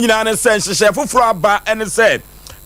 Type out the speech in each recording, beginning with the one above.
Nyinaa ne sɛ nhyehyɛe foforɔ aba ne sɛ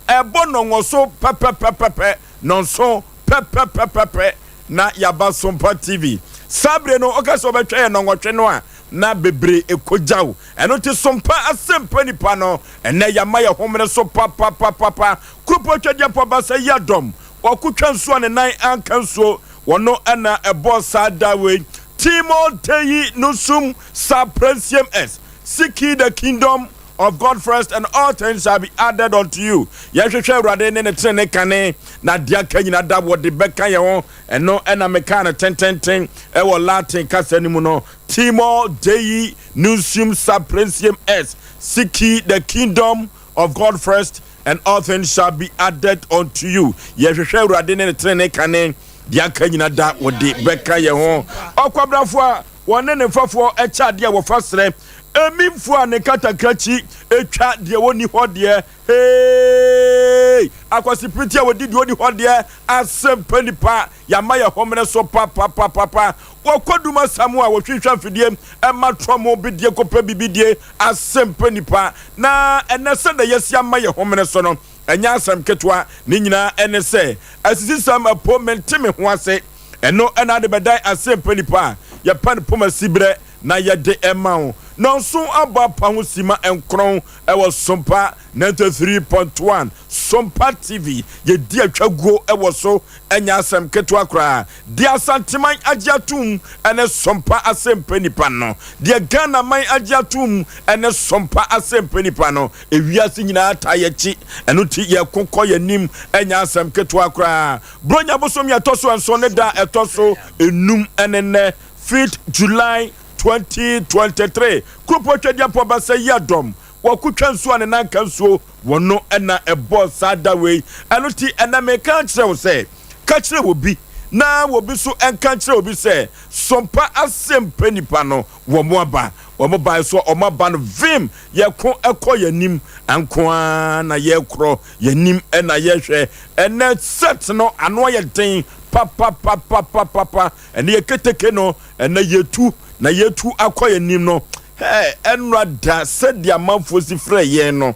ɛbɔ nnɔnwɔso pɛpɛpɛpɛpɛ, nnɔnson pɛpɛpɛpɛpɛ na yɛaba Sompa TV. Saa bere no woka sɛ wobɛtwɛn yɛn nnɔnwɔtwe no a, na bebree kogyaw. Ɛno nti Sompa Asɛmpa Nipa no, ɛnnɛ yɛama yɛn homene so papapapapa. Kuropɔn Twedeɛmpɔn Basa Yiadɔm, ɔkotwa nsuo a ne nan anka nsuo, wɔno na ɛbɔɔ saa da wei. Timor Dei Nusum Sa Prensiem Es. Seek ye the kingdom of God first and all things shall be added unto you. Yɛhwehwɛ Awurade ne ne tenene kane, na deɛ aka nyina da wɔde bɛka yɛn ho. Ɛno ɛna mekaa no tententen ɛwɔ Latin kasa no mu no. Timor Dei nuntium sub princium est. Seek ye the kingdom of God first and all things shall be added unto you. Yɛhwehwɛ Awurade ne ne tenene kane, deɛ aka nyina da wɔde bɛka yɛn ho. Ɔkwabrafo a Wɔne ne mfɛfoɔ kyɛ adeɛ a wɔfa serɛ. Emimfoɔ a ne nkatakrakyi twa deɛ ɔnni hɔ deɛ, Hey! Akwasipiriti a wɔdi deɛ ɔnni hɔ deɛ, Asɛmpa nipa, yɛama yɛn homene so papapapapa. Wɔkɔ dum asa mu a wɔhwinhwa mfidie ma trɔmo bidie kɔpɛ biribi die, Asɛmpa nipa. Na ɛnnɛ sɛdeɛ yɛasi ama yɛn homene so no, ɛnyɛ asɛm ketewa. Ne nyinaa ne sɛ, asisisɛm apo mente me ho ase. Ɛno na ade bɛdan asɛmpa nipa a yɛpa no poma siberɛ na yɛde ma wo. Nɔnso abɔ apa ho sima nkrɔn wɔ Sompa 93.1 Sompa TV. Yɛdi atwaguo wɔ so, ɛnyɛ asɛm ketewa koraa. Deɛ Asanteman agye atom ne Sompa asɛmpa nipa no. Deɛ Ghana man agye atom ne Sompa asɛmpa nipa no. Ewiase nyinaa taa yɛakyi, ɛno nti yɛko kɔ yɛn anim, ɛnyɛ asɛm ketewa koraa. Buronya bosome a ɛtɔ so nson ne da a ɛtɔ so enum ne nnɛ, 5th July 2023. Kuropɔn Twedeɛmpɔn Basa yi adɔm, wɔkotwa nsuo a ne nan ka nsuo, wɔno na ɛbɔɔ saa da wei. Ɛno nti ɛnnɛ meka akyerɛ wo sɛ, ka kyerɛ obi na obi nso nka nkyerɛ obi sɛ, Sompa asɛmpɛ nipa no wɔn aba. Wɔn bae so a wɔn aba no vim, yɛko kɔ yɛn anim nko ara na yɛkorɔ yɛn anim na yɛhwɛ. Ɛnɛ set no ano ayɛ den papapapapapa. Ɛnɛ yɛ keteke no, ɛnɛ yɛtu na yɛtu akɔ yɛn anim no. Hɛ, ɛnora da sɛdeɛ amanfoɔ si frɛ yɛn no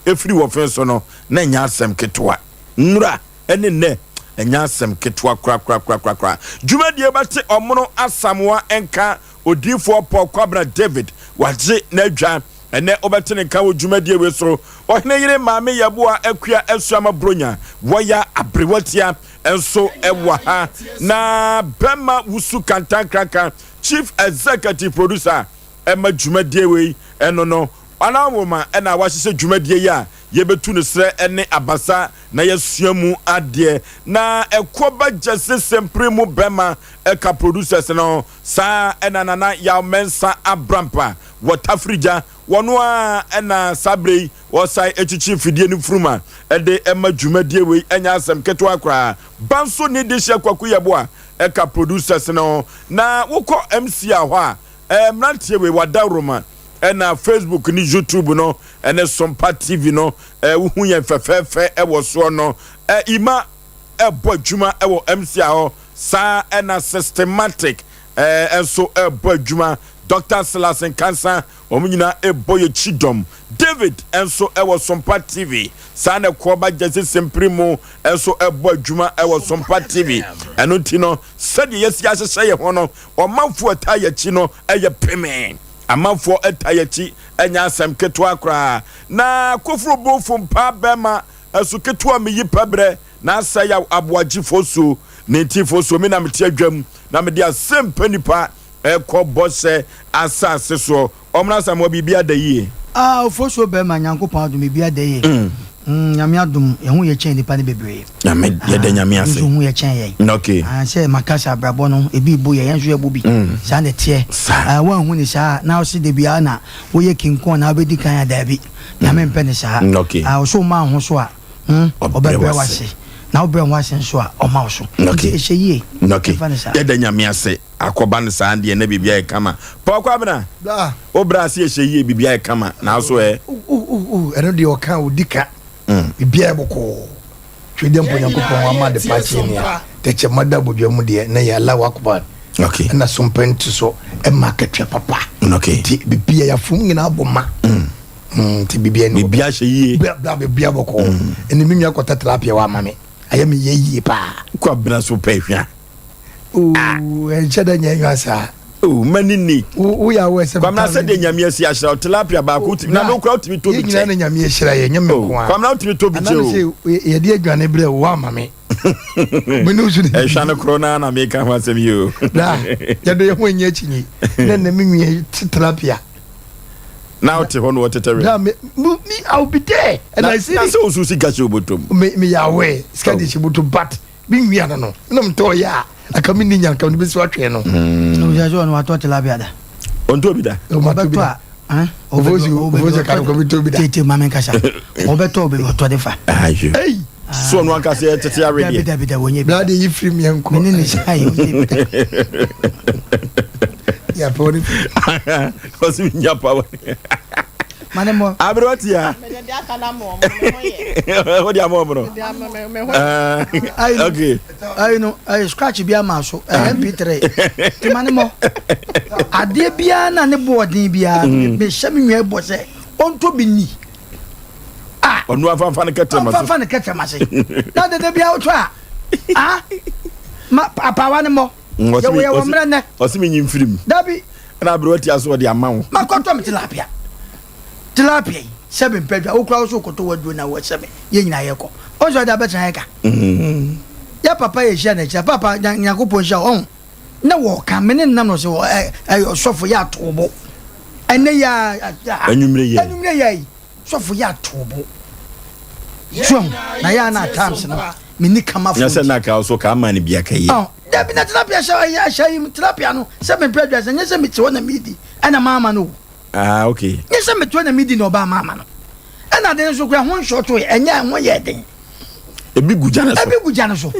ɛfiri wɔ fe so no, na ɛnyɛ asɛm ketewa. Nnora ɛne nnɛ ɛnyɛ asɛm ketewa korakorakorakora. Dwumadie bɛte ɔmono Asamoah nka Odiyifoɔ Paul Kwabena David wagye n'adwa. Ɛnnɛ wobɛte ne nka wɔ dwumadie wei so. Ɔhene yere Maame Yeboah Akua Asuama Bronya wɔya aberewatia nso wɔ ha. Na Bɛma Wusu Kantankraka Chief Executive Producer ɛma dwumadie wei ɛno no. Anawoma ɛna wahyehyɛ dwumadie yi a yɛbɛtu no serɛ ne abasa na yɛasua mu adeɛ. Na ɛkoɔ ba Gyasi Sempere mu bɛma ɛka producers no. Saa ara na Nana Yaw Mensah Abrampa wɔ Tafirigya, wɔno ara na saa berɛ yi wɔsan kyekye mfidie no mfuruma de ma dwumadie wei, ɛnyɛ asɛm ketewa koraa. Banso ne Dehyeɛ Kwaku Yeboah ka producers no ho. Na wokɔ MCR hɔ a, mmeranteɛ wei wɔadaworoma na Facebook ne YouTube no ne Sompa TV no wohu yɛn fɛfɛɛfɛ wɔ soɔ no. Ima ɛbɔ adwuma wɔ MCR hɔ. Saa ara na Systematic nso rebɔ adwuma. Dɔkta Silas Nkansah, wɔn nyinaa rebɔ yɛn kyidɔm. David nso wɔ Sompa TV. Saa na Koɔba Gyasi Sempiri mu nso rebɔ adwuma wɔ Sompa TV. Ɛno nti no, sɛdeɛ yɛasi ahyehyɛ yɛn ho no, ɔmanfoɔ a ɛtaa yɛn akyi no yɛ pemee. Amanfoɔ taa yɛn akyi, ɛnyɛ asɛm ketewa koraa. Na Koforo Bofo Mpaa Bɛrima, Asu ketewa meyi pɛbrɛ Na asɛ yaw aboagye fosuo ne nti fosuo me na mete adwam na mede asɛm pɛ nipa ɛkɔ bɔhyɛ asase soɔ ɔmena Asamoah biribi ada yie. Ah ofosuo bɛɛma Nyankopɔn adom biribi ada yie mm Nyame adom yɛn ho yɛ kyɛn nipa no bebree Nyame yɛda Nyame ase. Ɔno nso hu yɛ kyɛn yɛn. Okay. Ah sɛ maka sɛ abrabɔ no ebi bo yɛ yɛn nso yɛbo bi saa na ɛteɛ. Saa. Ah wanhu ne saa na ɔse dabiaa na woyɛ kinkɔn na wobɛdi kan a daabi Nyame mpɛ ne saa. Okay. Ah ɔse womaa ho so a Hmm, Ɔbrɛ ɔbɛbrɛ w'ase. w'ase. Na wobrɛ ho ase nso a, ɔma wo so. Okay. Nti ɛhyɛ yie. Okay. Ɛmfa no saa. Yɛda Nyame ase. Akɔba no saa deɛ na biribi ayɛ kama. Paul Kwabena, Bra. wo bra ase ɛhyɛ yie, biribi ayɛ kama. Nanso ɛ? Uh, uh, uh, uh, ɛno deɛ ɔka a ɔdi ka. Biribiara yɛ bɔkɔɔ. Twe deɛ mpo Nyankopɔn ama ade pa akyɛ ni a, tɛkyɛma da abodwa mu deɛ na yɛ Allahu Akbar. Okay. Ɛna sompɛ nti so ɛma akatua papa. Okay. Nti biribiara yɛafom nyinaa bɔ ma. Nti biribiara ni hɔ. Biribiara hyɛ yie. Bra bra biribiara bɔkɔɔ. Ɛnna me nua kɔtɔ tilapia wa ama me. Ayɛ me yɛ yie paa. Kwabena so pɛ hwa. Oo ɛnkyɛ dɛ nyɛ hwa saa. Oo mani ni. Wo yɛ awɔ ɛsɛ. Kwamina sɛ deɛ nyame asi ahyira wo tilapia baako wotumi na no kura wotumi tɔ bi kyɛ. Yɛ nyinaa na nyame ahyira yɛ nyɛ me nko a. Kwamina wotumi tɔ bi kyɛ o. Anam sɛ yɛde aduane brɛ wo ama me. Mene wo so ne. Ɛhwa no korɔ naa na meka ho asɛm yi o. Bra yɛde yɛ ho nyɛ akyinyi na na me nua tilapia. Na wote hɔ na wɔtetɛ wɛ. Na me me I will be there and I see. Na sɛ wosu sika hyɛ obotom. Me me yɛ aware sika de hyɛ botom but me nwia no no na metɔ yɛ a aka me ni nya nka me bɛsi watwɛn no. Na wohyɛ sɛ ɔno watɔ tilapia da. Ɔntɔ bi da. Ɔbɛtɔ a ofosu ka no kɔbi bi da. Tete maame nkasa ɔbɛtɔ obi ɔtɔ de fa. Ayo. So ɔno ankasa yɛ tete awe deɛ. Dabi dabi dabi wɔnyɛ bi. Bla de yi firi mi nkɔ. Mene ne saa yɛ ɔnyɛ bi da. Yɛ pɛ ɔne. Ɔsi mi nya pa wɔ. Mane mɔ. Aberewa ti ya. Mede de aka na mo ɔmo me ho yɛ. O de ama ɔmo no. Mede ama me me ho yɛ. Ayi no Okay. ayi no ayi scratch bi ama so ɛyɛ mp3 ti mane mɔ. Adeɛ biara na ne bo ɔden biara me hyɛ me nua bɔ sɛ ɔntɔ bi ni. Ah. Ɔno afanfa ne kɛtɛma so. Ɔnfanfa ne kɛtɛma se. Na dede biara wotɔ a. Ah. Ma apaawa ne mɔ. Yɛwɔ yɛwɔ mmerɛ nnɛ. Ɔsi mi nyi nfiri mu. Dabi. Ɛna aberewa tia so ɔde ama wo. Makɔtɔ me tilapia. Tilapia yi sɛbi mpɛ dwa wokura wo so kɔtɔ waduro na wɔ sɛbi yɛn nyinaa yɛkɔ. Ɔnso ɔde abɛtena yɛ ka. Yɛ papa yɛ hyia n'akyi papa Nyankopɔn nhyira wo ɔho na wɔka me ne nam no sɛ ɛ ɛ ɔsɔfo yɛ ato bo. Ɛnɛ yɛ a Anwummerɛ yɛ. Anwummerɛ yɛ yi sɔfo yɛ ato bo. So na yɛ ana times no me ni kama fo. Nyɛ sɛ na ka so ka ama ne bia ka yi. Oh, dabi na tilapia hyɛ ɛyɛ ahyɛ yi tilapia no sɛ me mpɛ dwa sɛ nyɛ sɛ me te hɔ na me di ɛna maama no. Ah, okay. Nyɛ sɛ me te hɔ na me di na ɔba maama no. Ɛna de nso kura ho nhyɛ to yɛ ɛnyɛ ɛho yɛ den. Ebi gu gya no so. Ebi gu gya no so.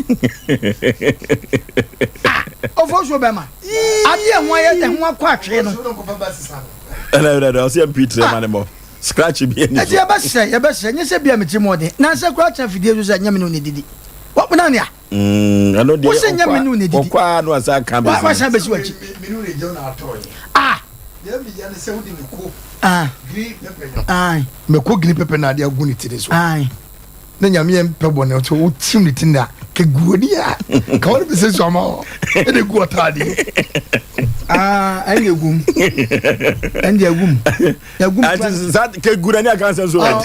Ah, ofo so bɛma. Ade ɛho ayɛ ɛho akɔ atwee no. Ɛna ɛna ɛna ɔsɛ MP tire ma ne mɔ. Scratch bi ɛni so. Ɛti yɛbɛsrɛ yɛbɛsrɛ nyɛ sɛ bia me tiri mu ɔden. Nansɛ koraa tena fidie so sɛ nyɛ me ne wo na ɛdidi. Wɔ na nea. Mm, ɛno deɛ Wo sɛ nyɛ me ne wo na ɛdidi. ɔkɔ a no asa ka bɛsi. Wasan bɛsi w'akyi. Me ne wo na ɛgya na atɔ yɛ. Ah. Deɛ me yɛ ne sɛ wode mako. Ah. Green pepper no. Aye. Mako green pepper na ade agu ne tiri so. Aye. Na nyame yɛ mpɛ bɔ ne so wotim ne tiri na ka gu ani a ka wɔde bɛsɛ su ama hɔ ɛna egu ɔtaade. Ah, ɛna egum. Ɛna egum. Egum. Ati sa ka gu n'ani aka nsɛm so. Ah,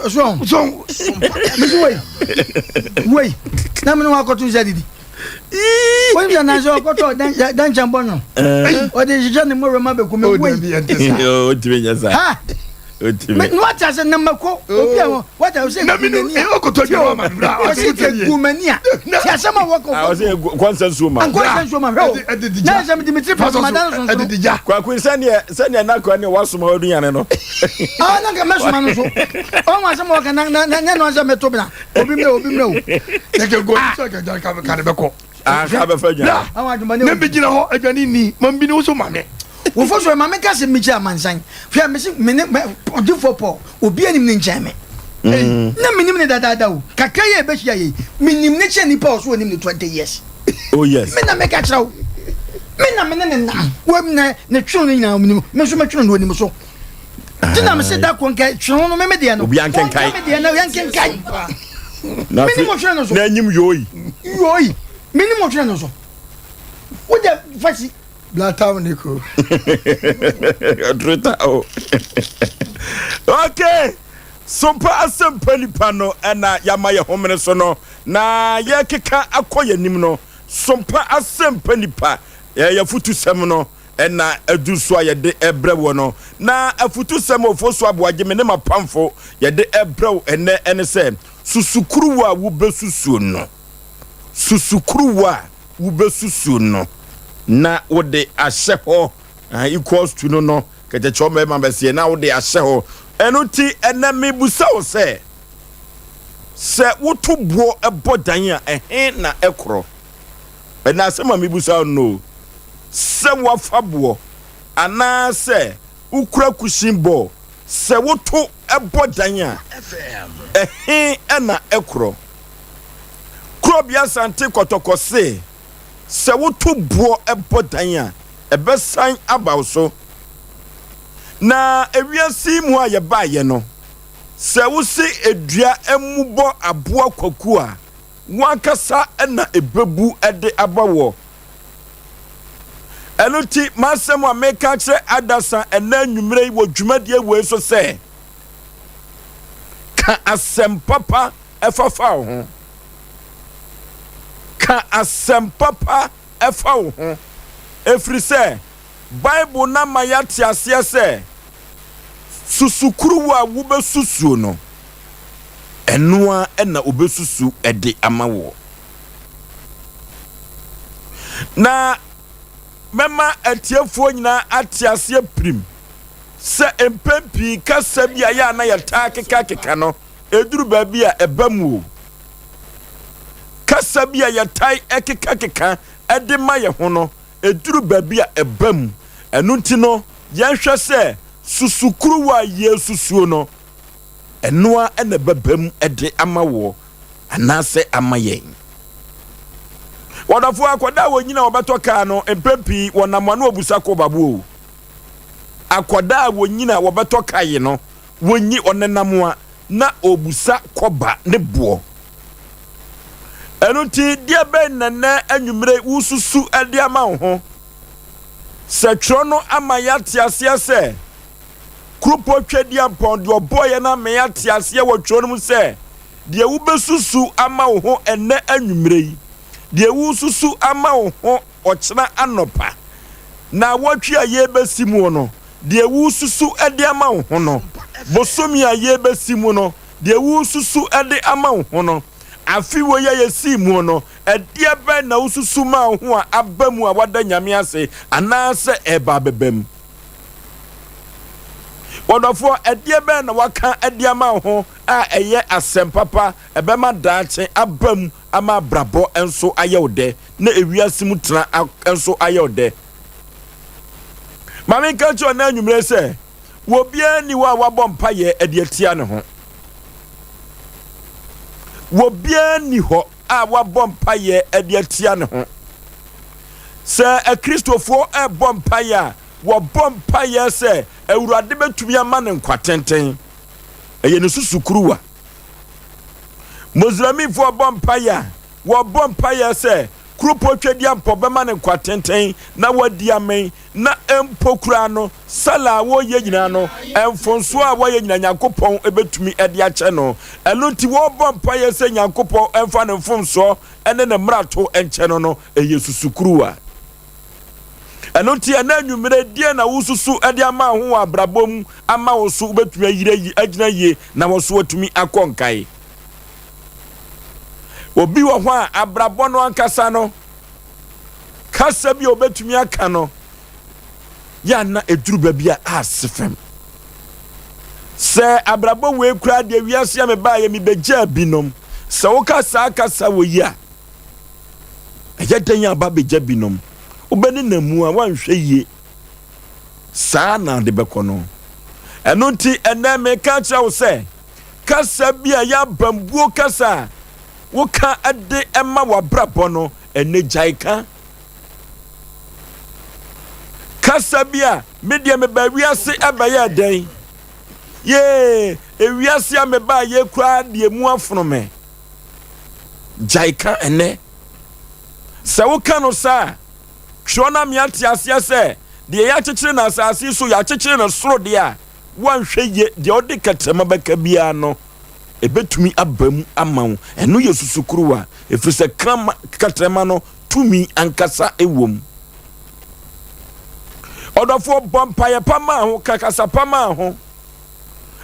so. So. Mesi wei. Wei. Na mene wakɔto nsa didi. Wei sɛ nanso ɔkɔtɔ dɛnkyɛn bɔ no. Ɔde hyehyɛ ne mmɔwerɛ ma bɛku me wei. Ɔtumi nyɛ saa. Ha. Ɔtumi. Na wate ase na mako obi a wate ase na menu ɔkɔtɔ dwa wa ma bra. Ɔsi kɛ gu m'ani a. Ti asɛm a wɔkɔ. Ɔsi kɔnsɛn nsuo ma. Nkɔnsɛn nsuo ma hwɛ o. Na ɛsɛ mi di mi tiri pasi ma dan sonsono. Ɛdidi gya. Kwaku sɛdeɛ sɛdeɛ nakɔ ne wasoma aduane no. Ah na nka mɛsoma no so. Ɔn asɛm a wɔka na na na nyɛ no asɛ mɛto bena. Obi mmerɛ obi mmerɛ o. Yɛkɛ go sɛ kɛ ka ka ne bɛkɔ. Ah ka bɛfa aduane. Awa adwuma ne. Ne bi gyina hɔ aduane ni ma bi ne wo so ma me. Wofo so ma me ka sɛ mekyɛ amansan. Hwɛ me se me ne ɔdefo Paul obi anim ne nkyɛn me. Na menim ne dadaada o. Kakra yi a yɛbɛhyia yei menim ne kyɛn nipa a ɔso onim ne 20 years. Oh yes. Me na meka kyerɛ wo. Me na me ne ne nam. Wo na ne twene no nyinaa onim. Me nso me twene no onim so. Ti na me se da ko nka twene no me me deɛ no. Obi ankenkan. Me deɛ no yɛnkenkan. Me ne mo twene no so. Na enyim yoi. Yoi. Me ne mo twene no so. Wo de fasi. Blatam ne ko. Trita o. Okay. Sompa asɛmpa nipa no ɛna yama yɛ homene so no na yɛkeka akɔ yɛn anim no sompa asɛmpa nipa yɛ afutusɛm no ɛna adu so a yɛde ɛbrɛ wɔ no na afutusɛm ofo so aboagye me ne mapamfo yɛde ɛbrɛ wo ɛnɛ ɛne sɛ susukuruwa a wobɛsusuo no susukuruwa a wobɛsusuo no na wode ahyɛ hɔ equals to no no kɛkyɛkyɛ mmarima bɛseɛ na wode ahyɛ hɔ ɛno nti ɛnɛ mebusa wo sɛ sɛ woto boɔ bɔ dan a ɛhe na ɛkorɔ ɛnɛ asɛm a mebusa wo no sɛ woafa boɔ anaasɛ wokura kusin bɔɔ sɛ woto bɔ dan a ɛhe na ɛkorɔ Kurobea Asante Kɔtɔkɔ se sɛ woto boɔ bɔ dan a, ɛbɛsan aba wo so. Na ewiase yi mu a yɛbaeɛ no, sɛ wose dua mmobɔ aboa kwaku a, wo ankasa na ɛbɛbu de aba woɔ. Ɛno nti, m'asɛm a meka akyerɛ adasa ɛnnɛ anwummerɛ yi wɔ dwumadie wei so sɛ, ka asɛm papa ɛfa fa wo ho. Ka asɛm papa ɛfa wo ho. Ɛfiri sɛ, Bible no ama yɛate aseɛ sɛ, susukuruwa a wobɛsusuo no, ɛno ara na wɔbɛsusu de ama woɔ. Na mɛma atiefoɔ nyinaa ate aseɛ pirim sɛ mpɛn pii kasa bi a yɛ a na yɛtaa kekakeka no, ɛduru baabi a ɛba mu o. Kasa bi a yɛtae kekakeka de ma yɛn ho no, ɛduru baabi a ɛba mu. Ɛno nti no, yɛnhwɛ sɛ susukuruwa a yɛresusuo no, ɛno ara na ɛbɛba mu de ama woɔ anaasɛ ama yɛn. Wɔdɔfoɔ, akwadaa a wɔnyini a wɔbɛtɔ kaa no, mpɛn pii wɔnam ano ɔbusa kɔ baboɔ o. Akwadaa a wɔnyini a wɔbɛtɔ kae no, wɔnyi ɔnenam a na ɔbusa kɔba ne boɔ. Ɛno nti, deɛ bɛn na nnɛ anwummere wosusu de ama wo ho? Sɛ twerɛ no ama yɛate aseɛ sɛ Kuropɔn Tweaduampɔn deɛ ɔbɔɔ yɛn ama yɛate aseɛ wɔ twerɛ no mu sɛ deɛ wobɛsusu ama wo ho ɛnnɛ anwummere yi, deɛ wosusu ama wo ho ɔkyena anɔpa, naawɔtwe a yɛrebɛsi mu no, deɛ woresusu de ama wo ho no, bosome a yɛrebɛsi mu no, deɛ woresusu de ama wo ho no, afe wei a yɛsii mu no, ɛdeɛ bɛn na wosusu maa wo ho a aba mu a woada Nyame ase anaasɛ ɛreba abɛba mu? Wɔdɔfoɔ, ɛdeɛ bɛn na waka de ama wo ho a ɛyɛ asɛm papa, ɛbɛma daakye aba mu ama abrabɔ nso ayɛ wo dɛ na ewiase mu tena nso ayɛ wo dɛ? Ma menka nkyerɛ wo nnɛ anwummere sɛ, obiara nni hɔ a wabɔ mpaeɛ de atia ne ho. Obiara nni hɔ a wabɔ mpaeɛ de atia ne ho. Sɛ Akristofoɔ rebɔ mpaeɛ a, wɔbɔ mpaeɛ sɛ Awurade bɛtumi ama no nkwa tenten. Ɛyɛ ne susukuruwa. Muslimfoɔ bɔ mpaeɛ a, wɔbɔ mpaeɛ sɛ Kuropɔn Tweaduampɔn bɛma no nkwa tenten na wadi amen, na mpo koraa no, sala a wɔreyɛ nyinaa no, mfomsoɔ a wɔayɛ nyinaa Nyankopɔn bɛtumi de akyɛ no. Ɛno nti wɔrebɔ mpaeɛ sɛ Nyankopɔn mfa ne mfomsoɔ ne ne mmarato nkyɛ no no, ɛyɛ susukuruwa. Ɛno nti ɛnɛ anwummerɛ, deɛn na wosusu de ama wo ho wɔ abrabɔ mu ama wo so wobɛtumi ayira yi, agyina yie na wo so atumi akɔ nkae? Obi wɔ hɔ a abrabɔ no ankasa no, kasa bi a obetumi aka no, yɛ ana eduru baabi a ase fam. Sɛ abrabɔ wei koraa deɛ wiase a mebaeɛ mebɛgyaa binom. Sɛ woka saa kasa wɔ yi a, ɛyɛ dɛn aba bɛgya binom? Wobɛnenam mu a woanhwɛ yie. Saa na ade bɛkɔ no. Ɛno nti ɛnɛ meka kyerɛ wo sɛ Kasa bi a ɛyɛ abambuo kasa a woka de ma w'abrabɔ no, ɛnɛ gyae ka. Kasa bi a me deɛ mebaa wiase ɛbɛyɛɛ dɛn? Yee, ewiase a mebaa yɛ koraa deɛ mu afono me. Gyae ka ɛnɛ. Sɛ woka no saa a, twerɛ no ame ate aseɛ sɛ deɛ yɛakyekyere no asase so yɛakyekyere no soro deɛ a, woanhwɛ yie, deɛ wode kɛtrɛma bɛka biara no, ɛbɛtumi aba mu ama wo. Ɛno yɛ susukuruwa, ɛfiri sɛ krama, kɛtrɛma no tumi ankasa wɔ mu. Ɔdɔfoɔ, bɔ mpaeɛ pa maa ho, ka kasa pa maa ho.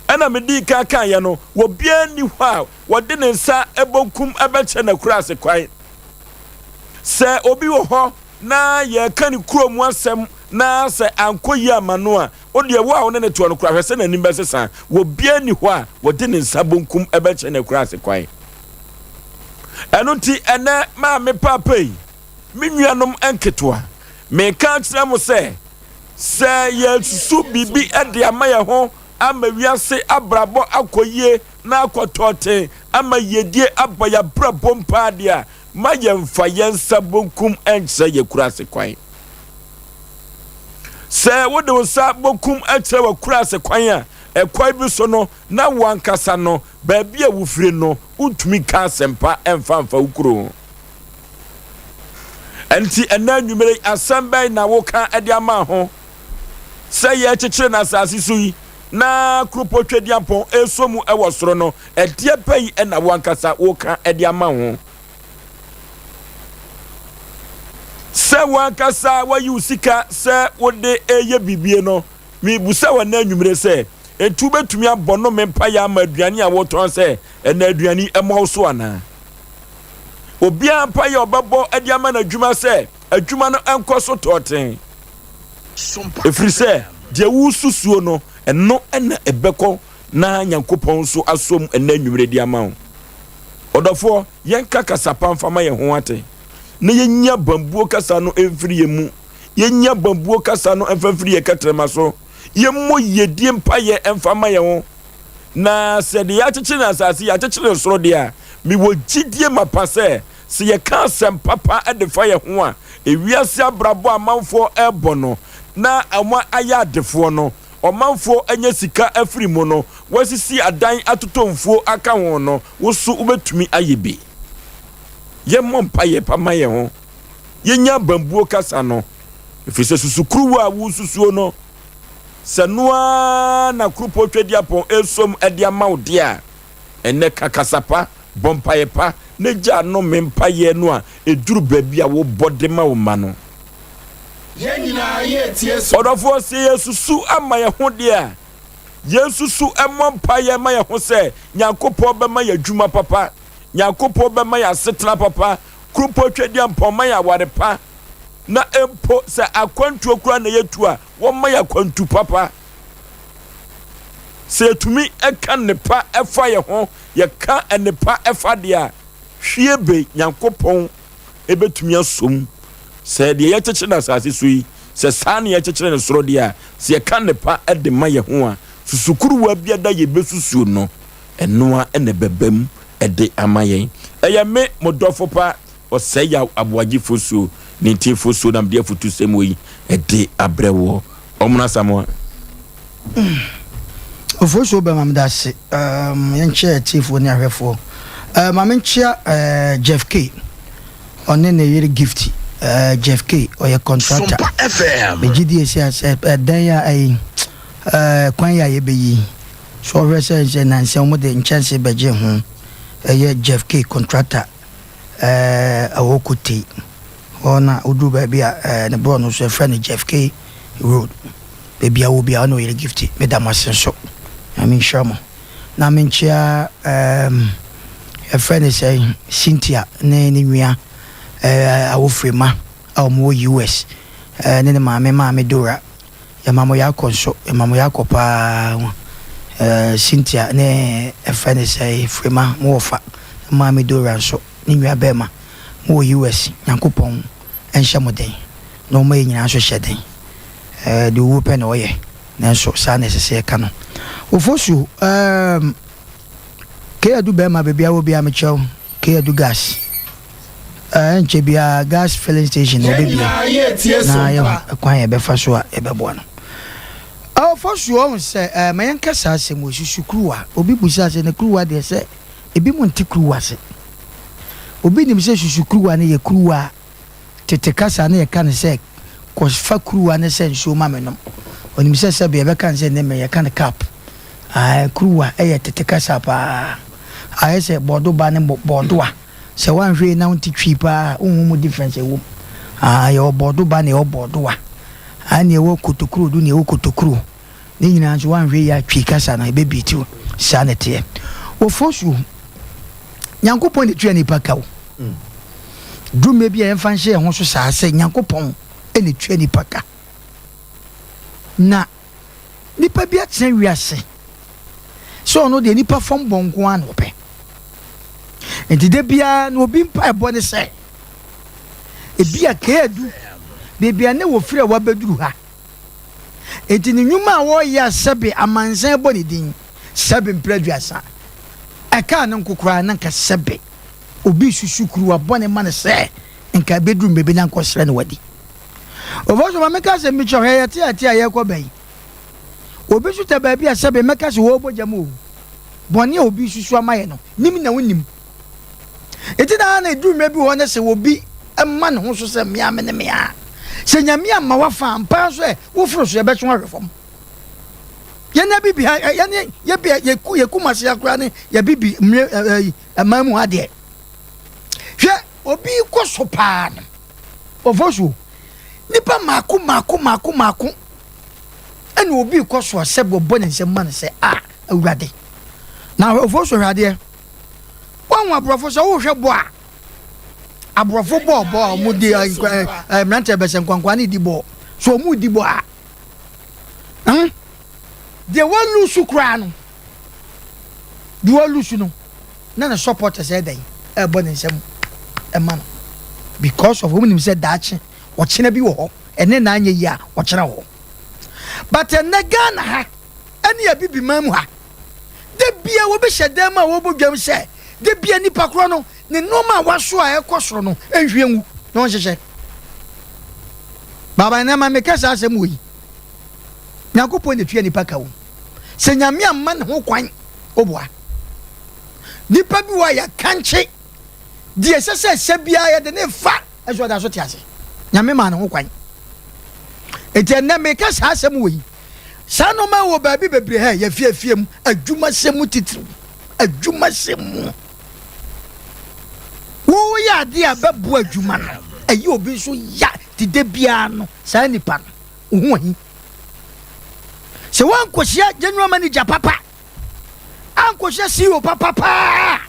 Ɛna medii kan kaeɛ no, obiara nni hɔ a wɔde ne nsa bonkum bɛkyerɛ n'akuraase kwan. Sɛ obi wɔ hɔ na yɛreka ne kurom asɛm na sɛ ankɔ yie ama no a, Wo deɛ, wo a wo ne no toɔ no koraa, hwɛ sɛ n'anim bɛsesa. Obiara nni hɔ a wɔde ne nsa bonkum bɛkyerɛ n'akuraase kwan. Ɛno nti, ɛnnɛ, maame paapa yi, me nuanom nketewa, meka akyerɛ mo sɛ, sɛ yɛresusu biribi de ama yɛn ho ama wiase abrabɔ akɔ yie na akɔ tɔɔten ama yiedie aba yɛn abrabɔ mu paa deɛ a, ma yɛmfa yɛn nsa bonkum nkyerɛ yɛn akuraase kwan. Sɛ wode wo nsa bokum kyerɛ w'akuraase kwan a, ɛkwan bi so no, na wo ankasa no, baabi a wofiri no, wontumi nka asɛmpa mfa mfa wo kuro ho. Ɛnti ɛnnɛ anwummere yi, asɛm bɛn na woka de ama ho sɛ yɛrekyekyere no asase so yi na kuropɔn Tweduampɔn resɔ mu wɔ soro no, ɛdeɛ bɛn na wo ankasa woka de ama ho? Sɛ wo ankasa woayi wo sika sɛ wode reyɛ biribi no, mebisa wo ɛnnɛ anwummere sɛ, enti wobɛtumi abɔ nnome mpaeɛ ama aduane a wotɔn sɛ ɛnnɛ aduane yi mmɔ wo so anaa? Obiara mpaeɛ a ɔbɛbɔ de ama n'adwuma sɛ adwuma no nkɔ so tɔɔten, ɛfiri sɛ deɛ wosusuo no, ɛno na ɛbɛkɔ na Nyankopɔn nso asom ɛnnɛ anwummere de ama wo. Ɔdɔfoɔ, yɛnka kasa pa mfa ma yɛn ho ate, na yɛnyi abambuo kasa no mfiri yɛn mu, yɛnyi abambuo kasa no mfa mfiri yɛn kɛtrɛma so, yɛmmɔ yiedie mpaeɛ mfa ma yɛn ho, na sɛ deɛ yɛakyekyere no asase, yɛakyekyere no soro deɛ a, mewɔ gyidie mapa sɛ, sɛ yɛka asɛm papa de fa yɛn ho a, ewiase abrabɔ a amanfoɔ rebɔ no, na wɔayɛ adefoɔ no, ɔmanfoɔ anya sika afiri mu no, wɔasisi adan atotɔ mfuo aka ho no, wo nso wobɛtumi ayɛ bi. Yɛmmɔ mpaeɛ pa ma yɛn ho. Yɛnya abambuo kasa no, ɛfiri sɛ susukuruwa a woresusuo no, sɛ no ara na kuropɔn Tweduapɔn resom de ama wo deɛ a, ɛnnɛ ka kasa pa, bɔ mpaeɛ pa, na gya nnome mpaeɛ no a ɛduru baabi a wobɔ de ma wo mma no. Ɔdɔfoɔ, sɛ yɛsusu ama yɛn ho deɛ a, yɛnsusu mmɔ mpaeɛ ma yɛn ho sɛ Nyankopɔn bɛma yɛn adwuma papa, Nyankopɔn bɛma yɛn asetena papa, Kuropɔn Tweaduampɔn ma yɛn aware pa, na mpo sɛ akwantuo koraa na yɛtu a, wɔmma yɛn akwantu papa. Sɛ yɛtumi ka nnepa fa yɛn ho, yɛka nnepa fa deɛ a, hwie be Nyankopɔn bɛtumi asɔ mu. Sɛ deɛ yɛkyekyere no asase so yi, sɛ saa na yɛkyekyere no soro deɛ a, sɛ yɛka nnepa de ma yɛn ho a, susukuruwa biara yɛbɛsusuo no, ɛno ara na ɛbɛba mu de ama yɛn. Ɛyɛ me, mo dɔfo pa, Ɔsɛe Yaw Aboagye Fosuo, ne Ntin Fosuo na mede afutusɛm wei de abrɛ woɔ. Ɔmono Asamoah. Ofosuo bɛma meda ase. Um, yɛnkyɛ atiefoɔ ne ahwɛfoɔ. Uh, ma menkyea uh, Jeff K. Ɔne ne yere Gift. Uh, Jeff K. Ɔyɛ contractor. Megye die sɛ sɛ ɛdan a ɛyi uh, kwan yi a yɛbɛyi so ɔhwɛ sɛ sɛ nansa wɔn de nkyɛnse bɛgye ho. Ɛyɛ Jeff K. contractor uh, ɛwɔ Kote hɔ na woduru baabi a uh, ne borɔ no so ɛfrɛ no Jeff K. Road. Baabi a wɔ biara ɔne ɔyere Gift meda mo ase nso. Nyame nhyira mo. Na menkyea um, yɛfrɛ no sɛ Cynthia ne ne nua uh, Awofrema a wɔn wɔ US uh, ne ne maame maame Dora. Yɛma mo yɛakɔ nso, yɛma mo yɛakɔ paa. Uh, Cynthia ne ɛfrɛ no sɛ Frema mo wɔfa maame Dora nso ne nua bɛrima mo wɔ US. Nyankopɔn nhyɛ mo den na ɔma yɛn nyinaa nso hyɛ den. Eh, deɛ owuo pɛ na ɔyɛ, nanso saa na ɛsɛ sɛ yɛka no. Ofosu, um, Keyadu bɛrima baabi a wɔ biara mekyerɛ wo, Keyadu gas. Eh, ɛnkyɛ biara gas filling station na ɔbɛbie na yɛhu kwan a yɛbɛfa so a yɛbɛboa no. Ofosu, ɔhu sɛ, eh, ma yɛnka saa asɛm wɔ susu kuruwa. Obi busa sɛ ne kuruwa deɛ sɛ ebi mo nte kuruwa ase. Obi nim sɛ susu kuruwa no yɛ kuruwa a Tete kasa no yɛka no sɛ, Kɔ fa kuruwa no sɛ nsuo ma me nom. Ɔnim sɛ sɛbe yɛbɛka no sɛ nnɛ mmerɛ yɛka no cup. Ae, kuruwa yɛ tete kasa paa. Ayɛ sɛ bɔɔdoba ne bɔɔdoa. Sɛ woanhwɛ yie na wonte Twi paa a, wonhu mu difference a ɛwɔ mu. Ae, yɛwɔ bɔɔdoba na yɛwɔ bɔɔdoa. Ae, na yɛwɔ kotokurodu na yɛwɔ kotokuro. Ne nyinaa nso woanhwɛ yie a Twi kasa no ɛbɛbiiti wo. Saa na ɛteɛ. Ofosuo. Nyankopɔn na etua nipa ka o. Duru mmerɛ bi a yɛmfa nhyɛ yɛn ho so saa sɛ Nyankopɔn na etua nipa ka. Na nipa bi atena wiase sɛ ɔno deɛ nipa fam bɔ nko ara na ɔpɛ. Nti da biara na obi mpaebɔ ne sɛ ebi a keedu baabi a ne wɔfiri a wabɛduru ha. Enti ne nnwuma a ɔreyɛ a sɛbe amansan bɔ ne din sɛbe mprɛ aduasa, ɛkaa no nko koraa na nka sɛbe obi resusu kuruwa bɔne ma no sɛ nka ɛbɛduru mmerɛ bi na nka ɔsrɛ no wadi. Ɔfɔ so ma meka asɛm bi kyerɛ wo, hwɛ yɛte ate a yɛrekɔ bɛn. Obi nso tɛ baabi a sɛbe mɛka sɛ wɔrebɔ gya mu o. Bɔne a obi susu ama yɛ no, nim na wonim. Enti na na ɛduru mmerɛ bi wɔ hɔ no sɛ obi ma ne ho so sɛ mmea me ne mmea. Sɛ Nyame amma wafa a, ampa ara nso ɛ, woforo so yɛbɛtwe wo ahwɛ fam. Yɛn abibi ha, yɛne yɛbi yɛku yɛku masea koraa ne yɛbibi mmerɛ ɛɛ ɛman mu ha deɛ. Hwɛ obi kɔ so paa no, ɔfɔ so nipa mako mako mako mako ɛna obi kɔ so a sɛ wɔbɔ ne nsam ma no sɛ a awurade na ɔfɔ so hwɛ adeɛ. Wɔn aborɔfo sɛ wohwɛ bɔ a aborɔfo bɔɔ bɔ a wɔn di ɛɛ mmeranteɛ bɛsɛ nkwankwa ne di bɔɔl so wɔn di bɔ a hmm deɛ wɔlusu koraa no deɛ wɔlusu no na ne supporters ɛdɛn ɛbɔ ne nsam ɛma no because of wɔn nim sɛ daakye ɔkyena bi wɔ hɔ ɛne na anyɛ yie a ɔkyena wɔ hɔ but ɛnɛ Ghana ha ɛne abibiman mu ha. Da biara wɔbɛhyɛ dan mu a wɔbɔ dwam sɛ da biara nipa korɔ no ne nneɛma a waso a ɛkɔ soro no nhwie ngu na ɔnhyehyɛ. Baaba nnɛ ma meka saa asɛm wɔ yi. Nyankopɔn na tua nipa ka o. Sɛ Nyame amma ne ho kwan oboa. Nipa bi wɔ a yɛakankye deɛ ɛsɛ sɛ ɛsɛ biara yɛde ne fa ɛso ɔda so te ase. Nyame maa ne ho kwan. Enti ɛnnɛ meka saa asɛm wɔ yi. Saa nnoɔma yi wɔ baabi bebree hɛ, yɛ fie fie mu, adwumasɛm mu titiriw, adwumasɛm mu. Woyɛ adeɛ a bɛboa adwuma no, ɛyɛ obi nso ya te da biara no, saa nipa no, wo ho ahi. Sɛ woankɔhyia general manager papa, ankɔhyia CEO papa paa,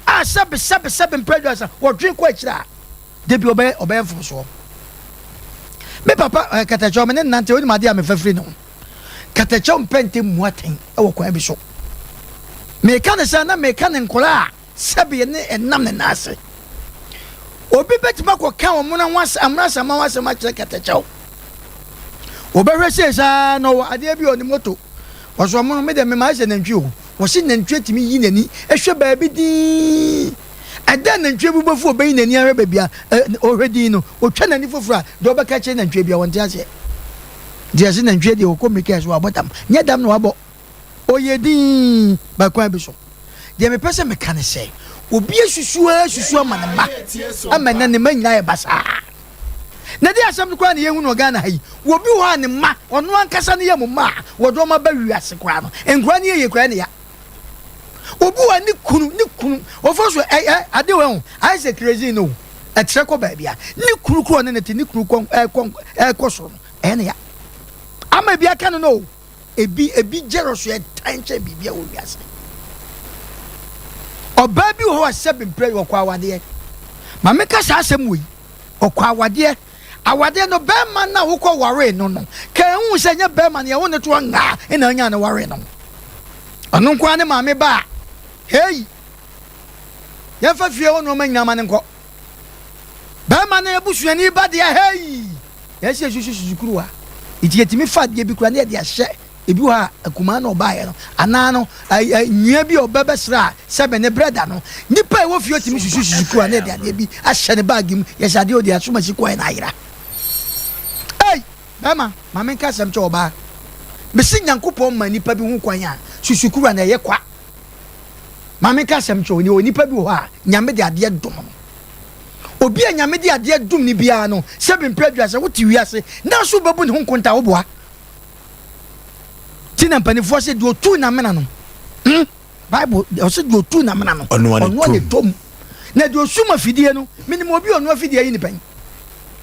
a sɛbe sɛbe sɛbe mpɛ aduasa, wɔdwen kɔ akyire a, da bi ɔbɛyɛ ɔbɛyɛ mfomsoɔ. Me papa ɛ kɛtɛkyɛw me ne nante onim adeɛ a mefa firi ne ho. Kɛtɛkyɛw mpɛ ntɛm mmu atɛn wɔ kwan bi so. Meka ne sɛ na meka ne nkwadaa a sɛbe ne ɛnam ne nan ase. Obi bɛtumi akɔka ɔmono ho asɛm amono asɛm ho asɛm akyerɛ kɛtɛkyɛw. Wɔbɛhwɛ sei saa na ɔwɔ adeɛ bi ɔne moto. Wɔsɛ ɔmo no, me deɛ mema ayɛ sɛ nantwie o. Wɔse nantwie tumi yi n'ani hwɛ baabi dinn. Ɛda a nantwie bo bɛfu ɔbɛyi n'ani ahwɛ baabi a ɔhwɛ dinn no, ɔtwa n'ani foforɔ a, deɛ ɔbɛka akyerɛ nantwie biara ɔnte aseɛ. Nti yɛse nantwie deɛ ɔkɔ mmirika yɛ so wabɔ dam. Nyɛ dam na wabɔ. Ɔyɛ dinn ba kwan bi so. Deɛ mepɛ sɛ meka ne sɛ, obi asusu ara susu ama ne mma ama ɛnnɛ ne mma nyinaa ayɛ basaa. Na ɛdeɛn asɛm no koraa na yɛhu no wɔ Ghana ha yi? Obi wɔ hɔ a ne mma, ɔno ankasa ne yam mma a wɔde wɔn aba wiase koraa no, nkwadaa no yɛ yie koraa ne ya. Obi wɔ hɔ a ne kunu, ne kunu, wɔfɔ so ɛ ɛ ade wɔ ho, ayɛ sɛ kerosene no o, ɛkyerɛ kɔ baabi a, ne kunu koro ɔne ne te, ne kunu kɔ ɛkɔ ɛkɔ soro no, ɛyɛ ne ya. Ama ebi aka no no o. Ebi ebi jealous yɛ tan kyɛn biribi a wɔ wiase. Ɔbaa bi wɔ hɔ a sɛbi mpere ɔkɔ awadeɛ. Ma meka saa asɛm wɔ yi. Ɔkɔ awadeɛ. Awadeɛ no bɛrima no a wokɔ waree no no ka ehu sɛ nyɛ bɛrima no yɛwo ne toɔ ngaa ɛna anya ne waree no. Ɔno nko ara ne maame ba a. Hey! Yɛmfa fie hɔ nneɛma nyinaa ma no nkɔ. Bɛrima no abusuani ba deɛ hey! Yɛn sɛ yɛsusu susukuruwa nti yɛtumi fa adeɛ bi koraa na yɛde ahyɛ ebi wɔ hɔ a akumaa na ɔbaeɛ no anaa no nnua bi a ɔbɛ bɛsra a sɛbɛ ne brɛ da no nipa a ɛwɔ fie ɔtumi susu susukuruwa na yɛde adeɛ bi ahyɛ ne baagi mu yɛsɛ adeɛ ɔde asom asi kɔɛ na ayera. Ei bɛrima ma menka asɛm kyɛ ɔbaa mesi Nyankopɔn ma nipa bi ho kwan a susukuruwa na ɛyɛ kwa. Ma menka asɛm kyerɛ wo, onipa bi wɔ hɔ a, Nyame de adeɛ dom no. Obi a Nyame de adeɛ dom no biara no, sɛbi mpɛ aduasa, wote wiase, nanso wobɛbu ne ho nkontaa, woboa. Ti na mpanimfoɔ sɛ deɛ ɔtu n'amena no, hmm, Bible, ɔsɛ deɛ ɔtu n'amena no, ɔno a ne tɔ mu. Na deɛ ɔsum afidie no, menim obi a ɔno afidie ayi ne pɛn.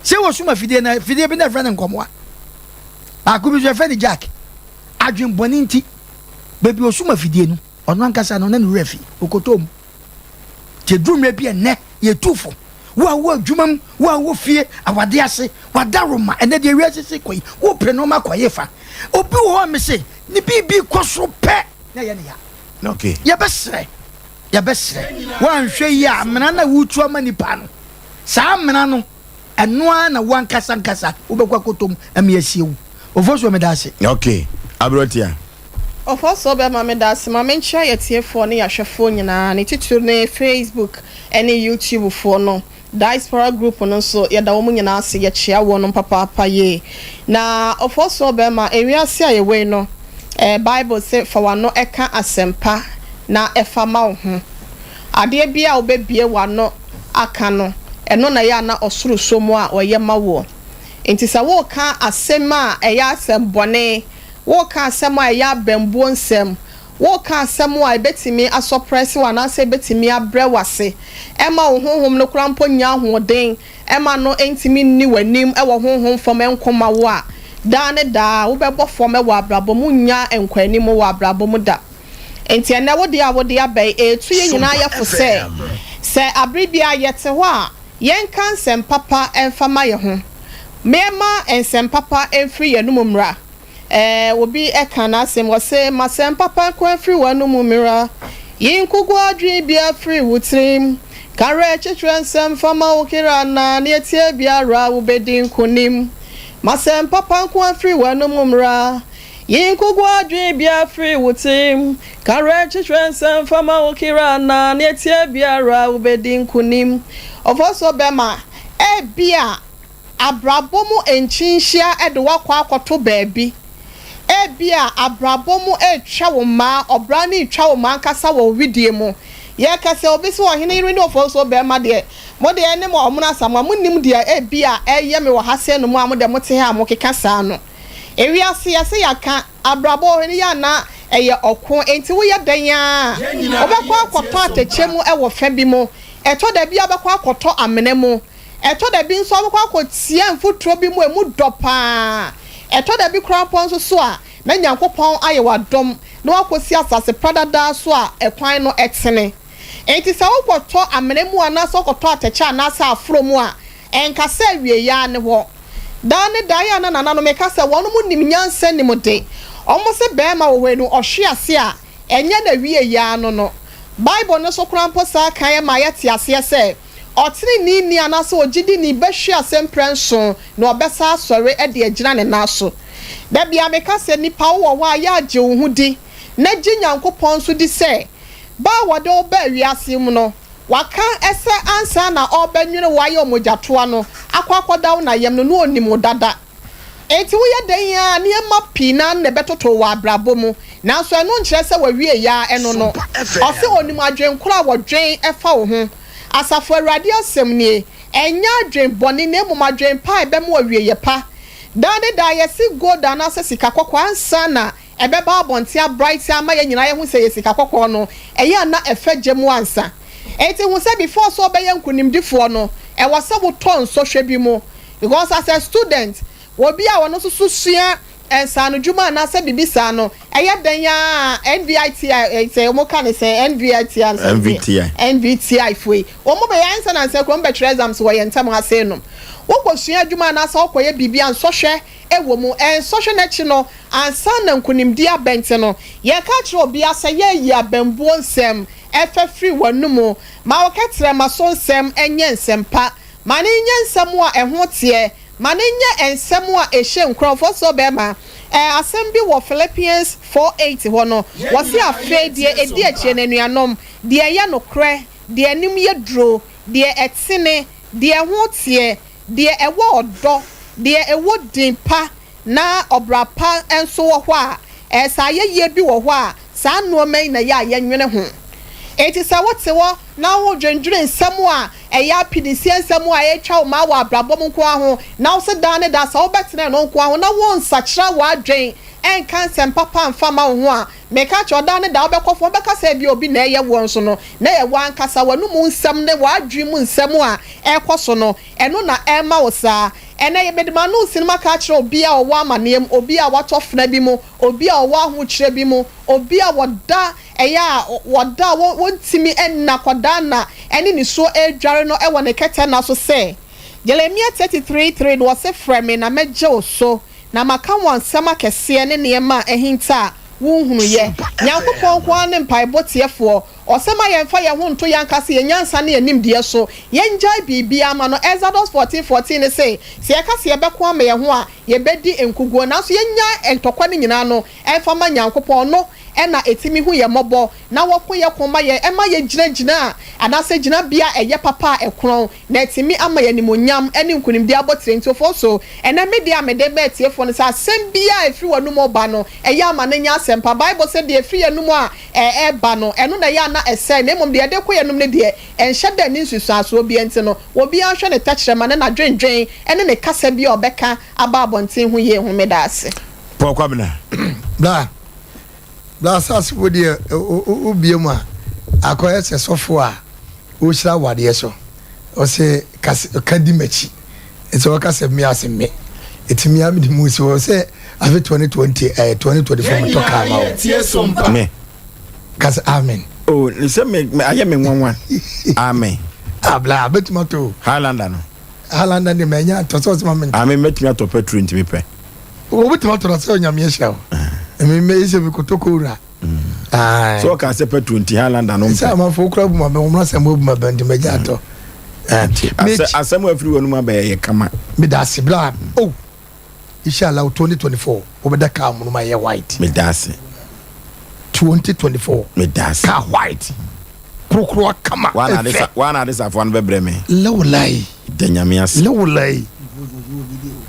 Sɛ wɔsum afidie na afidie bi na ɛfrɛ no nkɔmoa. Baako bi nso ɛfrɛ no Jack. Adwenbɔne nti, baabi a ɔsum afidie no, ɔno ankasa no, na ne werɛ afi. Ɔkɔtɔɔ mu. Nti ɛduru mmerɛ bi a ɛnnɛ, yɛtu fo. Wo a wowɔ adwuma mu, wo a wowɔ fie, awadeɛ ase, w'adaworoma, ɛnnɛ deɛ wiase se kɔ yi, wopere nnoɔma akɔ hefa? Obi wɔ hɔ a mese, ne biribi kɔ soro pɛ, na ɛyɛ ne ya. Okay. Yɛbɛsrɛ, yɛbɛsrɛ. Woanhwɛ yie a, amena no a woretu ama nipa no, saa amena no, Ɛno ara na wo ankasa ankasa wobɛkɔ akɔtɔ mu ama yɛasie wo. Ofosuo meda ase. Ok, Aberanteɛ. Ofosuo bɛma meda ase. Ma menkyia yɛtiefoɔ ne yɛahwɛfoɔ nyinaa, ne titire ne Facebook ne YouTube foɔ no. Diaspora group no nso yɛda wɔn nyinaa ase, yɛkyea wɔnom papaapa yie. Na ɔfɔɔsoɔ bɛɛma, ewiase a yɛwɔ yi no, eh, Bible se fa w'ano ka asɛmpa na fa ma wo ho. Adeɛ biara a wobɛbue w'ano aka no, ɛno na ɛyɛ a na ɔsoro sɔ mu a ɔyɛ ma woɔ. Enti sɛ woreka asɛm a ɛyɛ asɛm bɔne, woreka asɛm a ɛyɛ abambuo nsɛm, Woreka asɛm a ebetumi asɔprɛse wo anaasɛ ebetumi abrɛ wo ase, ɛmma wo honhom no koraa mpo nnya ahoɔden, ɛmma no ntumi nni w'anim wɔ honhom fam nko mma wo a, daa ne daa wobɛbɔ fam wɔ abrabɔ mu, wunnya nkɔanim wɔ abrabɔ mu da. Enti ɛnnɛ wo deɛ a wode aba yi, ɛretu yɛn nyinaa yɛ fo sɛ, sɛ bere biara yɛte hɔ a, yɛnka nsɛm papa mfa mma yɛn ho. Yɛmma nsɛm papa mfiri yɛn anom mmra. Ɛɛ, obi ka n'asɛm, ɔse, M'asɛm papa nko afiri w'anomu mmra, Yi nkoguo adwene biara firi wo tirim, Ka werɛkyekyerɛ nsɛm fa ma wo kra na nea ɛteɛ biara wobɛdi nkonim. M'asɛm papa nko afiri w'anomu mmra, Yi nkoguo adwene biara firi wo tirim, Ka werɛkyekyerɛ nsɛm fa ma wo kra na nea ɛteɛ biara wobɛdi nkonim. Ɔfɔsoɔ bɛma, ebia Abrabɔ mu nkyinhyia de wo akɔ akɔto baabi. Ebia abrabɔ mu retwa wo mmaa, ɔbra no retwa wo mmaa ankasa wɔ wo wedeɛ mu. Yɛka sɛ obi sɛ ɔhene yere ne ofonsuo barima deɛ, mo deɛ ɛne mo ɔmono asamoah, monnim deɛ ebia ɛreyɛ me wɔ ha sɛɛ no mu a mo deɛ mote ha a mokeka saa no. Ewiase yɛse yɛaka, abrabɔ ɔhene yɛ a na ɛyɛ ɔko, enti woyɛ dɛn ara a, wobɛkɔ akɔtɔ atɛkyɛ mu wɔ fa bi mu, ɛtɔ da bi a wobɛkɔ akɔtɔ amena mu. Ɛtɔ da bi nso a, wobɛkɔ akɔtia mfuturo bi mu a emu dɔ pa ara. Ɛtɔ da bi koraa mpo nso so a, na Nyankopɔn ayɛ wo adom na woakɔsi asase pradadaa so a ɛkwan no tene. Enti sɛ wokɔtɔ amena mu anaasɛ wokɔtɔ atɛkyɛ anaasɛ aforɔ mu a, ɛnka sɛ awieeɛ ara ne hɔ. Daa ne daa, ɛyɛ a na nananom ka sɛ wɔnom nim nyansa nim de. Wɔse barima wɔ hɔ yi no, ɔhwe ase a, ɛnyɛ n'awieeɛ ara no no. Bible no nso koraa mpo saa ka yɛn ma yɛte aseɛ sɛ, Ɔteneneeni anaasɛ ogyidini bɛhwe ase mprɛnson na ɔbɛsan asɔre de agyina ne nan so. Da biara meka sɛ, Nipa wowɔ hɔ a, yɛ a gye wo ho di na gye Nyankopɔn nso di sɛ ba a wɔde wo baa wiase mu no, waka sɛ ansa na ɔrebɛnwene wo ayɛ omogyatoa no akɔ akɔda wo na yam no, na ɔnim wo dada. Enti woyɛ dɛn ara a, nneɛma pii no ara na ɛbɛtoto wo wɔ abrabɔ mu. Nanso ɛno nkyerɛ sɛ w'awieeɛ ara ɛno no. Ɔse ɔnim adwen korɔ a wɔdwen fa wo ho. Asafo Awurade asɛm nie, ɛnyɛ adwen bɔne na mmom adwen pa a ɛbɛma wo awieeɛ pa. Daa ne daa yɛse gold anaasɛ sika kɔkɔɔ ansa na ɛbɛba abɔnten abright ama yɛn nyinaa yɛahu sɛ ɛyɛ sika kɔkɔɔ no, ɛyɛ a na ɛfa gya mu ansa. Enti hu sɛ before sɛ wobɛyɛ nkonimdifoɔ no, ɛwɔ sɛ wotɔ nsɔhwɛ bi mu. Because as a student, obi a ɔno nso so sua nsaanodwuma anaasɛ biribi saa no, ɛyɛ dɛn ara a NVITI, sɛ wɔka no sɛn, NVITI ansa NVTI. NVTI foɔ yi, wɔn bɛyɛ ansa na ansa kura wɔn bɛtwerɛ exams wɔ yɛn ntam ha sei nom. Wokɔsua adwuma anaasɛ wokɔyɛ biribi a nsɔhwɛ wɔ mu. Nsɔhwɛ no akyi no, ansa na nkunimdie aba nti no, yɛka kyerɛ obiara sɛ yɛreyi abambuo nsɛm fa firi w'anomu. Ma wo kɛtrɛma so nsɛm nyɛ nsɛm pa. Ma no nyɛ nsɛm a ɛho teɛ. Ma no nyɛ nsɛm a ɛhyɛ nkuran. Ɔfɔsɔɔ bɛrima, ɛɛ, asɛm bi wɔ Philippians 4:8 hɔ no, wɔse, Afei deɛ ɛdi akyire no, anuanom, deɛ ɛyɛ nokorɛ, deɛ anim yɛ duro, deɛ ɛtene, deɛ ɛho teɛ, deɛ ɛwɔ ɔdɔ, deɛ ɛwɔ din pa, na ɔbra pa nso wɔ hɔ a, ɛɛ, sɛ ayɛyie bi wɔ hɔ a, saa nnoɔma yi na ɛyɛ a yɛnwene ho. Enti sɛ wote hɔ na wodwendwene nsɛm a ɛyɛ apinisie nsɛm a ɛretwa wo maa wɔ abrabɔ mu nko ara ho, na wose daa ne daa sɛ wobɛtena ɛno nko ara ho na wonsakyera w'adwen nka nsɛm papa mfa mma wo ho a, meka kyerɛ wo, daa ne daa wobɛkɔ fam, wobɛka sɛ ebia obi na ɛreyɛ woɔ nso no, na ɛyɛ w'ankasa w'anomu nsɛm ne w'adwene mu nsɛm a ɛrekɔ so no, ɛno na ɛrema wo saa. Ɛnnɛ, mede m'ano resi no maka akyerɛ obi a ɔwɔ amaneɛ mu, obi a watɔ fena bi mu, obi a ɔwɔ ahokyerɛ bi mu, obi a wɔda ɛyɛ a wɔda a wɔntumi nna kɔdaa nna ne nisuo redware no wɔ ne kɛtɛ nna so sɛ, Jeremia 33:3 no, ɔse, Frɛ me na mɛgye wo so, na maka wo nsɛm akɛseɛ ne nneɛma a ahinta a wonhunuiɛ. Nyankopɔn nko ara ne mpaebɔ tiefoɔ. Ɔsɛ ma yɛmfa yɛn ho nto yɛn ankasa yɛn nyansa ne yɛn nimdeɛ so. Yɛngyae biribiara ma no. Exodus 14:14 no se, sɛ yɛka sɛ yɛbɛko ama yɛn ho a, yɛbɛdi nkoguo. Nanso yɛnnyae ntɔkwa no nyinaa no mfa mma Nyankopɔn. Ɔno na ɛtumi hu yɛn mmɔbɔ na wɔko yɛn ko ma yɛn, ɛma yɛgyina gyina anaasɛ gyinabea a ɛyɛ papa a ɛkorɔn, na atumi ama yɛn animuonyam ne nkonimdie abotire. Nti Ofosu, ɛnnɛ me deɛ a mede rema atiefoɔ ne sɛ, asɛm biara a ɛfiri w'anomu reba no, ɛyɛ a ma no nyɛ asɛmpa. Bible sɛ, deɛ ɛfiri yɛn anomu a ɛreba no, ɛno na ɛyɛ a na ɛsɛe, na mmom deɛ yɛde rekɔ yɛn anom no deɛ, ɛnhyɛ da nni nsunsuansoɔ biara. Nti no, obiara nhwɛ ne tɛkyerɛma ne n'adwendwen ne ne kasa bi a ɔbɛka aba abɔnten ho yie. Homeda ase. Paul Kwabena. Bra. Bra asase wo deɛ wobie mu a akɔyɛ sɛ sɔfo a ɔrehyira awadeɛ so ɔsɛ ka di m'akyi nti ɔka sɛ me ase me ɛti me a mede mu si hɔ sɛ afe 2020 eh, 2024 metɔ kaa ma wo me ka sɛ amen oh sɛ me ayɛ me nwanwa amen abla bɛtumi atɔ Highlander no Highlander deɛ manya atɔ sɛ ɔsɛ ma mentɔ amen mɛtumi atɔ petrol ntimi pɛ Wobɛtumi atɔ no sɛ Onyame ahyira wo. Me sɛ mekɔtɔ kowura. Sɛ ɔka sɛ petrol nti Highlander no mpɛ. Sɛ amanfoɔ wokura bu ma bɛn wɔn asɛm abu ma bɛn nti mɛgya atɔ. Asɛm a afiri wɔn mu abɛyɛ yɛ kama. Meda ase bla oh inshallah 2024 wobɛda kaa mu no ma yɛ white. Meda ase. 2024 Meda ase. Kaa white korokorowa kama ɛfɛ. Wana ade safoa no bɛbrɛ me. Lawolai. Da Nyame ase. Lawolai.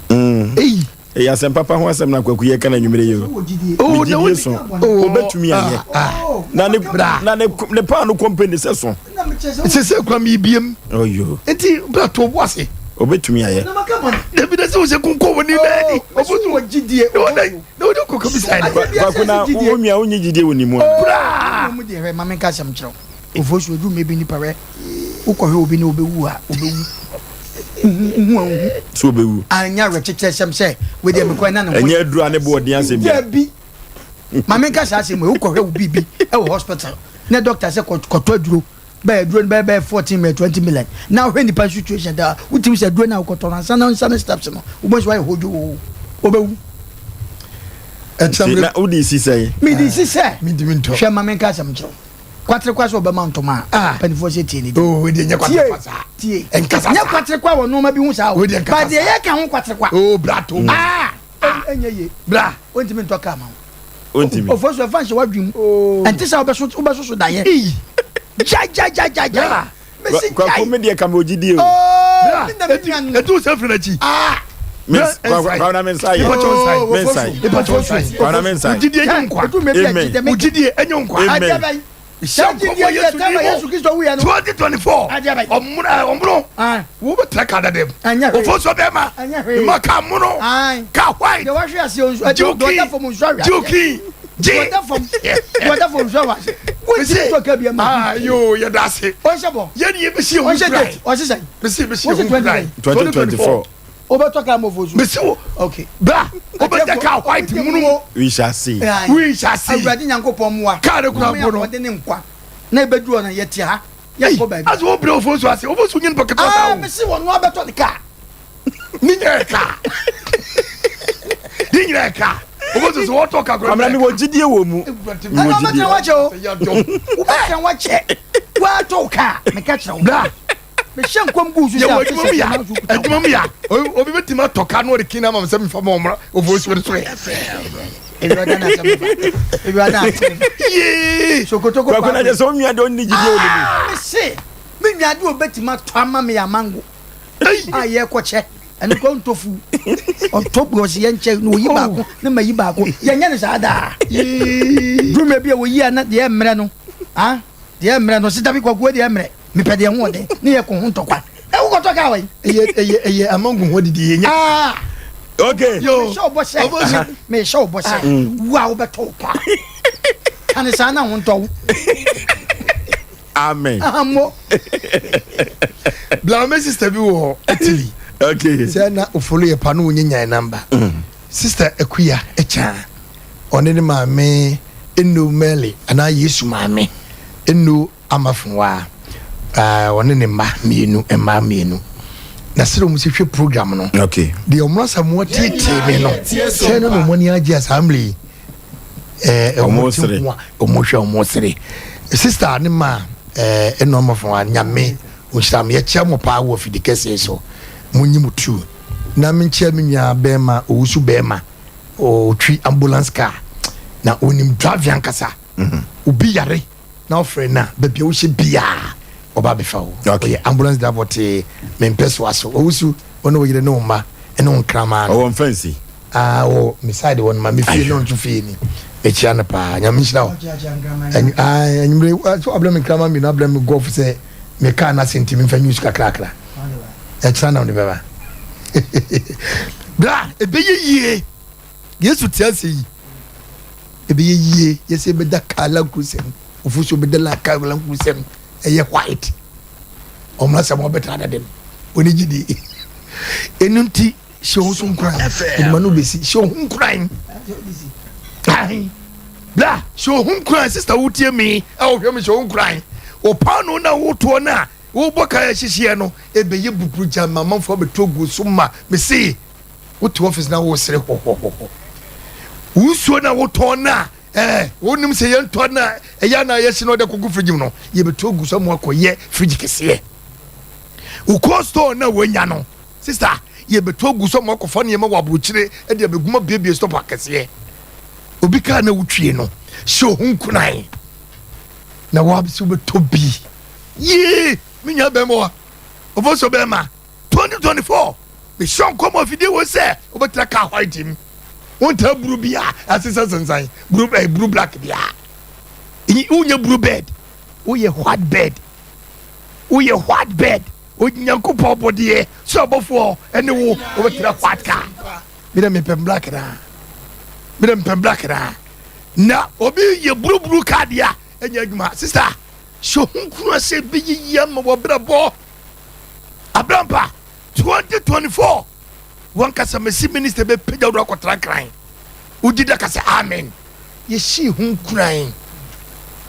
Eyi. Ɛyɛ asɛm papa ho asɛm na Kwaku yɛ ka na nwumere yi o. Oh, Me gyidie so. Obetumi ayɛ. Na ne na ne ne paano company sɛ so. Sɛ sɛ kura mi biem. Oyo. Nti bra to bo ase. Obetumi ayɛ. Dabi na sɛ o sɛ kunkun wɔ ni bɛɛ ni. Obosu wɔ gyidie. Na o de kɔkɔ bi sa yɛ. Kwaku na wo nua o nyi gyidie wɔ ne mu. Bra. Mo deɛ hwɛ maame nka asɛm kyerɛw. Ofosu edu mmebi nipa hwɛ wokɔhwɛ obi na obewu a obewu. Wohu a wohu. Sɛ obewu. Anya awerɛkyekyerɛ sɛm sɛ wei deɛ mekɔɛ na ne ho. Ɛnyɛ aduru a ne bo ɔden asɛm bi. Dabi. Maame nka saa asɛm wei wokɔhwɛ wo biribi wɔ hospital na doctor sɛ kɔtɔ aduro bɛyɛ aduro no bɛyɛ bɛyɛ 14 million 20 million na wohwɛ nipa situation daa wotumi sɛ aduro no a wokɔtɔ no ansa na nsa ne steps no wobɛhu sɛ wayɛ hodwoo wobɛwu. Nti na wode si sɛn? Mede si sɛ hwɛ ma menka asɛm nkyerɛ wo. Kwaterekwa sɛ ɔbɛma ntoma a, mpanimfoɔ sɛ tie ne din. Oh, deɛ nyɛ kwaterekwa saa. Tie. Nkasa saa. Nyɛ kwaterekwa wɔ nneɛma bi ho saa o. Wo deɛ nkasa saa. Ba deɛ yɛka ho kwaterekwa. Oh, bra to. Ah, ɛnyɛ yie. Bra. Ontumi ntɔ kaa ma wo. Ontumi. Ofo so ɛfa nhyɛ w'adwene mu. Oh. Ɛnte sɛ wobɛso wobɛsoso daeɛ. Iyi. Gyae gyae gyae gyae gyae. Bra. Mesi gyae. Kwaku me deɛ ka me ogyidie o. Oh, Bra. me na me nua no. Etu sɛ firi n'akyi. Ah. Kwabena me nsa yɛ. Me nsa yɛ. Kwabena me nsa yɛ. Ogyidie nye nkwa. Amen. Ogyidie enye nkwa. Amen. Hyɛ nkɔmɔ Yesu di mu. 2024. Ɔmono ɔmono. Wo bɛ tẹ ka dada mu. Ofo so bɛɛ ma. Ma ka mono. Ka white. Juki. Juki. Gye. Ayo yɛ da ase. Yɛ ni yɛ bɛ si ehun kura yi. Bɛ si bɛ si ehun kura yi. 2024. Wobɛtɔ kaa ma ofosu. Mesi wo. Okay. Bra. Wobɛtɔ kaa white munu mu. We shall see. We shall see. Awurade Nyankopɔn mmoa. Kaa ne kura mpo no. Ɔde ne nkwa. Na ebedu hɔ no yɛte ha. Yɛnkɔ baabi. Ase wo brɛ ofosu ase. Ofosu nye nipa ketewa saa Ah, o. mesi wɔn no abɛtɔ ne kaa. Ne nyinaa yɛ kaa. Ne nyinaa yɛ kaa. Ofosu so wɔtɔ kaa kura. Kwamina mi wɔ gyidie wɔ mu. Ɛna ɔbɛtena wakyɛ o. Wobɛtena wakyɛ. Woatɔ kaa. Meka kyerɛ wo. Bra. Mehyɛ nkɔm gu so sɛ yɛwɔ adwuma mu ya adwuma mu ya obi bɛtumi atɔ ka na ɔde kin ama sɛ mefa ma ɔmmra ɔfo no so yɛ Kwaku na kyɛ sɛ onua de ɔnni gyidie wɔ ne mu. Mese me nua de ɔbɛtumi atɔ ama me amango a yɛkɔkyɛ ɛno kɔ ntɔ fu ɔtɔ bu ɔsi yɛn nkyɛn na oyi baako ne ma yi baako yɛnyɛ no saa daa duruma bi a oyi a na deɛ mmerɛ no ah deɛ mmerɛ no sitabi kɔkɔɔ deɛ mmerɛ Mepɛ deɛ ho ɔden ne yɛ ko ho ntɔkwa. Ɛ wokɔtɔ kaa wɔ yi. Ɛyɛ ɛyɛ ɛyɛ amangu ho didi yɛ nya. Ah. Okay. Yo. Mehyɛ ɔbɔ sɛ. Mehyɛ ɔbɔ sɛ. Wo a wobɛtɔ wo kaa. Ka ne saa na ho ntɔ wo. Amen. Ahammo. Bla me sister bi wɔ hɔ Italy. Okay. Sɛ na ofolo yɛ pa no wonye nyan number. Sister Akuya Ekyaa ɔne ne maame Eno Meli anaa Yesu maame Eno Amafunwa a ɔne ne mma mmienu mmaa mmienu na sɛdeɛ wɔn si hwɛ program no okay. deɛ wɔn asamoa tietie me no sɛ no na wɔn ani agye a saa mmerɛ yi ɛɛ wɔn ti ho a wɔn hwɛ wɔn sere. Sister ne ma ɛna ɔmo fún wa, Nyame nhyira mo. Yɛkyia mo paa wɔ fidi kɛseɛ so. Mo nyi mo tu na me nkyia me nua bɛrima Owusu, bɛrima ɔtwi ambulance car na onim drive ankasa. Obi yare na ɔfrɛ na baabi a wohyɛ biaa ɔba abɛfa wo. Ɔyɛ ambulance driver te mempɛ so aso. Owusu, ɔne wo yere ne wo mma ɛne wo nkramaa no. Ɔwɔ mfɛnsi. Ah, wɔ me side wɔ no ma me fie ne ɔnso fie ni. Mekyia no paa, Nyame nhyira wo. Anwummere so abrɛ me nkrama mmienu, abrɛ me golf sɛ me kaa no ase nti memfa news kakrakra ɛkyerɛ nam de bɛba bra. Ɛbɛyɛ yie, Yesu te ase yi, ɛbɛyɛ yie. Yɛsɛ ɛbɛda kaa Land Cruiser mu, ofu so bɛda la kaa Land Cruiser mu, ɛyɛ white. Ɔmuna sɛ wɔbɛtena dade no ɔne gyidi. Ɛno nti hyɛ wo so nkuran, ɛduma no bɛsi. Hyɛ wo ho nkuran bra, hyɛ wo ho nkuran. Sister, wotie me a wohwɛ me, hyɛ wo nkuran. Wo paano na wotoɔ no a wobɔ ka ɛhyehyeɛ no ɛbɛyɛ buburu gya ma amanfoɔ abɛtɔ gu so. Ma mese wote office na wosere hɔhɔhɔhɔ. Wo nsuo na wotɔn no a wonim sɛ yɛntɔ no a ɛyɛ na yɛhye no ɔde kɔgu fridge mu no, yɛbɛtɔ gu so ama akɔyɛ fridge kɛseɛ. Wo cold store na woanya no, sister, yɛbɛtɔ gu so ama akɔfa nneɛma wɔ aburokyire de abɛgum abiebie store akɛseɛ. Obi kaa na wotwie no, hyɛ wo ho nkuran na woabɛsɛ wobɛtɔ bi yie. Me nua bɛrima wa ɔfɔ so bɛrima, 2024 mehyɛ nkɔmɔ afidie wɔ sɛ wobɛtena kaa white mu, wontaa blue bi a asesa sensan blue, blue black bi a wonyɛ blue bird, woyɛ white bird, woyɛ white bird. Onyankopɔn bɔdeɛ sɛ ɔbɔfoɔ ɛne wo wobɛtena white car. Mede mepɛ black na mede mepɛ black na obi yɛ blue car deɛ a ɛnyɛ adwuma. Sister, hyɛ ho nkunu sɛ bɛyiyi ama wɔbrɛbɔ abrampa. 2024 wankasa mesi minister bɛpagya wo do akɔtena Nkran. Wogye da ka sɛ amen. Yɛhyii ho nkuran,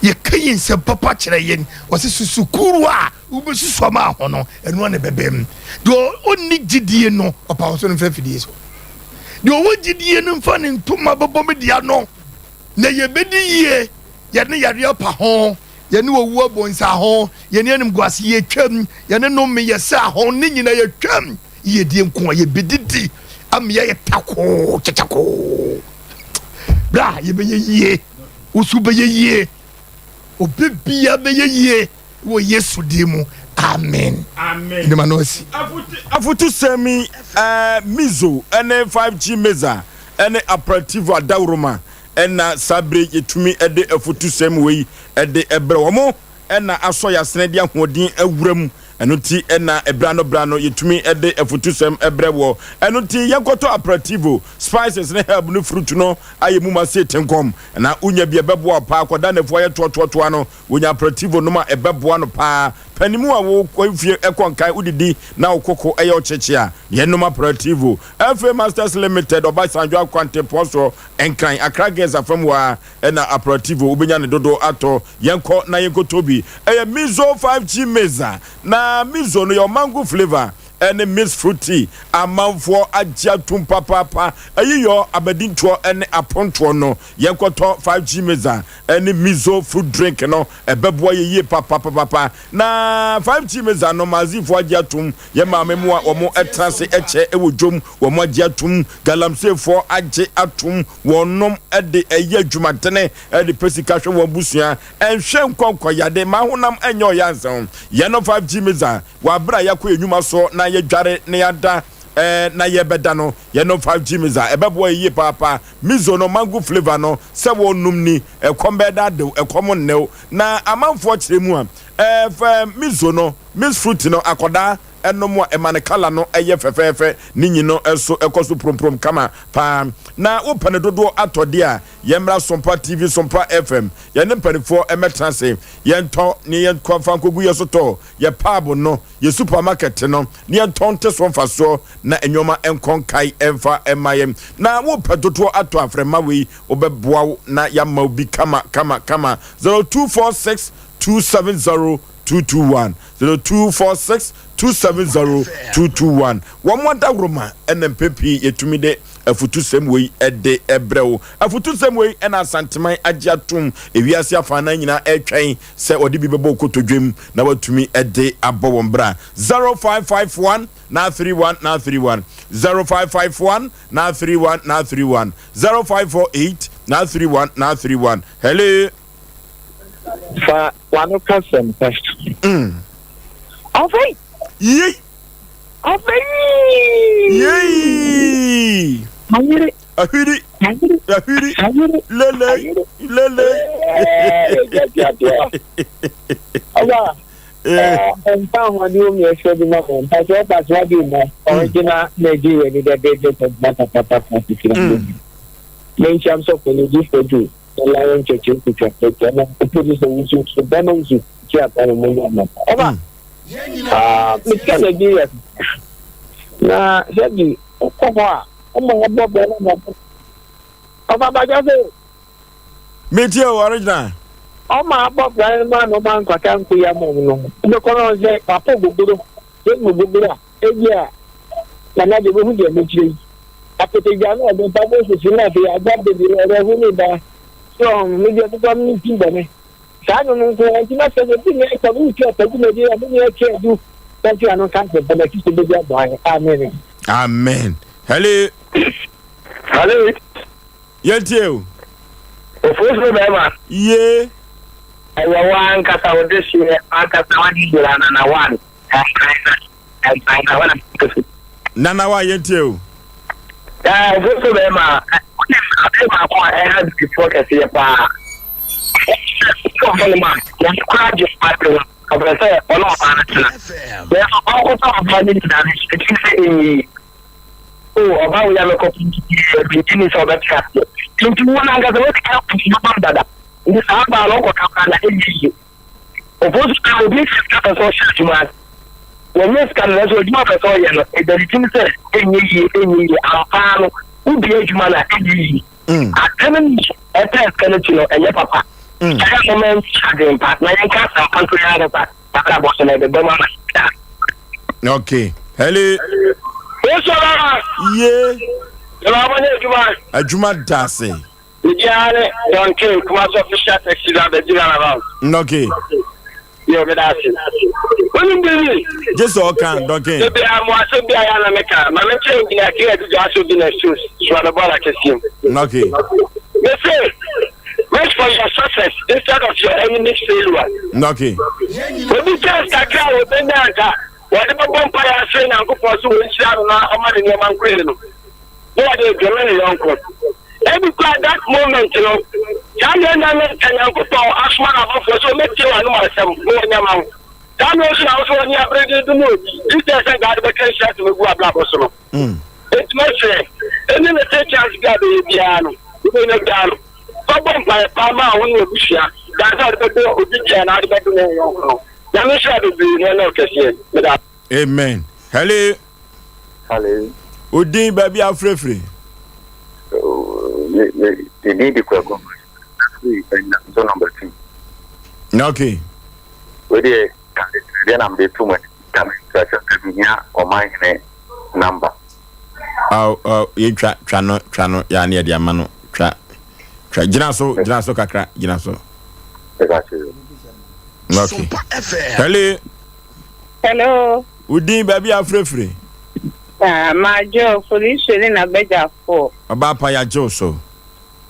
yɛka yi nsɛm papa kyerɛ yɛn. Wɔsɛ susukuru a wobɛsusu ama ho no, ɛno a ne bɛbɛm. Deɛ ɔnni gyidie no, ɔpa wo so no mfa fidie so. Deɛ ɔwɔ gyidie no mfa ne ntoma bɛbɔ me dea no na yɛbɛdi yie. Yɛne yareɛ pa ho, yɛne owu abɔ nsa ho, yɛne animguase yɛtwam, yɛne nnome yɛsɛ ho ne nyina yɛtwam. Yɛdie nko a yɛbɛdidi ama yɛyɛ takoo kyekyɛkoo. Bra, yɛbɛyɛ yie, woso bɛyɛ yie, obi bia bɛyɛ yie wɔ Yesu din mu, amen. Amen. Ndema no asi. Afotusɛm yi, mizo ne 5G meza ne aperativo adaworoma ɛna saa bere yɛtumi de afotusɛm wei de brɛ wɔn ɛna asɔ yɛasene de ahoɔden awura mu. Ɛno nti ɛna ɛbra no bra no yɛtumi de afotusɛm brɛ wɔ. Ɛno nti yɛnkɔtɔ aperativo spices ne herb ne fruit no ayɛ mu ma se tenkɔm na wonya bi, ɛbɛboa paa. Kɔda nafoɔ ayɛ toatoatoa no, wonya aperativo nom a, ɛbɛboa no paa. Panimu a wokɔ fie ɛkɔ nkan wodidi na wo koko ɛyɛ ɔkyekye a, yɛnom aperativo. Afei Masters Limited, Ɔbasanjo akwantempɔn soɔ, Nkran, Accra Girls afam hɔ a ɛna aperativo wobɛnya ne dodoɔ atɔ. Yɛnkɔ na yɛnkɔtɔ bi. Ɛyɛ Mizo 5G meza na mizo no yɛ mango flavour ɛne mixed fruit tea. Amanfoɔ agye atum papaapa. Ɛyiyɔ abadintoɔ ɛne apontoɔ no, yɛnkɔtɔ 5G meza ɛne mizo fruit drink no, ɛbɛboa yɛ yie papapapa. Na 5G meza no, maazifoɔ agye atum, yɛ maame mu a wɔn ɛtena ase ɛkyɛ ɛwɔ dwom, wɔn agye atum, galamseyfoɔ agye atum, wɔnom ɛde ɛyɛ adwumadene ɛde pɛ sika hwɛ wɔn busua, ɛnhwɛ nkɔnkɔyade ma honam ɛnyɛ ɔyɛ ansa. Yɛno 5G meza wɔ abere a yɛakɔ yɛn nnwuma so na yɛdware na yɛada na yɛbɛda no, yɛno 5G meza ɛbɛboa yɛ yie paapa. Mizo no mango flavour no, sɛ wɔnom ni ɛkɔm bɛyɛ da adew, ɛkɔm nnew. Na amanfoɔ kyerɛ mu a fɛ mizo no, mixed fruit no, akɔdaa ɛnom a ɛma ne colour no ɛyɛ fɛfɛɛfɛ, ne nyi no ɛso ɛkɔ so promprom kama paa. Na wopɛ ne dodoɔ atɔdeɛ a, yɛmmra Sompa TV, Sompa FM, yɛne mpanimfoɔ ɛmɛtena ase, yɛntɔ ne yɛnkɔ fa nkɔgu yɛ so tɔ yɛ paabo no, yɛ supermarket no, ne yɛntɔn te so mfasoɔ na nneɛma nkɔ nkae ɛmfa ɛma yɛn. Na wopɛ dodoɔ atɔ afrɛma wei, wobɛboa wo na yɛama wo bi kama kama kama. 0246 270 221, 0246 270 221. Wɔn mo adaworoma ɛna mpɛ pii yɛtumi de. afutusɛm wei de brɛ wo. Afutusɛm wei na Asanteman agye atom, ewiase afanan nyinaa ɛretwɛn sɛ wɔde bi bɛbɔ wo kotodwem na watumi de abɔ wɔn bra. 0551 931 931 0551 931 931 0548 931 931 Hello. Fa w'ano ka sɛmpa. Afei. Yei. Afei. Yei. Ayere. Ahwiri. Ayere. Ahwiri. Ayere. Lele. Ayere. Lele. Ọba. Mpa ahoɔden wɔ mu ɛsɛ bi ma mo mpa sɛ ɔba so adi mu original Nigeria ni dɛ bɛɛ bɛɛ bɛɛ patapata titi na mo ne nkyɛn sɔfo ne di fojú ne lion church nkuta ɛkyɛ na opo sɛ wusu so bɛma wusu ti ata no mo nyɛ ɔmo ɔba metia Nigeria na sɛbi ɔkɔ hɔ a ɔmo ɔbɔ bɛɛ na ɔmo ɔba bàjẹ́ sɛ. Metie o, original. Ɔma abɔ bra no ma na ɔma nkwata nko ya ma ɔmo no. Wobɛkɔ no sɛ papa ogogoро, sɛ ogogoро a, ebi a nana de bohu deɛ mekyerɛ yi. Apɛtɛgya no ɔde mpa bɔ sisi na afei agya bebree ɔde ɔho ne ba. So ɔmo me deɛ papa me ti bɔne. Saa no no nko nti na sɛ ebi ne ɛtɔ bi tu ɛtɔ bi na ebi ɛbi ne ɛkyɛ edu. Sɛnti ano nka sɛ bɔne ti sɛ bɛbi abɔ ayɛ. Amen. Amen. Hello. Hello. Yɛntie o. Ofosuo bɛrima. Yee. Ɛyɛ wo ankasa wo dehyeɛ ankasa w'ade nyinaa nana one ɛnkran na ɛnkran na wana kɛse. Nana wa yɛntie o. Ɛɛ ofosuo bɛrima wonim adeɛ baako a ɛha bibifoɔ kɛseɛ paa. Wɔ hɔnom a wɔn koraa gye ɔbaa no ho ɔpɛ sɛ ɔne ɔbaa no tena. Nanso ɔnkɔfa ɔbaa no nyinaa no ɛkyiri sɛ ɛnyɛ yie. O ɔbaa wei a mekɔ megye ni sɛ ɔbɛte aseɛ. Nti wo no ankasa woatwa atom dada. Nti saa baa no wokɔka koraa na ɛnyɛ yie. Ɔfo so a obi nya sika pɛ sɛ ɔhyɛ adwuma ase. Wɔnyɛ sika no nanso adwuma pɛ sɛ ɔyɛ no ɛda ne tirim sɛ ɛnyɛ yie ɛnyɛ yie. Ampa ara no wobue adwuma no a ɛnyɛ yie. Atɛm no ɛtaa sika no akyi no ɛnyɛ papa. Ɛyɛ a momma yɛnkyɛ adwene pa na yɛnka asɛmpa nto yɛn ankasa abrabɔ so na ɛbɛba mu ama yɛn daa. Okay. Hello. Yesu ɔbɛba. Ye. Yɛbɛ abɔ ne adwuma. Adwuma da ase. Media ne Duncan Kumasi official taxi driver di roundabout. Okay. Yo, meda ase. Wonim biribi? Gye sɛ ɔka Duncan. Ebi a mo asɛm bi a yɛ na meka. Ma menkyerɛ engineer Kea Adidwo asɛ obi na so sua me bɔɔla kɛseɛ mu. Okay. Me se, wish for your success instead of your enemy's failure. Okay. Obi chance kakra a wɔbɛnya anka wɔde bɛbɔ mpaeɛ asrɛ Nyankopɔn sɛ wɔnhyira no na ɔma ne nneɛma nkɔ yie no, na wɔde redome ne yɔnko. Ebi koraa that moment no, saa mmerɛ na na nka Nyankopɔn asoma n'abɔfoɔ sɛ wɔmmɛtie w'anom asɛm na wɔnyɛ ma wo. Saa mmerɛ nso na wo nso w'ani abere de redome obi, instead sɛ nka wode bɛka nhyira asɛm agu w'abrabɔ so no. Enti mɛsrɛ, any little chance bi a bɛyɛ biara no, wobɛnya biara no, fa bɔ mpaeɛ paa ma wo ne w'abusua, than sɛ wode bɛdɔ obi bi anaa wode bɛdome wo yɔnko no. Nyame nhyira bebree na ɔnyɛ wo kɛseɛ. Meda. Amen. Hello. Hello. Odin baabi a wofirefiri. Me din de Kwaku. So number 2. Okay. Wei deɛ deɛ na mede to mu ka me sɛ mehia ɔmanhene number. Aw aw yɛtwa twa no twa no yɛ ne yɛde ama no twa twa gyina so gyina so kakra gyina so. Okay. Hello. Hello. Wo din baabi a wofirefiri? Ah, Madwo, Felicia ne n'abadwafoɔ. Ɔbaa pa yɛagye wo so.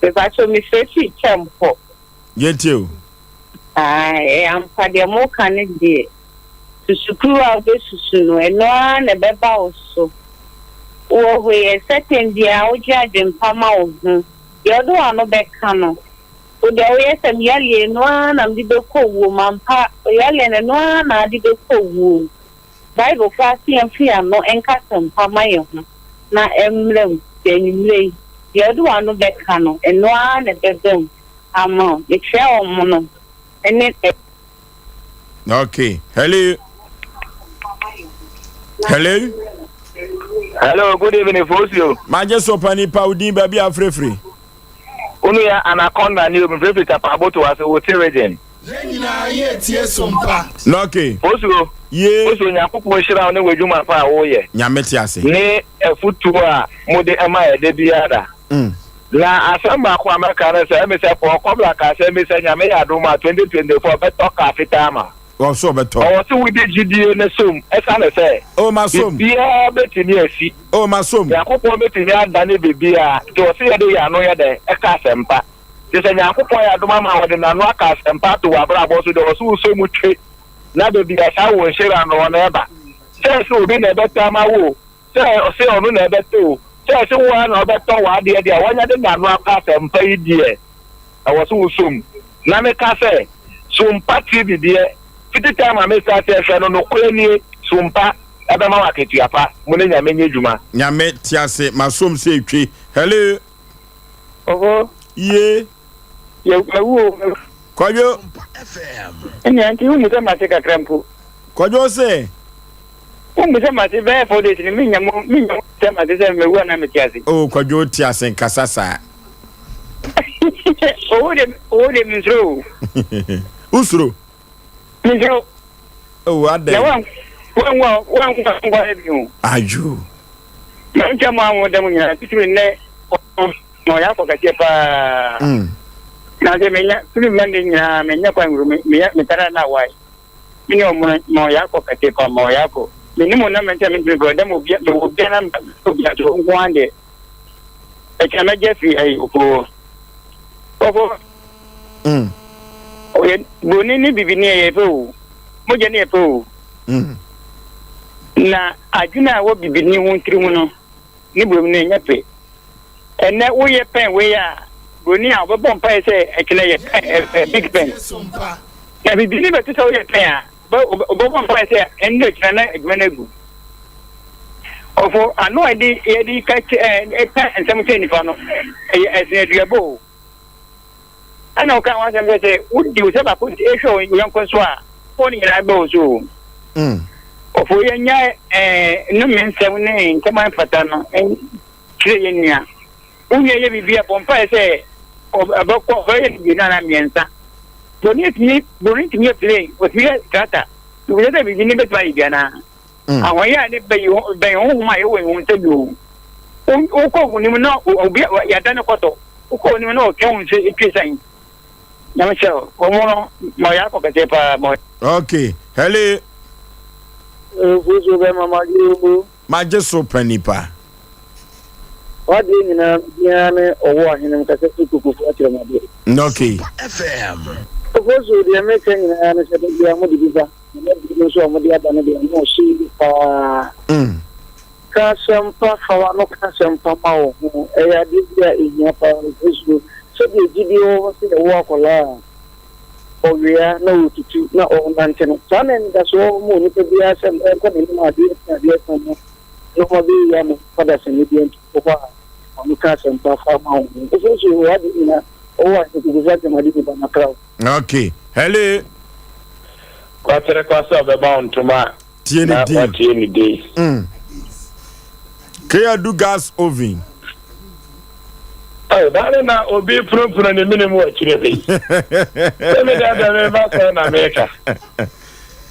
Mepakyɛ mefrɛ firi Kyɛmpɔ. Yɛntie o. Ah, ɛyɛ ampa deɛ moka no deɛ, susukuru a wobɛsusu no, ɛno ara na ɛbɛba wo so. Wɔ hɔ yi, ɛsɛ tɛm biara wogye adwempa ma wo ho. Deɛ wode w'ano bɛka no, wo deɛ woyɛ sɛ meyaleɛ ɛno ara na mede bɛkɔ wuo mu. Ampa, ɔyaleɛ no ɛno ara na ade bɛkɔ wuo mu. Bible koraa se yɛmfa yɛn ano nka asɛmpa ma yɛn ho na ɛmmra mu. Sɛ anwummerɛ yi, deɛ wode w'ano bɛka no, ɛno ara na ɛbɛba mu ama wo. Mekyerɛ wɔn no ne. Okay. Hello. Hello. Hello, good evening, Fosio. Magye so pani pa wo din baabi a frɛfiri. Unu ya anaconda ni omi frɛfiri Tapaboto ase Oti region. Yɛn nyinaa yɛretie sompa. Lucky. Osuro, Yie. osuro Nyankopɔn nhyira wo ne w'adwuma pa a woyɛ. Nyame te ase. Ne afutuo a mode ma yɛ da biara da. Na asɛm baako a mɛka ne sɛ, ɛmi sɛ Paul Kɔbla kaa sɛ ɛmi sɛ Nyame yɛ adom a 2024 ɔbɛtɔ kaa fitaa ama wo. Ɔwɔ sɛ ɔbɛtɔ. Ɔwɔ sɛ wode gyidie no som ɛsiane sɛ Oh, masom. biribiara bɛtumi asi. Oh, masom. Nyankopɔn bɛtumi adane biribiara nti ɔwɔ sɛ yɛde yɛn ano yɛ dɛn? Ɛka asɛmpa. Nti sɛ Nyankopɔn ayɛ adom ama wɔde n'ano aka asɛmpa ato w'abrabɔ so deɛ ɔwɔ sɛ wosɔ mu twe na baabi a saa wo nhyira no wɔ no ɛba. Sɛ ɛsɛ obi na ɛbɛtɔ ama wo o, sɛ ɔse ɔno na ɛbɛtɔ o, sɛ ɛse wo ara na wobɛtɔ w'adeɛ deɛ a, wanya de n'ano aka asɛmpa yi deɛ, ɛwɔ sɛ wosɔ mu. Na meka sɛ, Sompa TV deɛ, fiti time a me starteɛ hwɛ no, nokorɛ nie, Sompa ɛbɛma wo akatua pa. Mo ne Nyame nyɛ dwuma. Nyame te ase masom sɛ etwe. Hello. Ɔhɔ. Ye. Yɛ mawu o mawu. Kwadwo. Ɛnea nti wommu sɛ mate kakra mpo. Kwadwo se. Wommu sɛ mate bɛyɛ 4 days ni menya mo menya mo sɛ mate sɛ mawu anaa mete ase. Oh Kwadwo te ase nkasa saa. Owu de owu de mensuro o. Wosuro? Mensuro. Oh adɛn? Na wan wanwu a wanwu a nkɔ heaven o. Ayo. Mankyɛ mo a mo da mo nyinaa titiri nnɛ ma ɔyɛ akɔ kɛseɛ paa. Mm. Na sɛ menya firi Monday nyinaa menya kwan wuro me meyɛ metara na awae. Me ne ɔmo no ma ɔyɛ akɔ kɛseɛ paa ma ɔyɛ akɔ. Me ne mo na mɛnkyɛ mentumi kɔ ɛda mo obia mewɔ obia na obia so nko ara deɛ. Ɛkyɛ mɛgye afiri ayi ofoo. Ofoo. Mm. Ɔyɛ broni ne bibini ɛyɛ pɛ o. Mogya ne yɛ pɛ o. Mm. Na adwene a ɛwɔ bibini ho tiri mu no ne broni no ɛnyɛ pɛ. Ɛnɛ woyɛ pɛn wei a broni a ɔbɛbɔ mpaeɛ sɛ ɛkyinɛ yɛ pɛn ɛ ɛ big pɛn. Na bibini bɛte sɛ woyɛ pɛn a ɔbɛbɔ mpaeɛ sɛ ɛnɛ ɛkyinɛ na adwuma no agu. Ɔfo ano a yɛde yɛde ka kyɛ ɛ ɛka nsɛm kyerɛ nipa no ɛyɛ ɛsene aduabɔ o. Ɛna ɔkaa ho asɛm sɛ, sɛ wodi wo sɛ baako nti ehwɛ wo yɔnko nso a, wɔn nyinaa bɛ wo so o. Ɔfo yɛnya ɛɛ nnome nsɛm ne nsɛm a ɛmfata no kyerɛ yɛn nua. Wo nua yɛ biribi a, bɔ mpaeɛ sɛ ɔbɛkɔ ɔbɛyɛ no mmienu anaa mmiɛnsa. Broni tumi broni tumi yɛ plane, ɔtumi yɛ tractor. Wobisa sɛ biribi ne bɛtumi ayɛ bi anaa? Mm. Ahoyɛ a ne bɛyi bɛn honhom a yɛwɔ wɔn nsa bi o. Wokɔ wɔn nim na obi yɛada ne kɔtɔ. Wokɔ wɔn nim na ɔtwe wɔn nsa etwe san. Nyame sɛ wɔn no ma ɔyɛ akɔ kɛseɛ paa ma. Okay, hello. Ofuso bɛ ma magye o. Magye so pa nipa. Wadeɛ nyinaa biara ne ɔwɔ ahenem kasa fi kokofo akyerɛ madeɛ. Okay. Ofuso deɛ meka nyinaa ne sɛ da biara mode bi ba. Na bi nso a wɔde aba no deɛ, ano ɔhye yie paa. Ka asɛmpa, fa w'ano ka asɛmpa ma wo ho. Ɛyɛ adeɛ bi a ɛhia paa. Nso sɛdeɛ gyidie wɔ hɔ sɛ yɛwo akwadaa a, ɔwea na ɔtutu na ɔnante no, saa na anidasoɔ wɔ hɔ ma onipa biara sɛ mmerɛ rekɔ n'anim a adeɛ resa adeɛ resa no, nneɛma bɛyɛ yie ama onipa dasani biara nti wɔ hɔ a w'ano ka asɛmpa fa ma wo ho. Nso wɔ adeɛ nyinaa ɔwɔ ahemfo sɛ atɛmade nipa na kra wo. Okay. Hello. Kwatere kwa sɛ ɔbɛba wo ntoma a Tie ne na din. watie ne din. Mm. Kea du gas oven. Oh, dane na obi punumpunu ne mene mu akyire hɔ yi. Sɛ me dɛ dɛ meba sɛ na meka.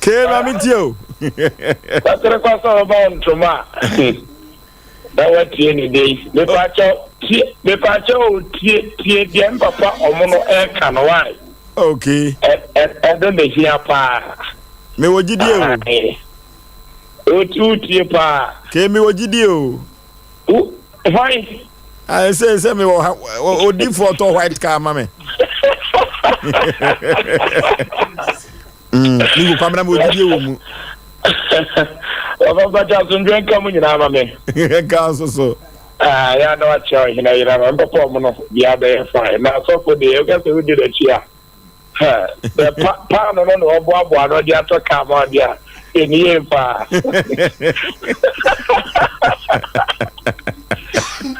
Kee ma me tie o. Kwatere kwa sɛ ɔbɛba wo ntoma a na watie ne din. Mepakyɛw tie mepakyɛw o tie tie deɛ mpapa ɔmo no ɛka no why. Okay. Ɛno na ehia paa. Mewɔ gyidie o. Wotie wotie paa. Kee mewɔ gyidie o. Wo hwan? Ayɛ sɛ sɛ mewɔ ha odifoɔ tɔ white car ma me. Mm, ne wu kwamena mewɔ gyidie wɔ mu. Ɔfa mpakyɛ asomdwe nka mu nyinaa ma me. Nka nso so. Ah, ya na wakyerɛ ɔhene yera ma mpapa ɔmo no bia bɛyɛ fine. Na asɔfo deɛ woka sɛ wodi n'akyi a sɛ pa paano no na ɔboaboa no de atɔ kaa ma ɔde a ɛni yie paa.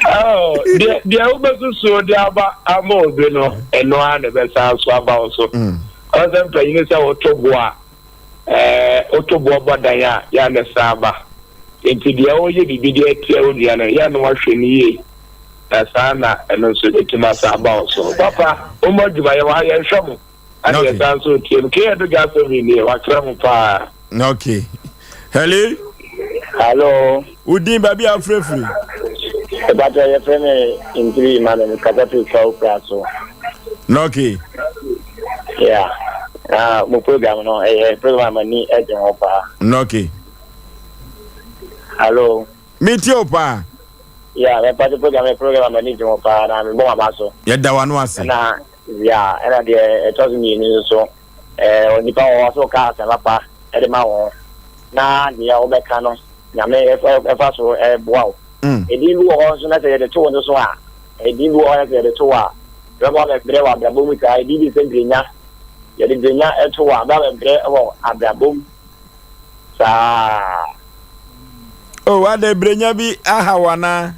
Oh, deɛ deɛ wobɛsusuo de aba ama obi no ɛno ara na ɛbɛsan so aba wo so. Ɔsɛ mpanyini sɛ woto bo a Ɛɛ, woto boɔ bɔ dan a, yɛ a na ɛsan ba. Enti deɛ ɔreyɛ biribi de atia wo nua no, yɛ a na wahwɛ no yie, na saa na ɛno nso ɛtumi asan aba wo so. Papa, mommɔ adwuma, yɛwɔ ha, yɛnhwɛ mo. Ɛna Okay. yɛsan nso tie no. Kee Edo Gasoline deɛ wakyerɛ mo paa. Okay. Hello. Hello. Wo din baabi a wofirafiri? Ɛbata yɛfrɛ me Ntiri Emmanuel mekasa firi Kwawu Pra so. Okay. Yeah. Ah, mo program no ɛyɛ program a m'ani gye ho paa. Okay. Hello. Metie wo paa. Yeah, mɛpa program yɛ program a m'ani gye ho paa na mebɔ m'aba so. Yɛda w'ano ase. Na yeah, ɛna deɛ ɛtɔ so mmienu nso so ɛɛ onipa wɔ hɔ so ɔka asɛm papa ɛde ma wɔn na deɛ wɔbɛka no nyame ɛfa so ɛboa wo. Mm. Edin bi wɔ hɔ nso na sɛ yɛde to wo nso so a edin bi wɔ hɔ na sɛ yɛde to wo a ɛbɛma bɛbrɛ wɔ abrabɔ mu saa edin bi sɛ brenya yɛde brenya ɛto wo a ɛbɛma bɛbrɛ wɔ abrabɔ mu saa. Oh, adɛ brenya bi aha wo anaa?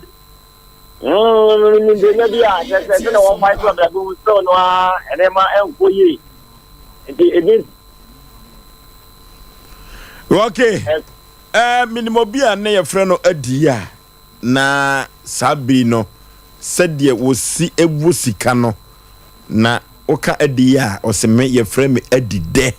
Mm, brenya bi a kyerɛ sɛ sɛdeɛ wɔn fae so abrabɔ mu sɛ no a ɛnɛma ɛnkɔ yie nti edin. Okay. Eh, menim obi a ne yɛfrɛ no adi a na saa bere no sɛdeɛ wɔsi wɔ sika no na woka adi a ɔsɛ me yɛfrɛ me adi dɛ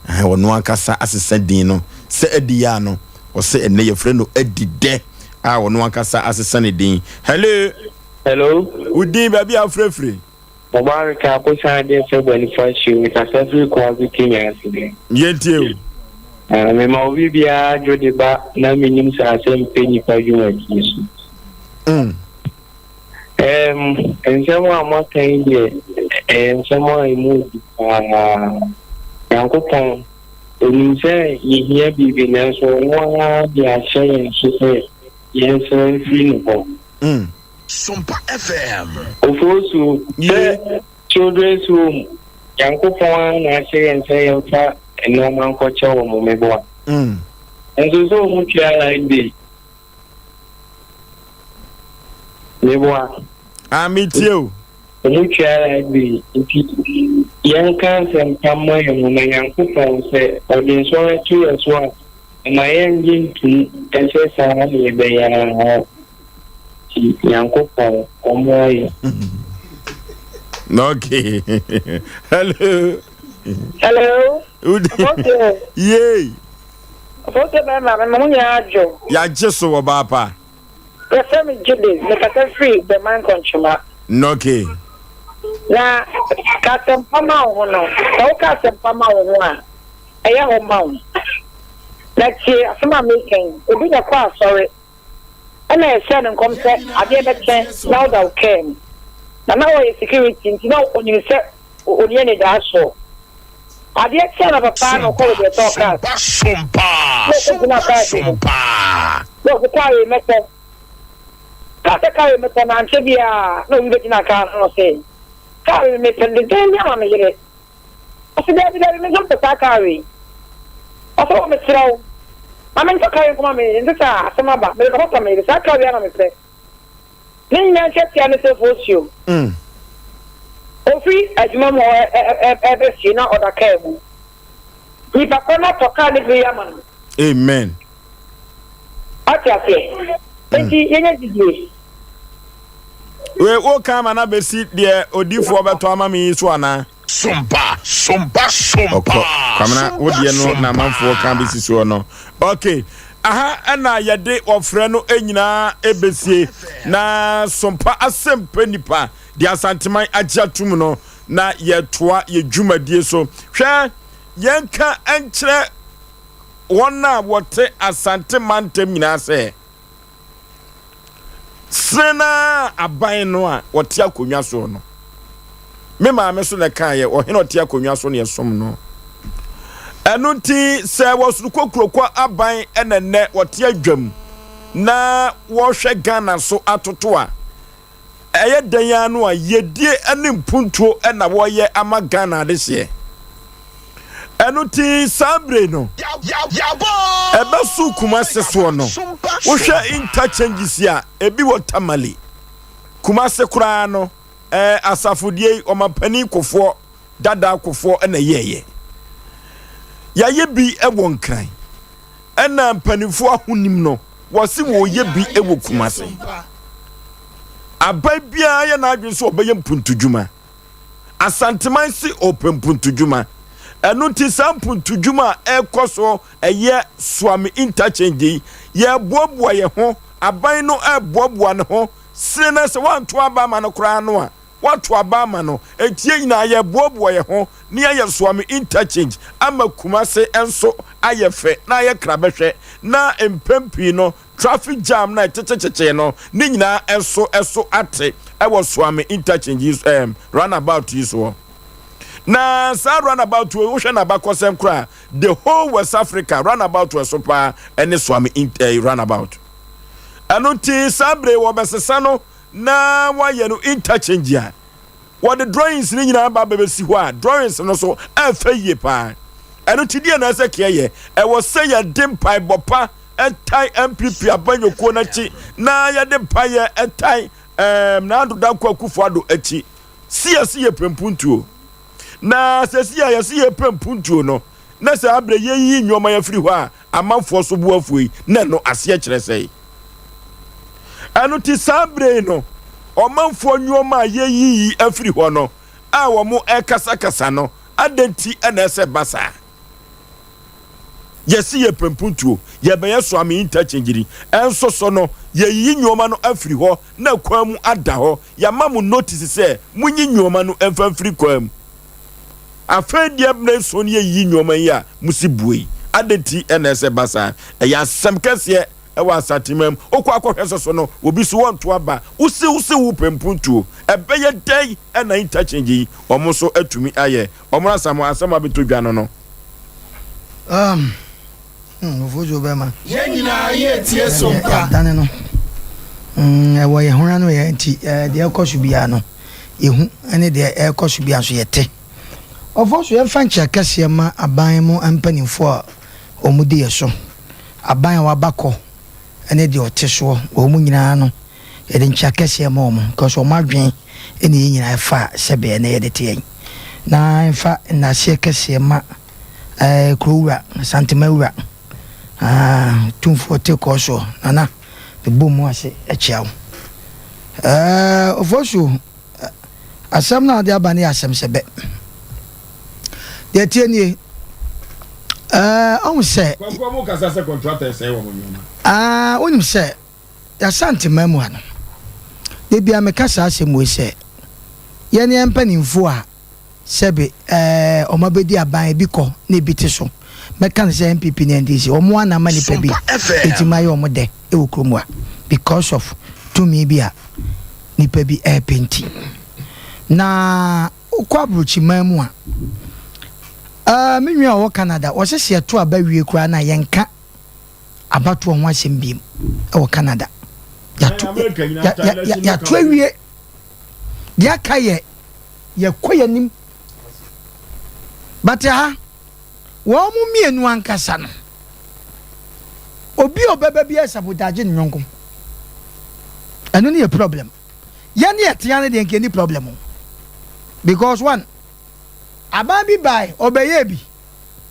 ɔno ankasa asesa din no sɛ adi a no ɔsɛ ɛnɛ yɛfrɛ no adi dɛ a ɔno ankasa asesa ne din. Hello. Hello. Wo din baabi a wofrɛfiri? Mubarak Akosan de fɛ Bonifacio mekasa firi Kwabi Kenya ase. Yɛntie o. Ah, mema obi biara dwo de ba na menim sɛ asɛm pɛ nnipa dwumadie so. Mm. Um, nsɛm a moaka yi deɛ ɛyɛ nsɛm a ɛmu di paa. Nyankopɔn onim sɛ yɛhia biribi nanso ɔno ara de ahyɛ yɛn so sɛ yɛnsrɛ mfiri ne hɔ. Mm. Sompa FM. Ofosu, sɛ Children's Home, Nyankopɔn ara na ahyɛ yɛn sɛ yɛmfa nneɛma nkɔkyɛ wɔn meboa. Mm. Nso sɛ wɔn tua light bill. Meboa. Ah, metie o. Wɔn tua light bill nti yɛnka nsɛmpa mma yɛn ho na Nyankopɔn sɛ ɔde nsɔhwɛ to yɛn so a, ɔma yɛngye ntom sɛ saa na yɛbɛyɛ ara. Nti Nyankopɔn ɔmmoa yɛn. Okay. Hello. Hello. Ɔfɔntuo. Yay. Ɔfɔntuo bɛrima mi ma mo nyinaa adwo. Yagye so wɔ baa pa. Yɛfrɛ me Judith, mekasa firi Bɛman Kɔntwoma. Okay. Na ka asɛmpa ma wo ho no, sɛ woka asɛmpa ma wo ho a, ɛyɛ hɔ ma wo. Na tie asɛm a meka yi, obi na ɛkɔ asɔre Ɛna yɛhyɛɛ no nkɔm sɛ adeɛ bɛkyɛ na ɔda wo kaa mu. Na na ɔyɛ security nti na ɔnim sɛ ɔnni anidaasoɔ. Adeɛ kyee anɔpa paa na ɔkɔɔ baabi a ɔtɔɔ cars. Na ɔkɔgyinaa cars mu. Na ɔse car wei mɛtɔ. Kaa sɛ car wei mɛtɔ no ankyɛ biara na obi bɛgyinaa car no na ɔse car wei mepɛ no dendenden ama me yere. Ɔse daabi daabi me nso mepɛ saa car wei. Ɔse oh mesrɛ wo ma mentɔ car yi nkɔma me yere nte saa a asɛm aba mede kɔpapa me yere saa car wei ara na mepɛ. Ne nyinaa ntiatia ne sɛ Fosuo ofiri adwuma mu ɛɛba fie na ɔda car mu. Nipa korɔ no atɔ car no bi ama no. Amen. Wate aseɛ? Enti yɛnya gyidie. Wei woka ama no abɛsi deɛ odifoɔ bɛtɔ ama me yi so anaa? Sompa, sompa, sompa. Ɔkɔ. Kwamina, wo deɛ no na amanfoɔ ka bɛsi soɔ no. Ok. Aha ɛna yɛde ɔfrɛ no nyinaa ɛbɛsie. Na sompa asɛmpɛ nipa deɛ Asanteman agye atom no na yɛtoa yɛ dwumadie so. Hwɛ, yɛnka nkyerɛ wɔn a wɔte Asante mantam nyinaa sɛ, sene no ara aban no a wɔte akonnwa soɔ no, me maame so na ɛkaeɛ, ɔhene a ɔte akonnwa so na ɛsom no. Ɛno nti sɛ wɔsoro kokuroko aban na nnɛ wɔte adwam na wɔhwɛ Ghana so atoto a, Ɛyɛ dɛn ara no a, yiedie ne mpuntuo na wɔreyɛ ama Ghana adehyeɛ. Ɛno nti saa bere no, ɛbɛso Kumase soɔ no, wohwɛ interchanges a ebi wɔ Tamale, Kumase koraa no, ɛɛ asafodie yi, ɔmapanin Kofoɔ, dada Kofoɔ na ɛyɛɛyɛ. Yɛayɛ bi wɔ Nkran, ɛna mpanimfoɔ ahonim no, wɔse wɔreyɛ bi wɔ Kumase. Aban biara yɛ n'adwene sɛ ɔbɛyɛ mpuntudwuma. Asanteman se ɔpɛ mpuntudwuma. Ɛno nti saa mpuntudwuma a ɛrekɔ so ɛyɛ Suame Interchange yi, yɛreboaboa yɛn ho, aban no reboaboa ne ho, sene na sɛ woanto aba ama no koraa no a, woato aba ama no. Enti yɛn nyinaa yɛreboaboa yɛn ho na yɛayɛ Suame Interchange ama Kumase nso ayɛ fɛ na ayɛ krabɛhwɛ na mpɛn pii no Traffic jam no a ɛkyekyekyekye no ne nyinaa nso so ate wɔ Suame interchange yi ɛɛm runabout yi soɔ. Na saa runabout yi wohwɛ n'abakɔsɛm koraa the whole West Africa runabout ɛso paa ɛne Suame eh, runabout. Ɛno nti saa bere wɔbɛsesa no na wɔayɛ no interchange a wɔde drawings no nyinaa ba bɛbɛsi hɔ a drawings no so ɛfɛ yie paa. Ɛno nti deɛ na ɛsɛ keɛ yɛ ɛwɔ sɛ yɛde mpaebɔ pa ɛtae NPP abanyɔkuo no akyi na yɛde mpaeɛ ɛtae ɛɛm Nana Addo Dankwa Akufo Addo akyi. Si yɛsi yɛ pɛ mpuntuo. Na sɛ si a yɛsi yɛ pɛ mpuntuo no na sɛ abrɛ yɛyiyi nneɛma yɛfiri hɔ a amanfoɔ so bo afuo yi na ɛno aseɛ kyerɛ sɛe. Ɛno ti saa berɛ yi no ɔmanfoɔ nneɛma a yɛyiyi afiri hɔ no a wɔn ɛkasakasa no adɛn nti na ɛsɛ ba saa? Yɛse yɛpɛ mpuntuo, yɛbɛyɛ Suame interchange ni, ɛnso so no yɛyiyi nnoɔma no afiri hɔ na kwan mu ada hɔ, yɛama mo notice sɛ monyi nnoɔma no mfa mfiri kwan mu. Afei deɛ mmerɛ nso no yɛyiyi nnoɔma yi a mosi buei, adɛn nti na ɛsɛ ɛba saa? Ɛyɛ asɛm kɛseɛ wɔ Asanteman mu, wokɔ akɔhwɛ nso so no obi so wɔnto aba, wose wose wopɛ mpuntuo, ɛbɛyɛ dɛn na interchange yi wɔn nso atumi ayɛ? Wɔn asam asɛm abɛtɔ dwa no no. Um, hmm, ofosuo bɛma. Yɛn nyinaa yɛ tie so mpa. Yɛadane no. Mm, ɛwɔ yɛn ho ano yɛ nti eh, deɛ ɛkɔ so biara no yɛhu ne deɛ ɛkɔ so biara nso yɛte. Ɔfosuo yɛmfa nkyea kɛseɛ ma aban mu mpanimfoɔ a wɔdi yɛ so. Aban a waba kɔ ne deɛ ɔte soɔ, wɔn nyinaa no yɛde nkyea kɛseɛ ma wɔn because wɔn adwene ne yɛn nyinaa ɛfa sɛbeɛ na yɛde te yɛn. Na mfa nnaseɛ kɛseɛ ma eh, kuro wura, Santema wura, ah, tumfoɔ te kɔɔ soɔ, nana, mebɔ mu ase kyea wo. Eh, Ofosu, eh, asɛm no a wode aba no yɛ asɛm sɛ bɛ. Deɛ tie nie, eh, ɔhu sɛ. Kwaku ɔmo kasa sɛ contractor ɛsɛe wɔn nneɛma. Ah, wonim sɛ Y'Asantema mu ha no, da biara meka saa asɛm wei sɛ, yɛn yɛn mpanimfoɔ a sɛbe ɛɛ wɔn abɛdi aban ebi kɔ na ebi te so, mɛka no sɛ NPP ne NDC, wɔn ara na ama nnipa bi ɛtumi ayɛ wɔn dɛ wɔ kurom ha because of tumi bi a nnipa bi ɛrepɛ nti. Na wokɔ aburokyiman mu a, ɛɛ me nua a ɔwɔ Canada, wɔse sɛ yɛto aba wie koraa no a yɛnka abatoɔ ho asɛm biem wɔ Canada. Yɛato yɛato awie. Deɛ aka yɛ yɛkɔ yɛn anim. But ha wɔn mo mmienu ankasa no obi a ɔbɛba bi sabotage ne yɔnko. Ɛno ne yɛ problem. Yɛn ne yɛtea no deɛ nka ɛni problem o. Because one aban bi bae ɔbɛyɛ bi.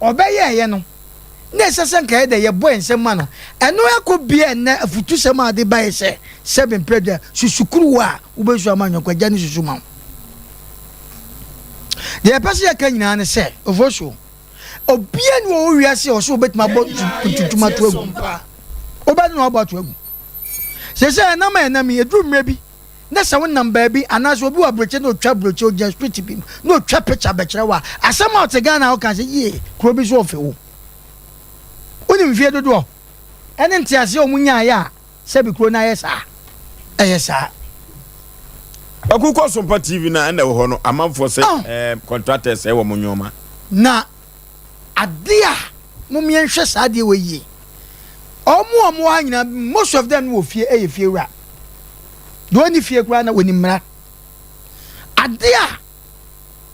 Ɔbɛyɛeɛ no, na ɛsɛ sɛ nka yɛdɛ yɛbɔ yɛn nsam ma no. Ɛno ɛkɔ bia ɛnnɛ afutusɛm a ɔde baeɛ sɛ, sɛbe mprɛ dua, susu kuruwa a wobɛsu ama yɔnko agya no susu ma wo. Deɛ yɛpɛ sɛ yɛka nyinaa ne sɛ, Ofosuo, obia ni wɔ wiase a ɔsɛ obɛtumi abɔ ntuntum ato agu. Wobɛde na wabɔ ato agu. Sɛ sɛ ɛnam a ɛnam yi, ɛduru mmerɛ bi, na sɛ wonam baabi anaasɛ obi wɔ aburokyi na otwa aburokyi ogyina street bi mu na otwa picture bɛkyerɛ wo a, asɛm a ɔte Ghana a ɔka sɛ yie kuro bi so ɔfɛ wo. Wonim mfie dodoɔ ɛne nteaseɛ a wɔn nyaeɛ a sɛbi kuro no ayɛ saa? Ɛyɛ saa. Kwaku kɔ Sompa TV na ɛna ɛwɔ hɔ no amanfoɔ sɛ ɛɛ contractors ɛwɔ mo nneɛma. Na adeɛ a mom yɛnhwɛ saa adeɛ wei yie. Ɔmo a ɔmo wɔ ha nyinaa most of them no wɔ fie ɛyɛ fie wura. Deɛ ɔnni fie koraa na ɔnim mmara. Adeɛ a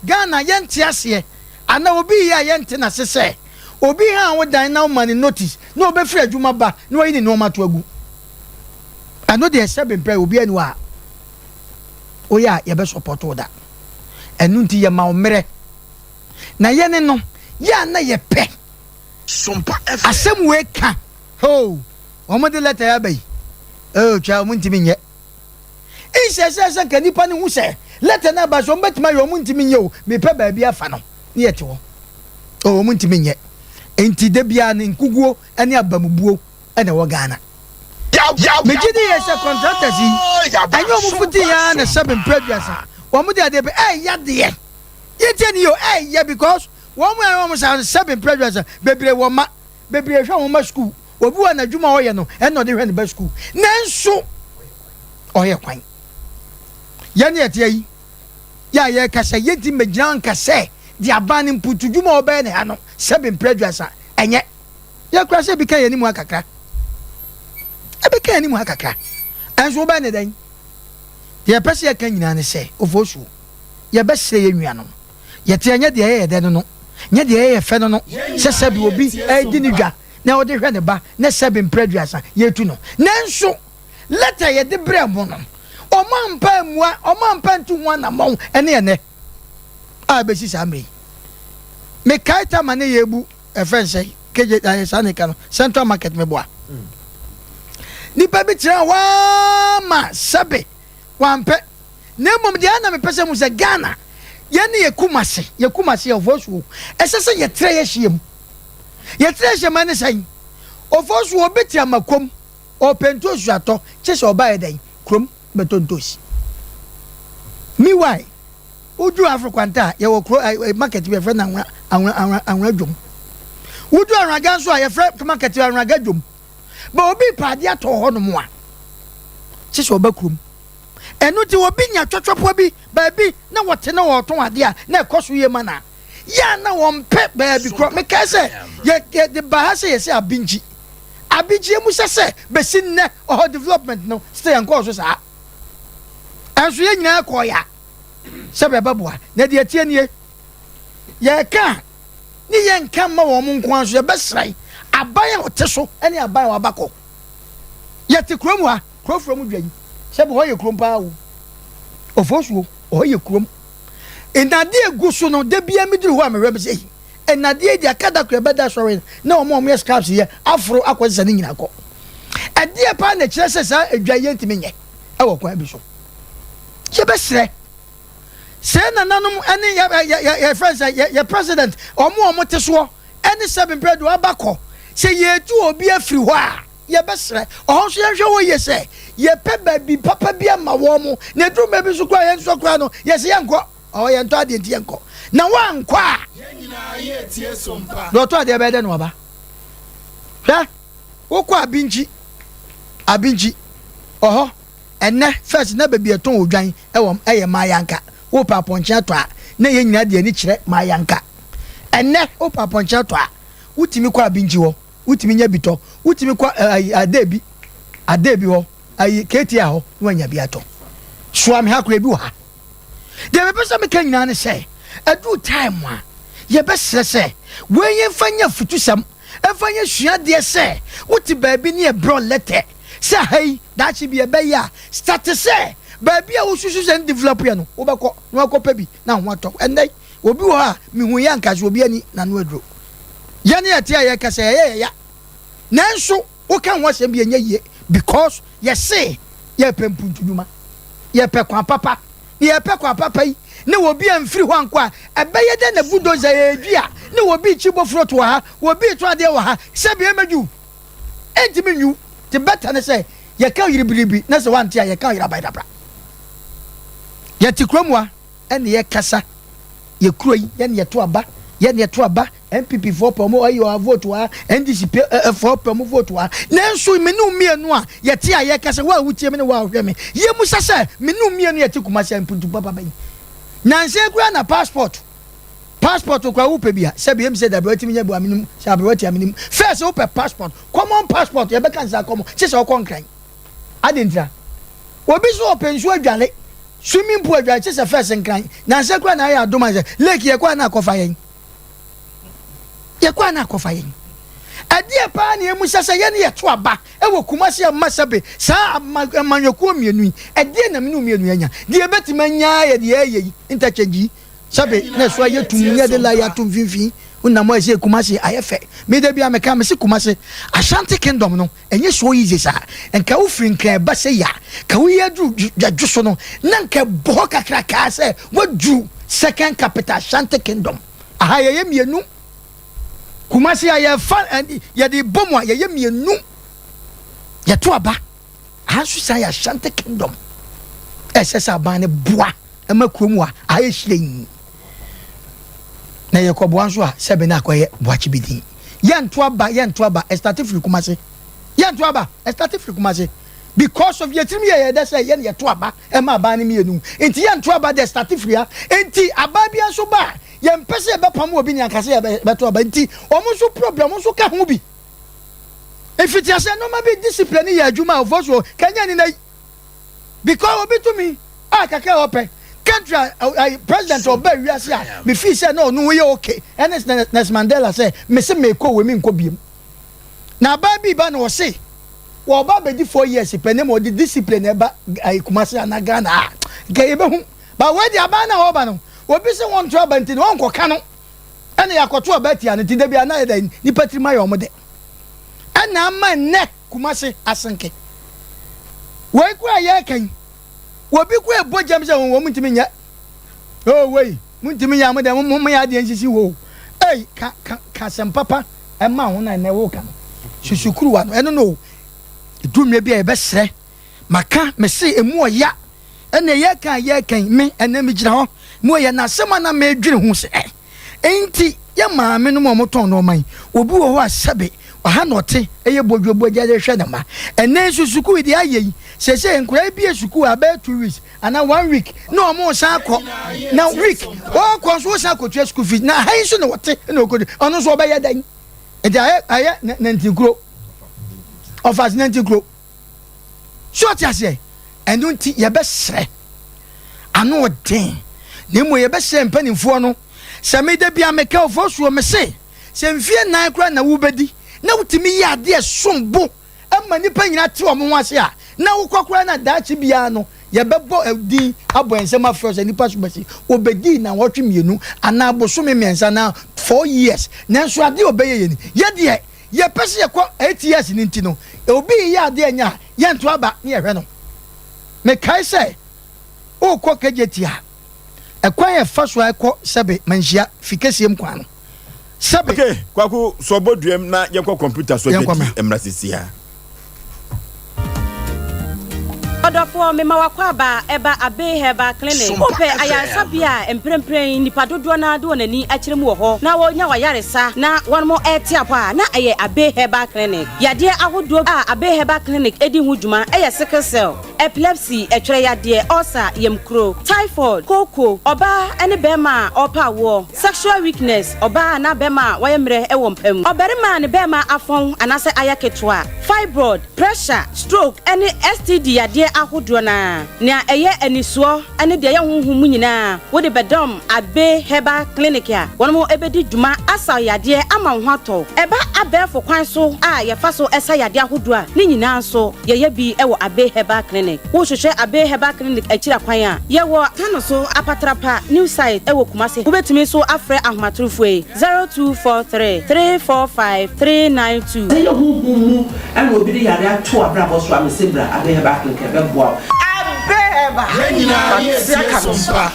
Ghana yɛnte aseɛ anaa obi yɛ a yɛnte n'ase sɛ obi han wo dan na woma no notice na ɔbɛfiri adwuma ba na wayi ne nneɛma to agu. Ɛno deɛ sɛbe mpɛ obi ani hɔ a woyɛ a yɛbɛ support wo da. Ɛno nti yɛma wo mmerɛ. Na yɛne no yɛ a na yɛpɛ. Asɛm wei ka hoo wɔn de lɛtɛ aba yi oh twa wɔn ntumi nyɛ. Nhyɛ sɛ sɛ nka nnipa no hu sɛ lɛtɛ no aba sɛ wɔbɛtumi ayɛ, wɔn ntumi nyɛ o, mepɛ baabi afa no ne yɛte hɔ. O, wɔn ntumi nyɛ. Nti da biara no nkuguo ne abamubuo na ɛwɔ Ghana. Megye di yie sɛ contractors yi, ɛnyɛ wɔn fiti yɛ ara na sɛbe mpere aduasa, wɔn de adeɛ bɛ, ɛyɛ deɛ. Yɛntie ne yie o, ɛyɛ because wɔn a ɛyɛ wɔn saa no sɛbe mpere aduasa, bebree wɔ mma, bebree hwɛ wɔn mma sukuu. Obi wɔ n'adwuma a ɔyɛ no, ɛna ɔde hwɛ ne ba sukuu. Nanso, ɔyɛ kwan. Yɛn ne yɛte yi, yɛ a yɛreka sɛ yɛntumi mmɛgyina nka sɛ deɛ aban no mputu dwuma a ɔbɛyɛ ne ha no, sɛbe mprɛ aduasa, ɛnyɛ. Yɛkura sɛ ebi ka yɛn anim ha kakra. Ebi ka yɛn anim ha kakra. Ɛnso wobɛyɛ ne dɛn? Deɛ yɛpɛ sɛ yɛka nyinaa ne sɛ, Ofosuo, yɛbɛsrɛ yɛn nuanom. Yɛte ɛnyɛ deɛ ɛyɛ yɛ dɛ no no, nyɛ deɛ ɛyɛ yɛ fɛ no no, sɛ sɛbe obi redi ne dwa na ɔde hwɛ ne ba na sɛbe mprɛ aduasa yɛretu no. Nanso lɛtɛ a yɛde brɛɛ mo no, wɔampa ammua, wɔampa antu ho anammɔn ɛne ɛnnɛ a ɛbɛsi saa mmerɛ yi. Mekae tama ne yɛrebu ɛfrɛ no sɛ KJ ayɛ saa ne ka no Central Market meboa. Nipa bi tena hɔ ara ma sɛbe wampɛ. Na mmom deɛ na mepɛ sɛ mu sɛ Ghana yɛn ne yɛ Kumasi, yɛ Kumasi yɛ Ofosuo, ɛsɛ sɛ yɛtrɛ yɛ hyia mu. Yɛtrɛ hyia mu ɛne sɛn? Ofosuo obi te amakom, ɔpɛ ntoosi atɔ, kye sɛ ɔba yɛ dɛn? Kurom bɛtɔ ntoosi. Meanwhile, woduru Afro Kwanta a, yɛwɔ kuro eh, market bi yɛfrɛ no Anwona, Anwona, Anwona, Anwona Dwom. Woduru Anwona nso a, yɛfrɛ market bi Anwona Dwom. Ba obi pɛ adeɛ atɔ hɔ nom a, kye sɛ ɔba kurom. Ɛno nti obi nya twɔtwɔpoa bi baabi na wɔte na wɔretɔn adeɛ a na ɛkɔ so yie ma no a, yɛ a na wɔmpɛ baabi korɔ. Mekae sɛ yɛ yɛde baa ha sɛ yɛsɛ Abinkyi. Abinkyi emu sɛ sɛ bɛsi nnɛ ɔhɔ development no still ɛnkɔɔ so saa. Ɛnso yɛn nyinaa kɔɔ ya sɛ bɛbɛboa. Na deɛ ɛteɛ nie, yɛreka a ne yɛnka mma wɔn nko ara nso yɛbɛsrɛ aban a ɔte so ne aban a waba kɔ. Yɛte kurom ha. Kuro frɛ mu dwa yi sɛbi hɔ yɛ kurom paa o. Ofosuo, hɔ yɛ kurom. Nnadeɛ egu so no, da biara meduru hɔ a mehwɛ me sɛ ei, nnadeɛ yi deɛ aka da koro yɛbɛda asɔre no na wɔn a wɔyɛ scraps yɛ aforo akɔ sesa ne nyinaa kɔ. Ɛdeɛ paa na ɛkyerɛ sɛ saa edwa yi yɛntumi nyɛ ɛwɔ kwan bi so. Yɛbɛsrɛ sɛ nananom ɛne yɛ yɛ yɛ yɛfrɛ sɛ yɛ yɛ president wɔn a wɔte soɔ ɛne sɛbi mpɛ do aba kɔ sɛ yɛtu obi afiri hɔ a Yɛbɛsrɛ, ɔhɔ nso yɛnhwɛ hɔ yie sɛ yɛpɛ baabi papa bi ama wɔn, na ɛduru baabi nso koraa yɛn nso koraa no yɛsɛ yɛnkɔ, ɔhɔ yɛntɔ adeɛ nti yɛnkɔ, na woankɔ a, deɛ ɔtɔ adeɛ bɛyɛ dɛ na waba. Hwɛ, wokɔ Abinkyi, Abinkyi, ɔhɔ, ɛnɛ first na baabi ɛtɔn odwan ɛwɔ ɛyɛ Mayanka, wopɛ apɔnkye atɔ a, na yɛn nyinaa de ani kyerɛ Mayanka. Ɛnɛ wopɛ apɔnkye atɔ a, wotumi kɔ Abinkyi hɔ. Wotumi nya bi tɔ. Wotumi kɔ ayi Adebi, Adebi hɔ, ayi KTI hɔ na wanya bi atɔ. Soa me ha koraa ebi wɔ ha. Deɛ mepɛ sɛ meka nyinaa ne sɛ, aduru time a yɛbɛsrɛ sɛ wei yɛmfa nyɛ afutusɛm, ɛmfa nyɛ suadeɛ sɛ wote baabi ne yɛbrɛ wo lɛtɛ sɛ ha yi daakye bi ɛbɛyɛ a, starte sɛ baabi a wosusu sɛ ne develop yɛ no wobɛkɔ na wakɔpɛ bi na ho atɔ wo. Ɛnnɛ yi Obi wɔ hɔ a, mihui a anka sɛ obi ani n'ano aduro. Yɛn yɛte a yɛka sɛ ɛyɛ yɛ ya. Nanso woka ho asɛm bi ɛnyɛ yie because yɛse yɛpɛ mpuntudwuma, yɛpɛ kwan papa. Na yɛpɛ kwan papa yi na obi amfiri hɔ ankɔ a, ɛbɛyɛ dɛn na bulldozer ɛredwi a na obi rekyi bofrot wɔ ha, obi retɔn adeɛ wɔ ha, sɛbi ɛmmɛdwu. Ɛntumi nwu. Nti better ne sɛ yɛka yiribiribi na sɛ wante a yɛka yerabayerabra. Yɛte kurom ha. ɛne yɛ kasa yɛ kuro yi yɛne yɛto aba yɛne yɛto aba NPP foɔ pɛ ɔmo ayi ɔha vote wɔ ha NDC pɛ ɛ foɔ pɛ ɔmo vote wɔ ha nanso me ne mmienu a yɛte a yɛkasa wo a wotie me ne wo a wohwɛ me yɛ mu sɛ sɛ me ne mmienu yɛte Kumasi a mpuntu papa bɛyi nansa kura na passport passport kura wopɛ bi a sɛbi emi sɛ dabi watumi nya bi wa menim sɛ aberewa tia menim first wopɛ passport common passport yɛbɛka nsa common kye sɛ ɔkɔ nkran Adɛn ntira? Obi nso ɔpɛ nsuo adwale, swimming pool adwale kyesɛ first Nkran, nansa koraa na ayɛ adom ayɛ sɛ lake yɛkɔ a na akɔfa yɛn. Yɛkɔ a na akɔfa yɛn. Ɛdeɛ paa na emu sɛ sɛ yɛne yɛto aba ɛwɔ Kumasi amma sɛbe saa amanyɔkuo mmienu yi, ɛdeɛ na mene mmienu anya? Deɛ ɛbɛtumi anya yɛ deɛ ɛyɛ yi, interchange yi, sɛbe na ɛso ayɛ tum ne yɛde line ato mfimfini. Wonam hɔ a ɛsɛ Kumasi ayɛ fɛ. Me da biara meka mese Kumasi Ashanti kingdom no ɛnyɛ so easy saa. Nka wo firi Nkran ɛba sei a ka wo yi aduru Dwadwo so no na nka ɛbɔ hɔ kakrakaa sɛ waduru second capital Ashanti kingdom. Aha yɛyɛ mmienu. Kumasi a yɛfa yɛde bɔ mu a yɛyɛ mmienu. Yɛto aba. Aha nso san yɛ Ashanti kingdom. Ɛsɛ sɛ aban no boa ma kurom a ayɛ hyerɛnn. Na yɛkɔboa nso a sɛbe na akɔyɛ boakye bi din. Yɛnto aba, yɛnto aba, ɛstate firi Kumase. Yɛnto aba, ɛstate firi Kumase. Because of yɛtirim yɛ yɛ dɛ sɛ yɛne yɛto aba ɛma aban no mmienu. Nti yɛnto aba deɛ ɛstate firi ha. Nti aban biara nso ba a, yɛmpɛ sɛ yɛbɛpam obi ne anka sɛ yɛbɛto aba. Nti wɔn nso problem nso ka ho bi. Mfitiaseɛ nnoɔma bi discipline yɛ adwuma a ɔfɔ soɔ kanya ni na yi. Because obi tumi a kakra a ɔpɛ country a uh, president ɔba wiase a me feel sɛ na ɔno ho yɛ okay ɛne Nelson Mandela sɛ me se mekɔ wɔ mi nkɔ biem na abaa bi ba na ɔse wɔba bɛdi 4 years pɛ ne ma ɔde discipline ɛba ayi Kumasi ana Ghana a nka yɛbɛhu ba wei de abaa na ɔba no obi sɛ wɔnto aba nti no ɔnkɔka no ɛna yɛakɔto aba atia no nti da bi ana yɛ dɛ nipa tirim ayɛ ɔmo dɛ ɛna ama nnɛ Kumasi asenke wei kura yɛreka yi obi kura ebɔ gyam sɛ wɔn ntumi nyɛ oo wei mo ntumi nyɛ mo dɛ mo mo yɛ adeɛ nsisi hɔ ei ka ka ka asɛm papa ɛma ho na ɛnɛ wo ka no susu kuruwa no ɛno no edu mmerɛ bi a yɛbɛsrɛ maka mese emu ɔya ɛna yɛka yɛka yi me ɛnɛ me gyina hɔ mu ɔyɛ n'asɛm a na medwene ho sɛ ɛ enti yɛ maame no mu a wɔtɔn nneɛma yi obi wɔ hɔ a sɛbe ɔha na ɔte ɛyɛ bodwobodwa de hwɛ ne ma ɛnɛ nso sukuu yi deɛ ayɛ yi sɛsɛ nkwadaa bi yɛ sukuu abɛyɛ 2 weeks anaa one week na wɔn san akɔ na week wɔkɔ nso wɔsan akɔtua school fees na ha yi nso na wɔte na wɔkɔdu ɔno nso ɔbɛyɛ dɛn nti ayɛ ayɛ nantinkuro ɔfa nantinkuro so ɔte aseɛ. Ɛno nti yɛbɛsrɛ ano ɔden na mmom yɛbɛsrɛ mpanimfoɔ no sɛ meda bia meka ɔfoɔ soɔ me se sɛ mfie 4 koraa na wobɛdi na wotumi yɛ adeɛ som bo ma nnipa nyinaa te wɔn ho ase a na wokɔ koraa na daakye biara no yɛbɛbɔ din abɔ nsɛm afrɛ sɛ nipa so bɛsi obɛdii na wɔtwe 2 anaa bosome 3 anaa 4 years nanso adeɛ ɔbɛyɛ yɛ ni yɛdeɛ yɛpɛ sɛ yɛkɔ 8 years no nti no obi yɛ adeɛ nya a yɛnto aba ne yɛhwɛ no. Mekae sɛ wokɔ Kɛgye a ɛkwan yɛ fa so a ɛkɔ sɛbe manhyia fi kɛseɛ kwan no sɛbe. Okay, Kwaku sɔbɔ duam na yɛnkɔ computer so dwadi mmra sisi ha. Ɔdɔfoɔ, mema wakɔ aba ɛba Abe Herbal Clinic. Wopɛ ayaresabea a mprempren nnipa dodoɔ no de wɔn ani akyerɛ mu wɔ hɔ na wɔnya wayaresa na wɔn ɛte apɔ a, na ɛyɛ Abe Herbal Clinic. Yadeɛ ahodoɔ a Abe Herbal Clinic edi ho dwuma ɛyɛ sickle cell, epilepsy, ɛtwerɛ yadeɛ, ulcer, yamkuro, typhoid, kooko, ɔbaa ne bɛrima a ɔrepa awoɔ, sexual weakness, ɔbaa anaa bɛrima a wɔyɛ mmerɛ wɔ mpa mu, ɔbarima a ne bɛrima afɔn anaasɛ ayɛ ketewa, fibroid, pressure, stroke ne STD yadeɛ ahodoɔ naa nea ɛyɛ anisoɔ ne deɛ ɛyɛ honhom mu nyinaa wode bɛdɔm Abe Herbal Clinic a wɔn mo bɛdi dwuma asa yadeɛ ama wo ho atɔ. Ɛba abɛɛfo kwan so a yɛfa so ɛsa yadeɛ ahodoɔ a ne nyinaa nso yɛyɛ bi wɔ Abe Herbal Clinic. Wohwehwɛ Abe Herbal Clinic akyiri akwan a yɛwɔ Tano so Apatrapa New Site wɔ Kumase. Wobɛtumi nso afrɛ ahomatorofoɔ yi 0243 345 392. Sɛ yɛ honhom mu ɛna obi de yare ato abrabɔ so a mese bra Abe Herbal Clinic ɛbɛboa wo. Abe Herbal. Yɛn nyinaa yɛ tie so mpa.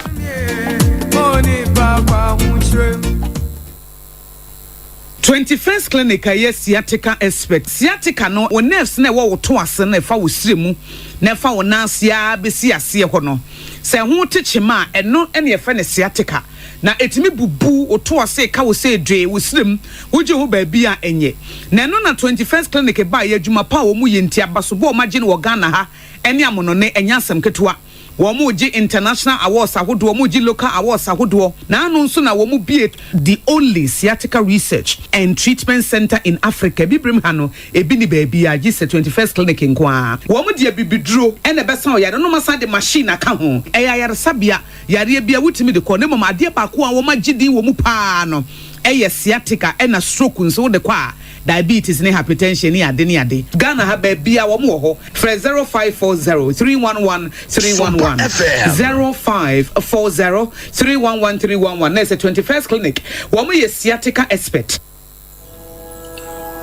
21st Clinic a ɛyɛ sciatica expert. Sciatica no, wo nerves na ɛwɔ wo to ase na ɛfa wo sire mu na ɛfa wo nan ase a bɛsi aseɛ hɔ no, sɛ ho te kyema a, ɛno ɛne ɛfɛ no sciatica. Na ɛtumi bubu wo to ase ka wo sɛ dwee wo sire mu wogye ho baabi a ɛnyɛ. Na ɛno na 21st Clinic ba yɛ adwuma pa a wɔn yɛ nti abasobɔ a wɔn agye no wɔ Ghana ha ɛne amonɔne ɛnyɛ asɛm ketewa. Wɔn mo gye international awards ahodoɔ, wɔn gye local awards ahodoɔ. Na ano nso na wɔn bie the only sciatica research and treatment center in Africa. Bibirem ha no ebi ni baabi a gye sɛ 21st Clinic nko ara. Wɔn deɛ bibiduro ɛna ɛbɛsan ɔyare no ma san de machine aka ho. Ɛyɛ ayaresabea yareɛ bi a wotumi de kɔ ne mom adeɛ baako a wɔn agye din wɔ mu paa no. Ɛyɛ sciatica ɛna stroke nso wode kɔ a diabetes ne hypertension ne ade ne ade. Ghana ha baabia wɔn wɔ hɔ. Frɛ 0540 311 311, 0540 311 311 na ɛsɛ 21st clinic wɔn yɛ sciatica expert.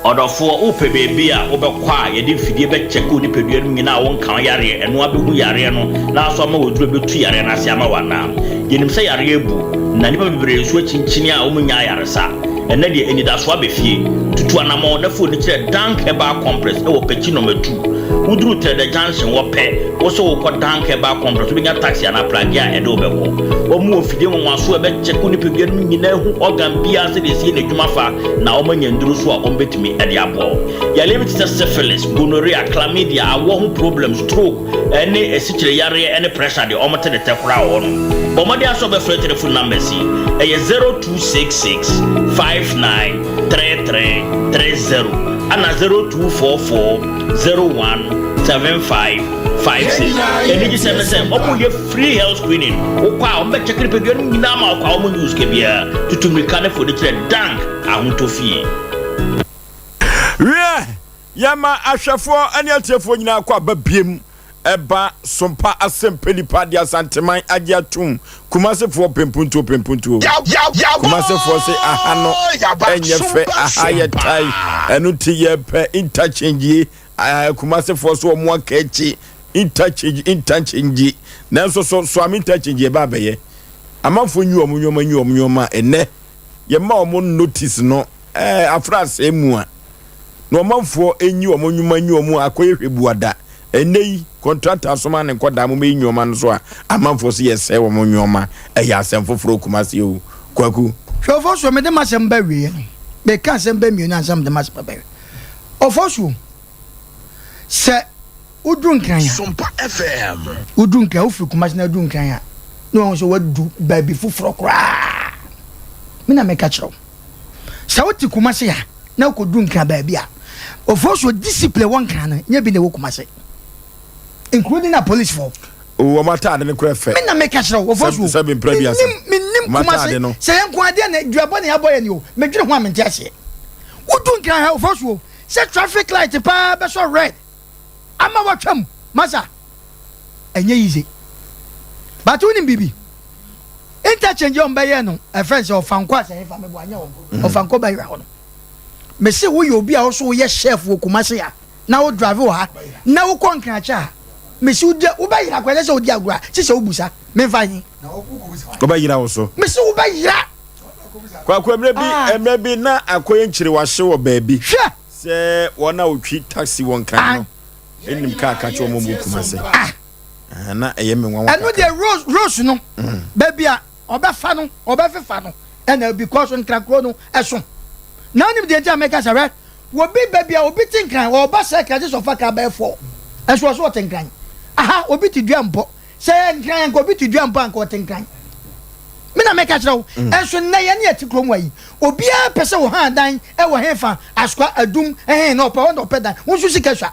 Ɔdɔfoɔ, wopɛ baabi a wobɛkɔ a yɛde mfidie bɛkyɛke wo nipadua no mu nyinaa a wonka wo yareɛ, ɛno ara bɛhu yareɛ no na nso ama w'aduro bɛtu yareɛ no ase ama wo anaa? Yɛnim sɛ yareɛ abu, na nnipa bebree nso akyinkyini a wɔnnya ayaresa. Ɛnnɛ deɛ, anidasoɔ aba fie. Tutu anamɔn na fa w'ani kyerɛ Dank Herbal Complex wɔ Pekyi Nɔma Tu. Woduru Trɛdɛ Junction hɔ pɛ, wo sɛ worekɔ Dank Herbal Complex, wobɛnya taxi anaa pragea a ɛde wo bɛkɔ. Wɔn wɔ mfidie nwanwasoɔ a ɛbɛkyɛke wo nipadua no mu nyinaa ahu organ biara sɛdeɛ ɛsi yɛ n'adwuma fa na wɔanya nnuro nso a wɔbɛtumi de aboa wo. Yareɛ bi te sɛ syphilis, gonorrhea, chlamydia, awɔ ho problem, stroke, ne asikyire yareɛ ne pressure deɛ wɔte ne tɛ koraa wɔ hɔ nom. Bɔ mmɔden ara sɛ wobɛfrɛ telephone numbers yi, ɛyɛ 0266 59 33 30 ana 0244 01 75 56. Anigyesɛm ne sɛ wɔyɛ free health screening. Wokɔ a wɔbɛkyɛke nipadua no nyinaa ma wokɔ a wɔnnye wo sika biara. Tutu mmirika ne fa w'ani kyerɛ Dank Ahotɔ Fie. Wiɛ, Yɛma ahwɛfoɔ ne atiefoɔ nyinaa kɔ aba biem ɛba Sompa Asɛmpɛ Nipa de Asanteman agye atom Kumasefoɔ pempuntuo pempuntuo Kumasefoɔ se aha no ɛnyɛ fɛ aha yɛ tae ɛno ti yɛpɛ interchange yi Kumasefoɔ so wɔn aka akyi interchange interchange nanso so soame interchange yɛba abɛyɛ amanfoɔ nyi wɔn nneɛma nyi wɔn nneɛma ɛnɛ yɛma wɔn notice no ɛɛ afra asɛe mu a na ɔmanfoɔ nyi wɔn nnwuma nyi wɔn a akɔyɛ hwɛbuada. Ɛnnɛ yi, kɔntrata asoma ne nkɔdaa mo mɛyi nneɛma no so a, amanfoɔ so yɛsɛe wɔn nneɛma. Ɛyɛ asɛm foforɔ Kumasi o. Kwaku. Hwɛ Ofosuo, mede m'asɛm ba awieɛ no, meka asɛm bɛ mmienu ansa mede m'asɛm aba awieɛ. Ofosuo, sɛ woduru Nkran a, Sompa FM. woduru Nkran, wofiri Kumasi na woduru Nkran a, na wahu sɛ wadu baabi foforɔ koraa. Me na meka kyerɛ wo. Sɛ wote Kumasi a, na wokɔduru Nkran baabi a, Ofosuo discipline wɔ Nkran no, nyɛ bi na ɛwɔ Kumasi. Including na policefoɔ. O, wɔn ataade no kora fɛ. Me na meka kyerɛ wo, Ofosuo. Sɛ mpira bi ase. Menim Kumasi. Sɛ yɛn nko adeɛ na duabɔ na yɛabɔ yɛn ni o, medwene ho a mente aseɛ. Wodu Nkran ha, Ofosuo, sɛ traffic light paa bɛsɔ red ama watwam, masa, ɛnyɛ easy. But wonim biribi? Interchange a wɔbɛyɛ no, ɛfrɛ sɛ Ɔfankɔ asɛ hefa meboa nyɛ hɔ. Ɔfankɔ bɛyera hɔ no. Mese woyɛ obi a wo so woyɛ chef wɔ Kumasi a na wo drive wɔ ha na wokɔ Nkrakyɛ a mese wodi wobɛyera koraa ɛnyɛ sɛ wodi agorɔ a kye sɛ wobusa memfa he. Wobɛyera wo so. Mese wobɛyera. Kwaku mmerɛ bi ah. mmerɛ bi na akɔyɛ nkyerewahye wɔ baabi. Hwɛ. Sɛ wɔn a wɔtwi taxi wɔ Nkran no ɛnim kaa ka kyerɛ wɔn wɔ Kumasi. Ah. Ah, na ɛyɛ me nwanwa kakra. Ɛno deɛ rose rose no mm. baabi a ɔbɛfa no ɔbɛfefa no ɛna because nkran no ɛso na onim deɛ nti a mɛka sɛ hwɛ obi baabi a obi te nkran ɔba sɛ kra gye sɛ ɔfa kaa bɛyɛ fɔ ɛso ɔso ɔte nkran aha obi te dua mpɔ sɛ yɛ nkran nka obi te dua mpɔ anka ɔte nkran me na mɛka kyerɛ wo mm. ɛnso nnɛ yɛne yɛte kurom wa yi obiara pɛ sɛ ɔhan dan ɛwɔ hefa asoa adum ɛhɛn na ɔpɛ hɔ na ɔpɛ dan wo nso sika sua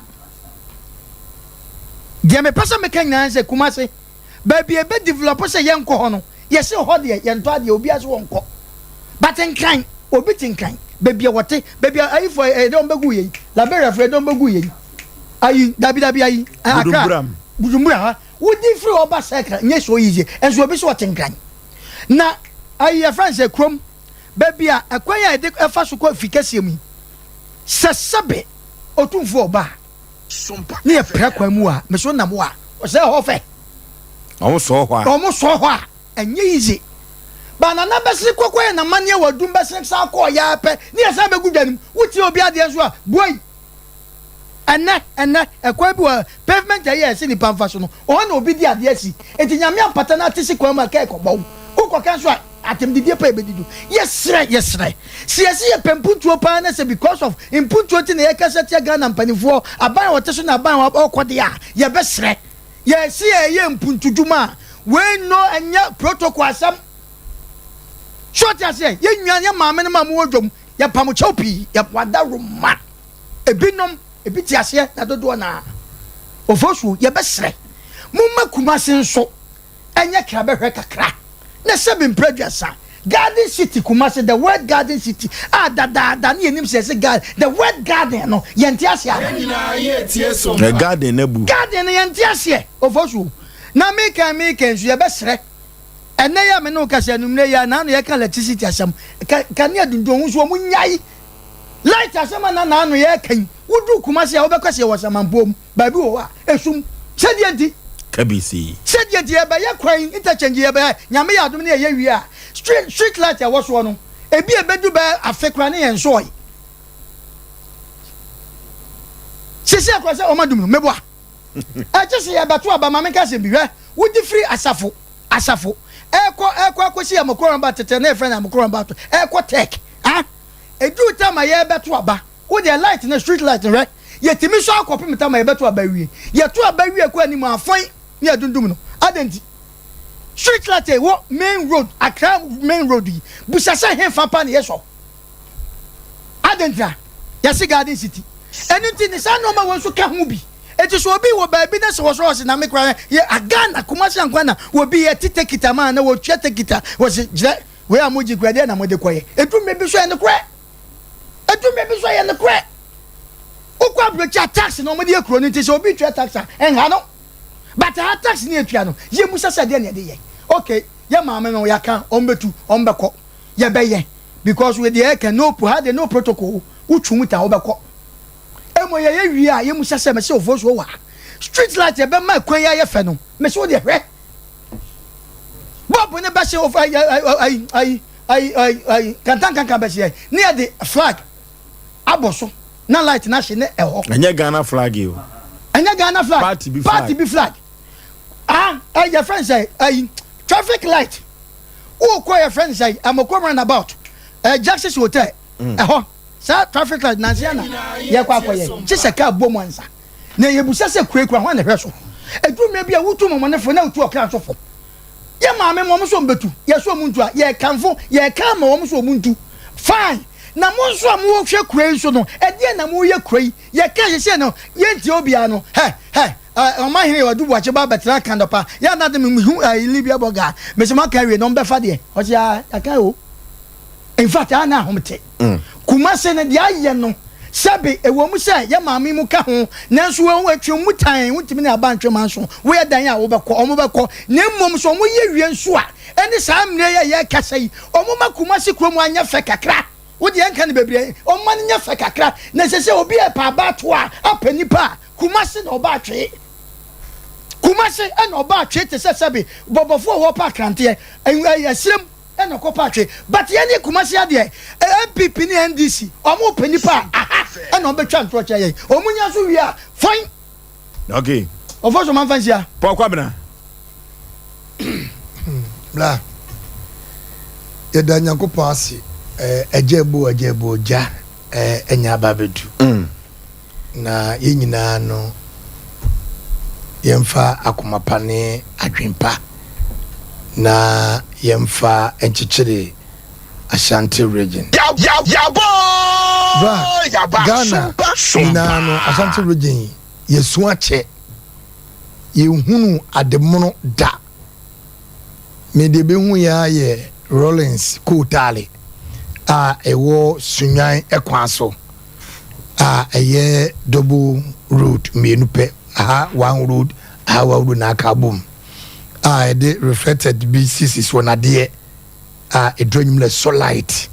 Deɛ mepɛ sɛ meka nyinaa ne sɛ Kumasi, baabi a ɛbɛ develop sɛ yɛnkɔ hɔ no, yɛse hɔ deɛ yɛntɔ adeɛ, obiara se wɔnkɔ. But Nkran, obi te Nkran, baabi a wɔte, baabi a ayifoɔ ɛyɛ dɛ wɔn bɛgu yei, Liberiafoɔ ɛyɛ dɛ wɔn bɛgu yei, ayi, dabi dabi ayi, Accra, Bujumbura ha, wodi firi hɔ ba Sɛkra, nyɛ so easy, nso obi se ɔte Nkran. Na ayi yɛfrɛ no sɛ kurom, baabi a ɛkwan a yɛde ɛfa so kɔ fi kɛseɛ mu yi, sɛ sɛbe Otumfoɔ ɔba a, ne yɛ pra kwan mu a, me so nam hɔ a, ɔsɛ hɔ fɛ. Ɔmo sɔɔ hɔ a. Ɔmo sɔɔ hɔ a, ɛnyɛ easy. Ba Nana bɛsene kɔkɔ yɛ n'amanneɛ wɔ adum bɛsene san kɔɔ yɛ ara pɛ, ne yɛ san bɛgu dwa no mu. Wotie obi adeɛ nso a, buai. Ɛnɛ, ɛnɛ, ɛkwan bi wɔ pavement a ɛyɛ ɛsɛ nipa mfa so no, ɔhɔ na obi di adeɛ asi. Enti Nyame ampata no ate si kwan mu a, kɛɛ kɔbɔ wo. Wokɔka nso a, Atɛmdidie pa yɛbɛdi do. Yɛsrɛ, yɛsrɛ. Sɛ yɛse yɛpɛ mpuntuo paa na sɛ because of mpuntuo nti na yɛkasa tia Ghana mpanimfoɔ, aban a wɔte so ne aban a ɔrekɔ deɛ a, yɛbɛsrɛ. Yɛse yɛreyɛ mpuntudwuma a, wei no ɛnyɛ protocol asɛm. So ɔte aseɛ? Yɛn nua, yɛn maame nom a mowɔ dwam, yɛpa mo kyɛw pii, yɛ wadawuroma. Ebinom, ebi te aseɛ na dodoɔ no ara. Ofosuo, yɛbɛsrɛ. Momma Kumasi nso. ɛnyɛ kra bɛhwɛ kakra na sɛbi mprɛ aduasa. Garden City Kumasi, the word Garden City a dadaada ne yɛnim sɛ yɛse garden, the word garden no yɛnte aseɛ anaa? Ɛ garden no abu. Garden no yɛnte aseɛ, Ofosuo. Na meka meka nso yɛbɛsrɛ. Ɛnnɛ yi a me ne wo kasa anwummerɛ yi a naano yɛka electricity asɛm, ka kanea dundun ho nso wɔn nyae. Light asɛm a na naano yɛreka yi, woduru Kumasi a wobɛkɔ sɛ yɛwɔ Samanpoɔ mu, baabi wɔ hɔ a esum. Sɛdeɛ nti? Kabisi. Sɛdeɛ nti yɛbɛyɛ kwan interchange yɛbɛyɛ, Nyame yɛ adom ne yɛyɛ wie a, street street light a ɛwɔ soɔ no, ebi a ɛbɛdu bɛyɛ afe koraa ne yɛn nsɔɔe. Sisi akora sɛ wɔn adum no, meboa. Ɛgye sɛ yɛbɛto aba ma menka asɛm bi hwɛ, wodi firi asafo asafo ɛkɔ ɛkɔ akɔsi Amokorɔmba tete na yɛfrɛ no Amokorɔmba to ɛkɔ tech ah ɛduru tam a yɛbɛto aba wo deɛ light no street light no hwɛ yɛtumi sɔ akɔpem tam a yɛbɛto aba wie yɛto aba wie kɔ anim afɔn ne yɛdundum no adɛn nti street light ɛwɔ main road Accra main road yi busa sɛ hefa pa ne yɛsɔ Adɛn ntia? Yɛse Garden City. Ɛno nti ne saa nnoɔma wei nso ka ho bi. Enti sɛ obi wɔ baabi na sɛ wɔsɔ ɔse na me koraa yɛ Ghana Kumasi ankoa na obi yɛ te tekita ma na wɔtua tekita wɔse gyerɛ wei a mogye koraa deɛ na mode kɔyɛ. Ɛdu mmerɛ bi so ɛyɛ nokorɛ. Ɛdu mmerɛ bi so ɛyɛ nokorɛ. Wokɔ aburokyi a tax na wɔde yɛ kuro no nti sɛ obi tua tax a ɛnha no. But ha tax ne yɛtua no yɛmmusa sɛ deɛ na yɛde yɛ. Okay yɛ maame no yɛaka wɔn bɛtu wɔn bɛkɔ yɛbɛyɛ. Because wei deɛ ɛkɛ no ha deɛ no protocol wo twu mu ta wobɛkɔ emu yɛ yɛ wie a yɛ mu sɛsɛ mɛsɛ ofuo so wɔ ha street light yɛ bɛma kwan yɛ ayɛ fɛ no mɛsɛ wo deɛ hwɛ bɔb ne bɛhyɛ ofu ayi ayi ayi ayi ayi ayi kantankankan bɛhyɛ yɛ ne yɛ de flag abɔ so na light na ahye ne ɛhɔ. Ɛnyɛ Ghana flag yi o. Ɛnyɛ Ghana flag. Party bi flag. Party bi flag. Ah, ɛyɛ fɛn sɛ ayi traffic light. Wokɔ yɛfrɛ no sɛn Amokom round about eh, Jackson's hotel mm. ɛhɔ saa traffic light nansi ana yɛkɔ akɔyɛ kye sɛ kaa bɔ mu ansa na yɛbusa sɛ kurakura ho ana hwɛ so ɛduru mmerɛ bi a wotu mɔmɔnefo na wotu ɔkra nso fo yɛ maame mo ɔmo so ɔmbɛtu yɛ so ɔmo ntu a yɛkamfo yɛka ama ɔmo so ɔmo ntu fine na mo nso a mohwɛ kura yi so no ɛdeɛ na moyɛ kura yi yɛka sɛsɛ no yɛntie obiara no hɛ hɛ Ɔman hene Ɔdu Boakye ba bɛtena kan dɔpa yɛ na de me hu ayi Libya bɔ gaa mese mo aka awie na ɔmbɛfa deɛ ɔse aa yɛaka o in fact aa na ahom te mm. Kumase no deɛ ayɛ no sɛbe ɛwɔ mu sɛ yɛ maame mu ka ho nanso wɔn atwe mu tan wontumi ne aba ntwe manso woyɛ dan a wobɛkɔ ɔmo bɛkɔ na mmom sɛ ɔmo yɛ wie nso a ɛne saa mmerɛ yɛ yɛkasa yi ɔmo ma Kumase kurom anyɛ fɛ kakra Wo deɛ nka no bebree, ɔmma no nyɛ fɛ kakra. Na ɛsɛ sɛ obi a ɛpɛ abatoɔ a apɛ nipa a, Kumasi na ɔba atwee. Kumasi na ɔba atwee te sɛ sɛbe bɔbɔfoɔ a wɔpɛ akranteɛ, ɛserem na ɔkɔpɛ atwee. But yɛn deɛ Kumasi adeɛ, NPP ne NDC, wɔn pɛ nipa a, aha na wɔn bɛtwa ntorɔ kyerɛ yɛn. Wɔn nya nso wie a, fine. Okay. Ɔfɔ so manfa nsia. Paul Kwabena. Bla. Yɛda Nyankopɔn ase. Ɛgya ebo ɛgya ebo gya ɛnya aba abɛdu. Mm. Na yɛn nyinaa no yɛmfa akoma pa ne adwen pa na yɛmfa nkyekyere Ashanti region. Bra Ghana nyinaa no Ashanti region yɛsu akyɛ yɛnhunu ademono da. Me deɛ bɛhu yɛ ara yɛ Rawlings kootaale a ɛwɔ Sunyani kwan so a ɛyɛ double road mmienu pɛ, aha one road, aha one road na aka abom a yɛde reflected bi sisi soɔ na adeɛ a ɛduru anwummerɛ sɔ light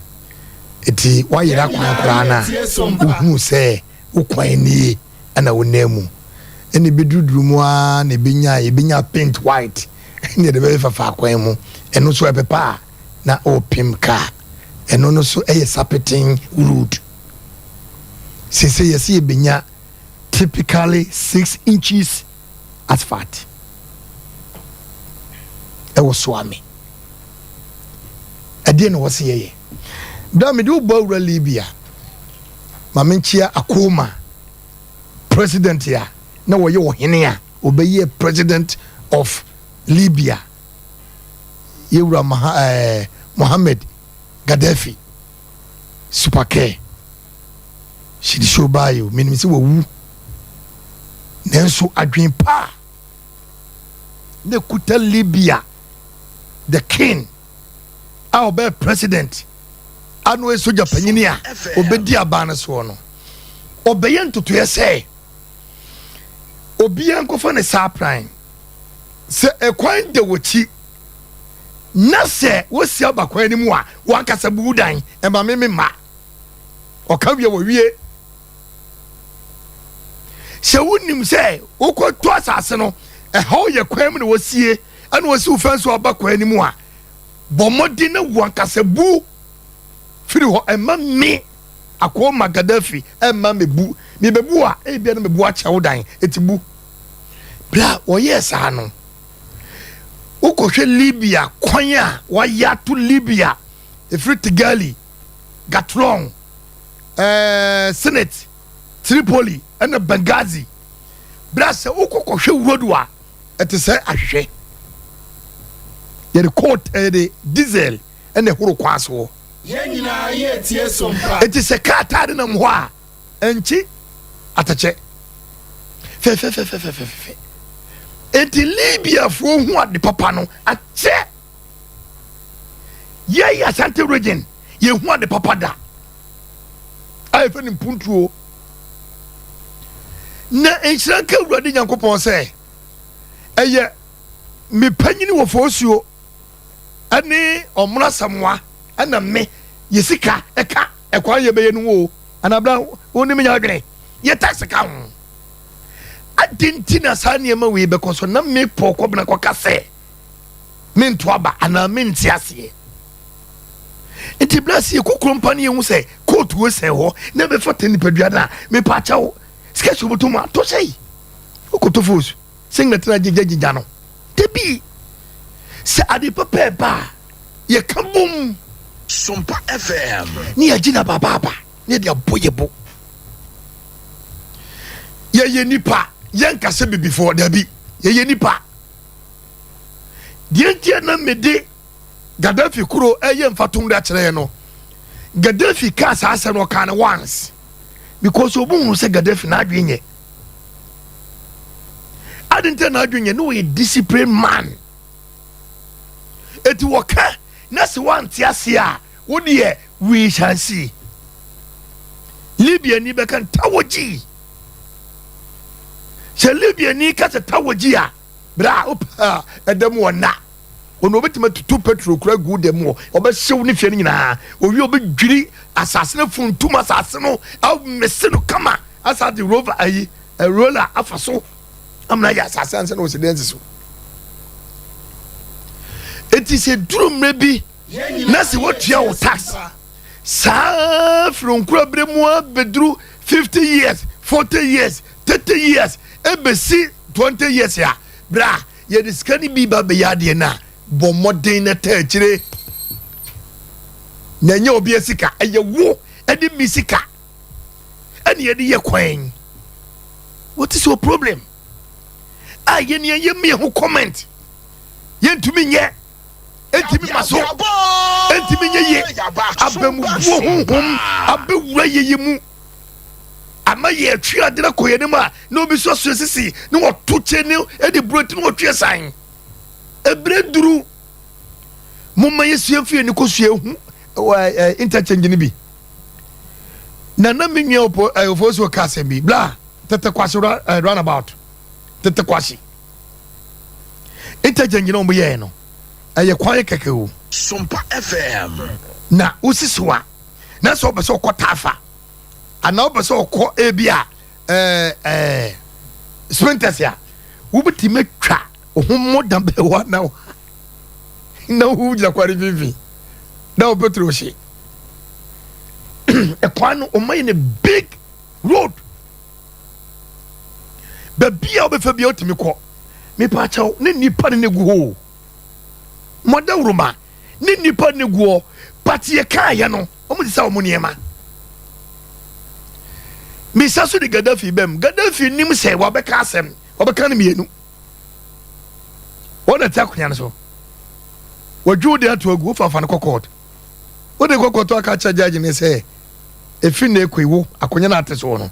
nti woayera kwan koraa no a wohunu sɛ wo kwan nie ɛna wo nan mu ɛna ɛbɛduruduru mu ara na ɛbɛnya yɛbɛnya paint white ɛna yɛde bɛyɛ fafa kwan mu ɛno nso ɛpepa a na ɔrepem kaa ɛno no so ɛyɛ sapeten road sese yɛsɛ yɛbɛnya typically 6 inches asphalt ɛwɔ Suame. Ɛdeɛ na wɔsi yɛyɛ. Bra mede wo bɔ awura Libya. Ma menkyia Akoma president a na wɔyɛ ɔhene a ɔbɛyɛ president of Libya. Yɛwura Maha, eh, Mohammed Gaddafi. Supercare. Hyidisho baayɛ o, menim sɛ wawu. Nanso adwene pa a na ekuta Libya the king. a ɔbɛyɛ president a na ɔyɛ sogya panyini a ɔbɛdi aban no soɔ no, ɔbɛyɛ ntotoeɛ sɛ obiara nkɔfa ne saa pran sɛ ɛkwan da wɔkyi na sɛ wosi aba kwan no mu a wankasa buwu dan ɛma me me mma ɔka wie wɔwie sɛ wonim sɛ wokɔtɔ asase no ɛhɔ yɛ kwan mu na wɔsie ɛna wɔsi wo fɛn so aba kwan no mu a bɔ mmɔden na wo ankasa bu firi hɔ ɛma me akɔɔ ma Gaddafi ɛma mebu mebebu a ebia na mebu akyɛ wo dan eti bu bere a wɔyɛɛ saa no wokɔhwɛ Libya kwan a wɔayɛ ato Libya ɛfiri Tigali Gatlon ɛɛ Senate Tripoli ɛna Benghazi bere a sɛ wokɔkɔhwɛ road a ɛte sɛ ahwehwɛ yɛde coat yɛde diesel ɛna ɛhoro kwan soɔ. Yɛn nyinaa yɛ tie so mpa. Eti sɛ kaa taade nam hɔ a ɛnkye atɛkyɛ fɛfɛfɛfɛfɛfɛ. Eti Libyafoɔ hu ade papa no akyɛ. Yɛyɛ Ashanti region yɛhu ade papa da a yɛfɛ no mpuntuo. Na nhyira nka Awurade Nyankopɔn sɛ ɛyɛ me panyini wɔ foosuo ɛne ɔmono asamoa ɛna me yɛ sika ɛka ɛkwan yɛ bɛyɛ no o anabla wo ne me nya adwene yɛ tax ka ho adi nti na saa nneɛma wei bɛkɔ so na me pɔ kɔbena kɔka sɛ mento aba anaa mente aseɛ nti bla sɛ yɛkɔ kuro mpa ne yɛhu sɛ kootu wɔ sɛn hɔ na ɛbɛfa tɛ nipadua no a mepa akyɛw sika sɛ wobɛtɔ mu atɔ sɛi wokɔtɔ fos singlet no agyigyagyigya no dabi sɛ ade papa ɛba a yɛka bom Sompa FM. Ne yɛgye na babaaba ne yɛde abɔ yɛ bo yɛyɛ nipa yɛnka sɛ bibifoɔ dabi yɛyɛ nipa deɛ nti a na mede Gaddafi kuro ɛyɛ mfatom de akyerɛ yɛ no Gaddafi kaa saa asɛm no ɔkaa no once because obi hunu sɛ Gaddafi n'adwene nyɛ adi nti n'adwene nyɛ ne wɔyɛ discipline man eti wɔka na sɛ wɔante ase a wo deɛ we shall see Libya ni bɛka ntawogyi sɛ Libya ni ka sɛ tawogyi a Berɛ a wopɛ a ɛda mu ɔnna. Ɔno ɔbɛtumi atutu petrol kura gu dɛm hɔ, ɔbɛhyew ne fie no nyinaa. Owie ɔbɛdwiri asase no, funtum asase no, amese no kama, asa de rover ayi, roller afa so amena ayɛ asase ansa na ɔsi dan si so. Eti sɛ duru mmerɛ bi na sɛ wotua wo tax saa firi nkura berɛ mu a bɛduru 50 years, 40 years, 30 years ɛbɛsi 20 years a bra yɛde sika no bi ba bɛyɛ adeɛ no a bɔ mmɔden na ta akyire na ɛnyɛ obi sika ɛyɛ wo ɛde mi sika ɛne yɛde yɛ kwan what is your problem a yɛne yɛn yɛ ho comment yɛntumi nyɛ ɛntumi ma so ɛntumi nyɛ yie abamubuo honhom abɛwura yɛyɛ mu ama yɛtwe ade no kɔ yɛn anim a na obi so asoɛ sisi na wɔto kyɛ ne de buro ti na wɔtwe san ebere duru momma yɛsua mfi yɛn kɔ sua ehu wɔ ɛ interchange no bi na na me nua ɔpɔ ɛ ɔfɔ so ka asɛm bi bla tete kwasi ɛ roundabout tete kwasi interchange na wɔn yɛɛ no ɛyɛ kwan kɛkɛ o. Sompa FM. Na wosisi wa na sɛ ɔpɛ sɛ ɔkɔ taafa anaa ɔpɛ sɛ ɔkɔ ebi a ɛɛ ɛɛ sprinters a wobɛtumi atwa ho mmɔda bɛɛ hɔ ana na wo gyina kware mfimfini na wo petrol hye ɛkwan no ɔma yɛ ne big road baabi a wobɛfa bia wotumi kɔ mepa kyɛw ne nnipa ne ne gu hɔ mɔdawuroma ne nnipa ne guɔ but yɛkaayɛ no wɔn sisa wɔn nneɛma misa so de Gaddafi bɛm Gaddafi nim sɛ wabɛka asɛm wabɛka no mmienu wɔn na ti akonnwa no so wɔdwi de ato agu wofafa no kɔ court wode kɔ court aka kyerɛ judge ne sɛ efi na ekɔ iwo akonnwa no ate soɔ no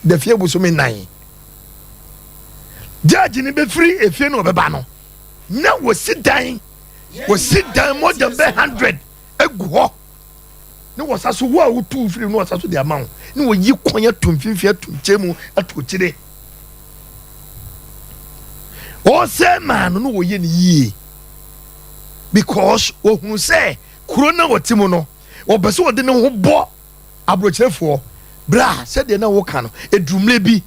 da fie bosome nan judge ne bɛfiri efie na ɔbɛba no na wɔsi dan wɔsi dan more than bɛ hundred. agu hɔ ne wɔsa so wo a wotu firi ne wɔsa so de ama wo ne wɔyi kwan ato mfimfini ato nkyɛn mu ato akyire ɔsɛ maa no na wɔyɛ no yie because wɔhunu sɛ kuro no a wɔte mu no wɔpɛ sɛ wɔde ne ho bɔ aburokyerɛfoɔ berɛ a sɛdeɛ na woka no ɛduru mmerɛ bi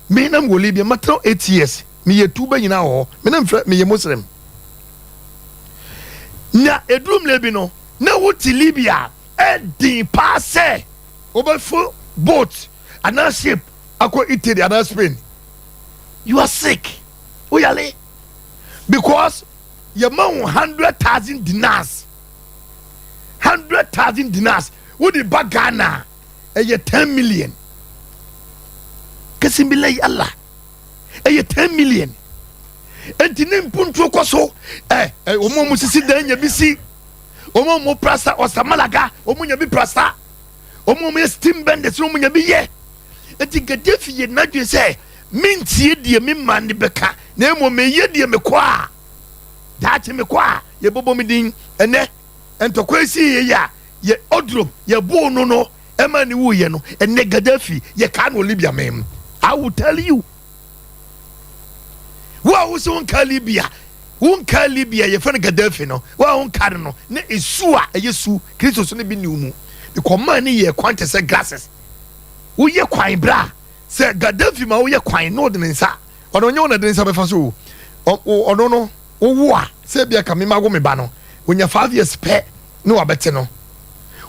me na mewɔ Libya matena 8 years meyɛ tuba nyinaa wɔ hɔ me na mfrɛ meyɛ Muslim na ɛduru mmerɛ bi no na wote Libya ɛden paa sɛ wobɛfo boat anaa ship akɔ Italy anaa Spain you are sick woyale because yɛma wo 100,000 dinars 100,000 dinars wode ba Ghana ɛyɛ 10 million kɛsɛmbilayi Allah ɛyɛ 10 million enti ne mpuntuo kɔ so ɛ ɛ wɔn a wɔn sisi dan nya bi si wɔn a wɔn prasa ɔsamalaga wɔn nya bi prasa wɔn a wɔyɛ steam benders wɔn nya bi yɛ enti Gaddafi yɛ n'adwene sɛ mentie deɛ me man de bɛka na mmom meyɛ deɛ mekɔ a daakye mekɔ a yɛbɛbɔ me din ɛnɛ ntɔkwa yi sii yɛ a yɛ odrom yɛboo no no ɛma ne wuyɛ no ɛnɛ Gaddafi yɛkaa no wɔ Libya man mu I will tell you wo a wosɛ wonka Libya wonka Libya yɛfrɛ no Gaddafi no wo a wonka no no na esu a ɛyɛ su Kristo so no bi ne wo mu because ne yɛ kwan te sɛ grasses woyɛ kwan bra sɛ Gaddafi ma woyɛ kwan na ɔde ne nsa ɔno ɔnyɛ wo na de ne nsa bɛfa so ɔno no wowo a sɛ ebia ka mema wo me ba no onya 5 years pɛ ne wabɛte no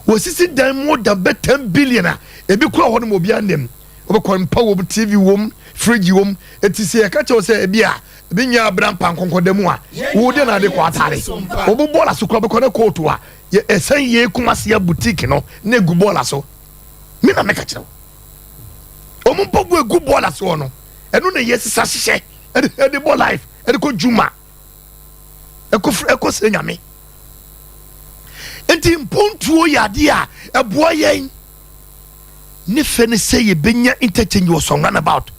wɔsisi dan more than bɛ 10 billion a ebi kura hɔ no ma obiara nim wobɛkɔ mpa wom TV wom fridge wom eti sɛ yɛka kyerɛw sɛ ebi a ebi nya abira mpa nkɔnkɔda mu a wo de na ade kɔ atare wɔbɔ bɔɔla so kura bɛkɔ ne kootu a yɛ ɛsɛn yɛ kumasi boutique no na egu bɔɔla so mi na mɛka kyerɛw wɔn mpa bu egu bɔɔla soɔ no ɛno na yɛ sisa hyehyɛ ɛde ɛde bɔ life ɛde kɔ dwuma ɛkɔ ɛkɔ sɛ nyame nti mpontuo yɛ adeɛ a ɛboa yɛn ne fɛ ne sɛ yɛbɛnya interchange wɔ sɔn roundabout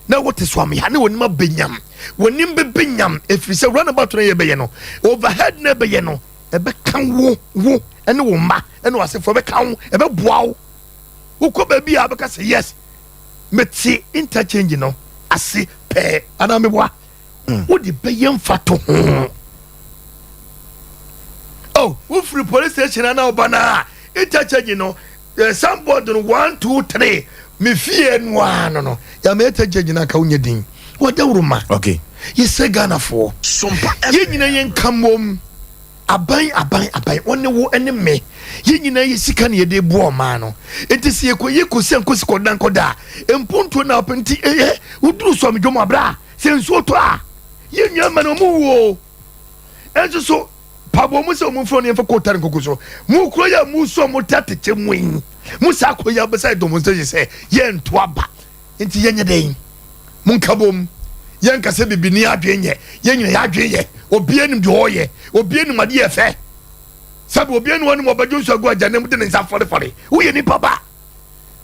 na wote so amea ne wɔnim abɛnyam wɔnim bɛbɛnyam ɛfiri sɛ roundabout no yɛbɛyɛ no overhead na ɛbɛyɛ no ɛbɛka wo wo ɛne wo mma ɛne w'asefoɔ ɛbɛka wo ɛbɛboa wo wokɔ baabi a wobɛka sɛ yes mete interchange no ase pɛɛ anaa meboa wode bɛyɛ mfa to ho oh wofiri police station ana woba no a interchange no signboard no 1 2 3 me fie no a no yàmà interchange no anka wonyɛ din wɔdawuro ma yɛsɛ Ghanafoɔ yɛn nyinaa yɛnka mmom aban aban aban wɔne wo ne me yɛn nyinaa yɛ sika ne yɛde boa ɔman no nti sɛ yɛkɔ yɛkɔ sɛ nkosi kɔda nkɔda a mpontuo na ɔpɛ nti ɛyɛ woduru sɔmi dwom abira a sɛ nsuo tɔ a yɛn nua ma no ɔmo wuo ɛnso so paboa mu sɛ ɔmo nfrɛ no yɛmfa kɔɔtare nkoko so mo kuro yɛ mu so ɔmo te atɛkyɛ mu yi mo saa kuro yɛ abɛsɛ demonstration sɛ yɛnto aba nti yɛnyɛ dɛn monka bom yɛnka sɛ bibini adwen yɛ yɛn nyina yɛ adwen yɛ obi anim deɛ ɔyɛ obi anim adeɛ yɛ fɛ sɛbi obi anim anim ɔbɛdwo nso agu agya ne mu de ne nsa fɔrefɔre woyɛ nipa ba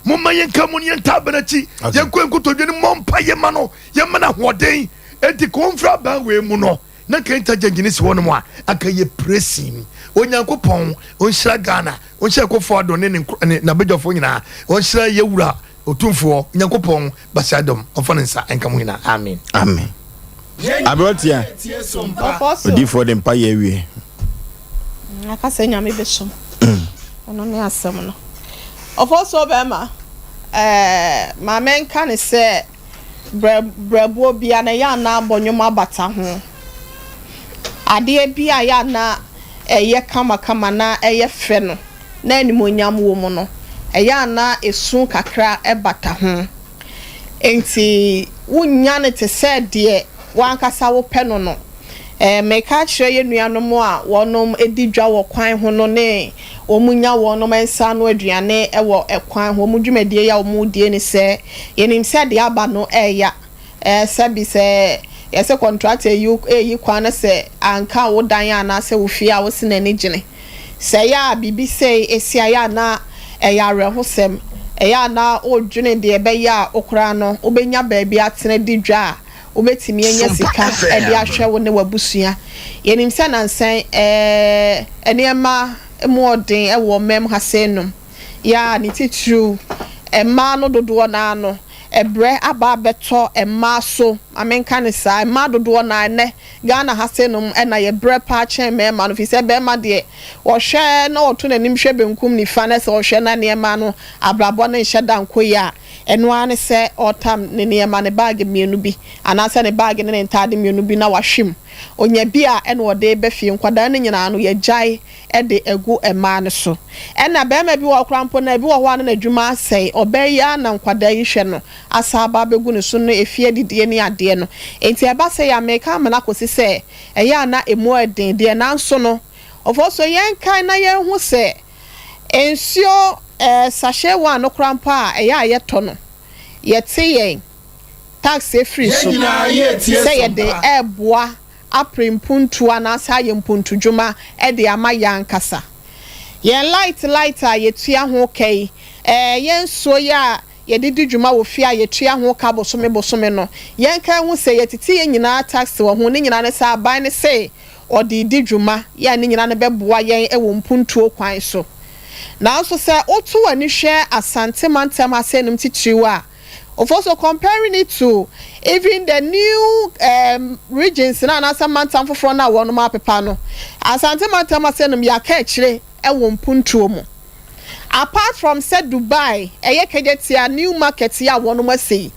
momma yɛnka mu no yɛnta abɛn akyi yɛnkɔ nkotodwe no mmɔ mpa yɛma no yɛma no ahoɔden enti kɔmfra aban wei mu no na nka interchange ne si hɔ nom a anka yɛ presim Onyankopɔn ɔnhyira Ghana ɔnhyira Akufo Addo ne ne n'abadwafoɔ nyinaa ɔnhyira yɛwura Otumfoɔ Nyankopɔn basiadɔm ɔmfa ne nsa nka mu nyinaa amen. Amen aberanteɛ odiifoɔ de mpa yɛ awie. Aka sɛ Nyame bɛsom ɔno ne asɛm no ɔfɔ so bɛrima ɛɛ maame nka ne sɛ brɛboɔ bia na ɛyɛ ana abɔ nnwom abata ho adeɛ bi a yɛ ana ɛyɛ kamakama na ɛyɛ fɛ no na animonyam wɔ mu no ɛyɛ ana esu kakra ɛbata ho nti wonya no te sɛ deɛ wankasa wopɛ no meka kyerɛ yɛn nuanom a wɔnom di dwa wɔ kwan ho no ne wɔn nya wɔnom nsa ano aduane wɔ kwan ho wɔn dwumadie yi a wɔn die ne sɛ yɛnim sɛ deɛ aba no ɛɛya sɛbi sɛ yɛsɛ contractor eyi eyi kwan no sɛ anka wo dan anaasɛ wo fie a wosi n'ani gyene sɛ ɛyɛ a biribi sɛ esi ayɛ ana ɛyɛ awerɛhosɛm ɛyɛ ana wodwene deɛ ɛbɛyɛ a okora no wobɛnya baabi atena di dwa a wobɛtumi anya sika ɛde ahwɛ wo ne w'abusua. Yɛnim sɛ nansan nneɛma. mu ɔden wɔ ɔman mu ha sei nom. Yɛ a ne titiriw mmaa no dodoɔ no ara no, ɛbrɛ aba abɛtɔ mmaa so, ma menka no saa, mmaa dodoɔ no ara ɛnnɛ Ghana ha sei nom na yɛbrɛ paa kyɛn mmarima no, firi sɛ barima deɛ ɔhwɛ na ɔto n'anim hwɛ benkum nifa na sɛ ɔhwɛ na nneɛma no abrabɔ no nhyɛ da nkɔ yie a, ɛno ara ne sɛ ɔretam ne nneɛma, ne baage mmienu bi anaasɛ ne baage ne ne ntaade mmienu bi na wahwe mu. Ɔnya bi a ɛna ɔde reba fie. Nkwadaa no nyinaa no yɛgyae de agu mmaa no so. Ɛna barima bi wɔ hɔ koraa mpo no, ebi wɔ hɔ a na n'adwuma asɛe. Ɔbaa yi ara na nkwadaa yi hwɛ no asan aba abɛgu ne so no efie adidie ne adeɛ no. Enti ɛba sɛi a, meka ama no akɔsi sɛ ɛyɛ a na ɛmu yɛ den deɛ, nanso no, ɔfɔ so yɛnkae na yɛnhu sɛ nsuo eh, sachet one no koraa mpo a ɛyɛ a yɛtɔ no, yɛte yɛn tax firi so sɛ yɛde reboa apere mpuntuo anaasɛ ayɛ mpuntudwuma de ama yɛn ankasa. Yɛn light light a yɛtua ho ka yi, ɛɛ yɛn nsuo yi a yɛde di dwuma wɔ fie a yɛtua ho ka bosome bosome no, yɛnka nhu sɛ yɛtete yɛn nyinaa tax wɔ ho, ne nyinaa ne sɛ aban no se ɔde redi dwuma yɛ a ne nyinaa no bɛboa yɛn wɔ mpuntuo kwan so. Nanso sɛ woto w'ani hwɛ Asante mantam ha sɛnom titiriw a, Also comparing it to even the new um, regions no anaasɛ mantam foforɔ no a wɔnom apepa no, Asante mantam ase nom yɛaka akyire wɔ mpuntuo mu. Apart from sɛ Dubai ɛyɛ kagyatia new market yi a wɔnom asi yi,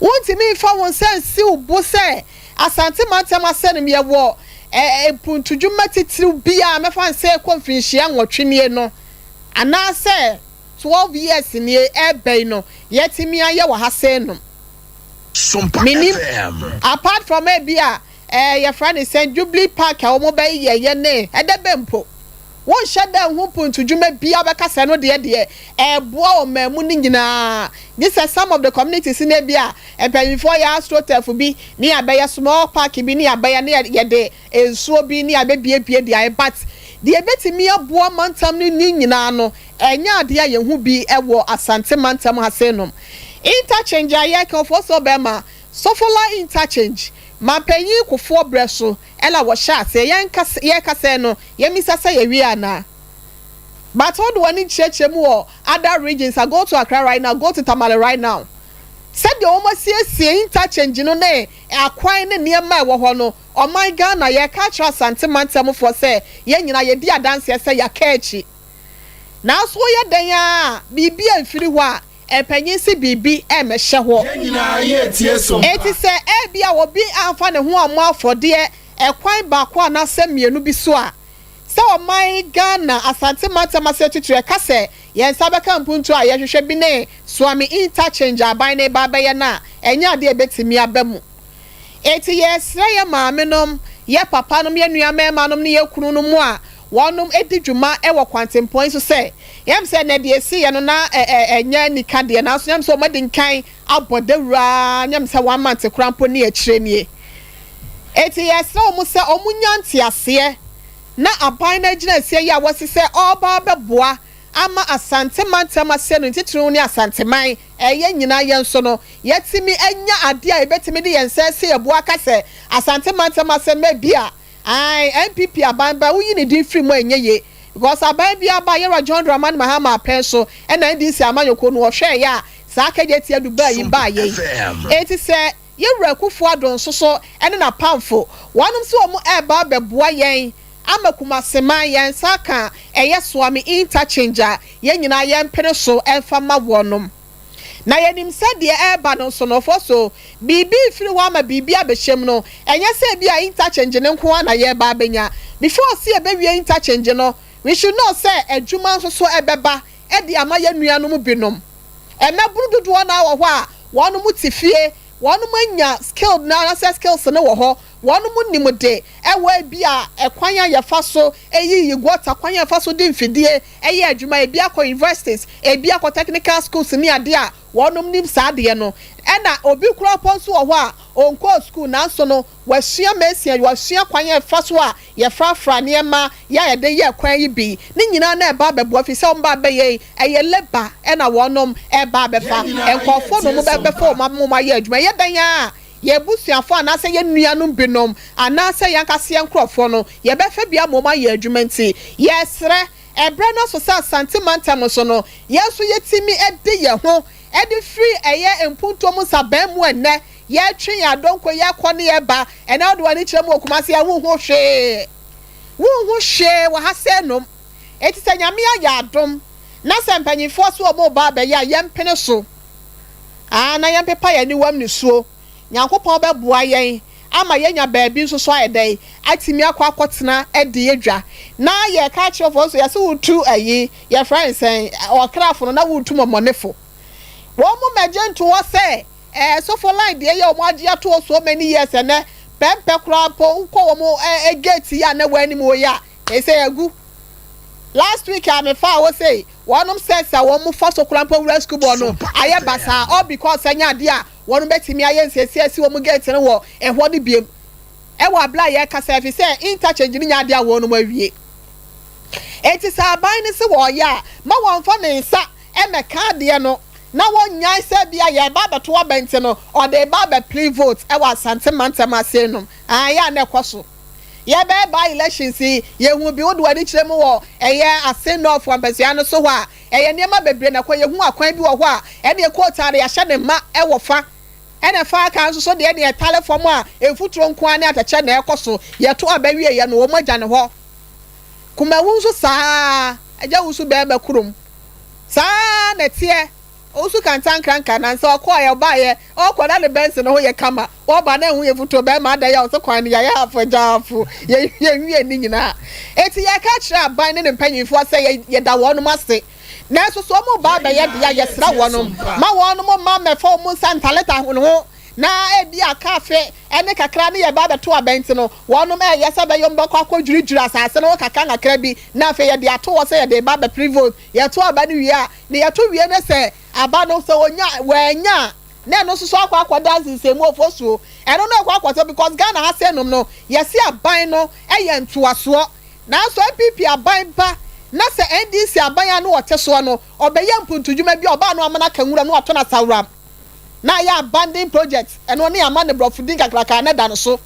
wontumi mfa wo nsa nsi wo bo sɛ Asante mantam ase nom yɛwɔ eh, mpuntudwuma titiriw biara mɛfa no sɛ ɛkɔ mfirinhyia nwɔtwe nie no anaasɛ 12 years nie ɛɛba yi no yɛatumi ayɛ wɔ ha sei nom. Sompa Menim FM. apart from ebi a ɛɛ yɛfrɛ no sɛn Jubilee Park a wɔn bɛ yɛ yɛ ne ɛdɛ bɛ mpo. Wonhyɛ da nhu mpuntudwuma biara bɛka sɛ ɛno deɛ deɛ ɛɛboa ɔman mu no nyinaa gye sɛ some of the communities no ebi a mpanyinfoɔ yɛ astroturf bi ne yɛabɛyɛ small park bi ne yɛabɛyɛ ne yɛde nsuo bi ne yɛabɛbiebie de ayɛ but deɛ ɛbɛtumi aboa mantam no ni nyinaa no ɛnyɛ adeɛ a yɛhu bi wɔ Asante mantam ha sei nom. Interchange a yɛreka Ofosuo Bɛɛma, Sofola Interchange, Mampanyin Kufuor berɛ so na wɔhyɛɛ aseɛ, yɛnka yɛreka sɛɛ no yɛmmisa sɛ yɛwie anaa? But wode w'ani kyerɛkyerɛ mu wɔ other regions a, go to Accra right now, go to Tamale right now, sɛdeɛ wɔasiesie interchange no ne akwan ne nneɛma a ɛwɔ hɔ no, ɔman Ghana, yɛreka akyerɛ Asante mantamfoɔ sɛ yɛn nyinaa yɛdi adanseɛ sɛ yɛaka akyi. Nanso woyɛ dɛn ara a, biribi amfiri hɔ a, mpanyin se biribi remmɛhyɛ hɔ. Yɛn nyinaa yɛretie so mpa. Enti sɛ ebia obi amfa ne ho ammɔ afɔdeɛ ɛkwan baako anaasɛ mmienu bi so a, sɛ ɔman Ghana, Asante mantam ase atitire ɛka sɛ yɛn nsa bɛka mpuntuo a yɛhwehwɛ bi ne Suame Interchange a aban no reba abɛyɛ no a, ɛnyɛ adeɛ a ɛbɛtumi aba mu. Enti yɛresrɛ yɛn maamenom, yɛn papanom, yɛn nuammarimanom ne yɛn kununom a wɔnom di dwuma wɔ kwantempɔn yi so sɛ, yɛnim sɛ nnɛ deɛ ɛsiiɛ no na ɛnyɛ anika deɛ, nanso yɛnim sɛ wɔadi nkan abɔ dawuro ara, yɛnim sɛ one month koraa mpo ne akyire nie. Enti yɛresrɛ wɔn sɛ wɔnnya nteaseɛ na aban no agyinasie yi a wɔasi sɛ ɔreba abɛboa ama Asante mantam aseɛ no, ntitiriw ne Asanteman, ɛyɛ nyinaa yɛn nso no, yɛatumi anya adeɛ a yɛbɛtumi de yɛn nsa asi yɛn bo aka sɛ Asante mantam asɛm ebia ae NPP aban ba woyi ne din firi mu a ɛnyɛ ye because aban biara ba Yɛwura John Dramani Mahama apɛn so ɛna NDC amanyɔkuo no wɔhwɛɛeɛ a saa Kagye Adu baa yi Sompa baeɛ yi FM. enti sɛ Yɛwura Akufo Addo nso so ne n'apamfo wɔnom sɛ wɔn ɛreba abɛboa yɛn ama Kumaseman yɛn nsa aka ɛyɛ Suame Interchange a yɛn nyinaa yɛmpene so mfa ma wɔnom. Na yɛnim sɛ deɛ ɛreba no nso no, ɔfɔ so biribi refiri hɔ ama biribi abɛhyɛ mu no, ɛnyɛ sɛ ebia interchange no nko ara na yɛreba abɛnya. Before sɛ yɛbɛwie interchange no, we should know sɛ adwuma nso so ɛbɛba de ama yɛn nuanom binom. Mmabunu dodoɔ no ara wɔ hɔ a, wɔnom te fie, wɔnom anya skilled no anaasɛ skills no wɔ hɔ, wɔnom nim de ɛwɔ ebia ɛkwan a yɛfa so yiyi gutter, kwan a yɛfa so de mfidie yɛ adwuma, ebi akɔ universities, ebi akɔ technical schools ne adeɛ a wɔnom nim saa adeɛ no. Ɛna obi koraa mpo nso wɔ hɔ a ɔnkɔɔ school nanso no wasua masonry, wasua kwan a yɛfa so a yɛfrafra nneɛma yɛ a yɛde yɛ kwan yi bi. Ne nyinaa na ɛba abɛboa firi sɛ wɔn ba abɛyɛ yi ɛyɛ labour ɛna wɔnom ɛreba abɛfa. Nkurɔfoɔ na wɔn bɛfa wɔn ama wɔn ayɛ adwuma. Ɛyɛ dɛn ara a yɛn abusuafoɔ anaasɛ yɛn nuanom binom anaasɛ yɛn ankasa yɛn nkurɔfoɔ no yɛbɛfa bi ama wɔn ayɛ adwuma nti yɛsrɛ. Ɛberɛ no aso sɛ Asante mantam nso no, yɛn nso yɛtumi de yɛn ho de firi ɛyɛ mpuntuo mu nsabɛn mu ɛnnɛ. Yɛretwe yɛn adonko, yɛrekɔ ne yɛreba. Ɛnnɛ wode w'ani kyerɛ mu wɔ Kumasi a, wonhu hwee. Wonhu hwee wɔ ha sɛ nom. Enti sɛ Nyame ayɛ adom na sɛ mpanyinfoɔ se wɔn reba abɛyɛ a, yɛmpene so. Aa na yɛmpepa yɛn aniwam nisuo. Nyankopɔn bɛboa yɛn ama yɛanya baabi nso so ayɛ dɛn? Atumi akɔ akɔtena adi dwa. Na yɛreka akyerɛ foɔ nso, yɛse wotu ayi, yɛfrɛ no sɛn, ɔkrafo no, na wotu mɔmɔnefo. Wɔn mmɛgye nto hɔ sɛ ɛɛ sɔfo line deɛ yɛ wɔn agye ato hɔ so many years ɛnɛ, pɛmpɛ koraa mpo wokɔ wɔn ɛɛ gate yi a na wɔ anim hɔ yi a, ɛsɛ agu. Last week a mefaa hɔ sei, wɔnom sets a wɔn fa so koraa mpo wura school bɔ no ayɛ basaa all because ɛnyɛ adeɛ a wɔn bɛtumi ayɛ nsiesie asi wɔn gate no wɔ ɛhɔ no biem ɛwɔ abere a yɛrekasa ɛfiri sɛ interchange no nyɛ adeɛ a wɔnom awie. Enti sɛ aban no se wɔreyɛ a, ma wɔmfa ne nsa mmɛka adeɛ no na wɔnnyae sɛ bia yɛreba abɛto aba nti no ɔde reba abɛpere vote ɛwɔ Asante mantam ase nom. Ae a na ɛkɔ so. Yɛbɛyɛ by elections yi, yɛhu bi, wode w'ani kyerɛ mu wɔ ɛyɛ Asin North ampasua no so hɔ a, ɛyɛ nneɛma bebree na ɛkɔ, yɛhu akwan bi wɔ hɔ a ɛneɛ kootaa no yɛahyɛ ne ma wɔ fa, ɛna fa aka nso so deɛ ɛneɛ ɛtale fam a mfuturo nko ara ne atɛkyɛ na ɛkɔ so, yɛto aba wieɛ no wɔn agya no hɔ. Kumawu nso saa ara, agya wo nso bɛɛma kurom, saa ara na ɛteɛ. Owusu Kantankranka nansa ɔkɔɔeɛ ɔbaeɛ ɔɔkɔ na ne Benz no ho yɛ kama ɔɔba na ɛho yɛ futuro bɛɛma adɛn a ɔse kwan no yɛayɛ half agya half yɛnwie ne nyinaa enti yɛka kyerɛ aban ne ne mpanyinfoɔ sɛ yɛ yɛda wɔnom ase nanso so wɔn ba abɛyɛ dea yɛsrɛ wɔnom ma wɔnom mma mmɛfa wɔn nsa ntaleta ho na ebi a aka afe ne kakra ne yɛba abɛto aba nti no wɔnom ɛɛyɛ sɛ bɛyɛ wɔn bɛkɔ akɔdwiridwiri asase no ho kakra kakra bi na afei yɛde ato hɔ sɛ yɛde reba abɛpere vote yɛto aba no wie a Ne yɛto wie ne sɛ aba no sɛ ɔnya wannya a na ɛno nso so akɔ akɔda nsensɛnmu ofosuo ɛno no ɛkɔ akɔtɔ because Ghana ha sɛ nom no yɛse aban no ɛyɛ ntoasoɔ nanso NPP aban ba na sɛ NDC aban a na ɔte soɔ no ɔbɛyɛ mpuntudwuma bi a ɔbaa no amana ka nwura no wato no asaworam na ayɛ abandon project ɛno ne ama ne borɔfo din kakraka na ɛda no so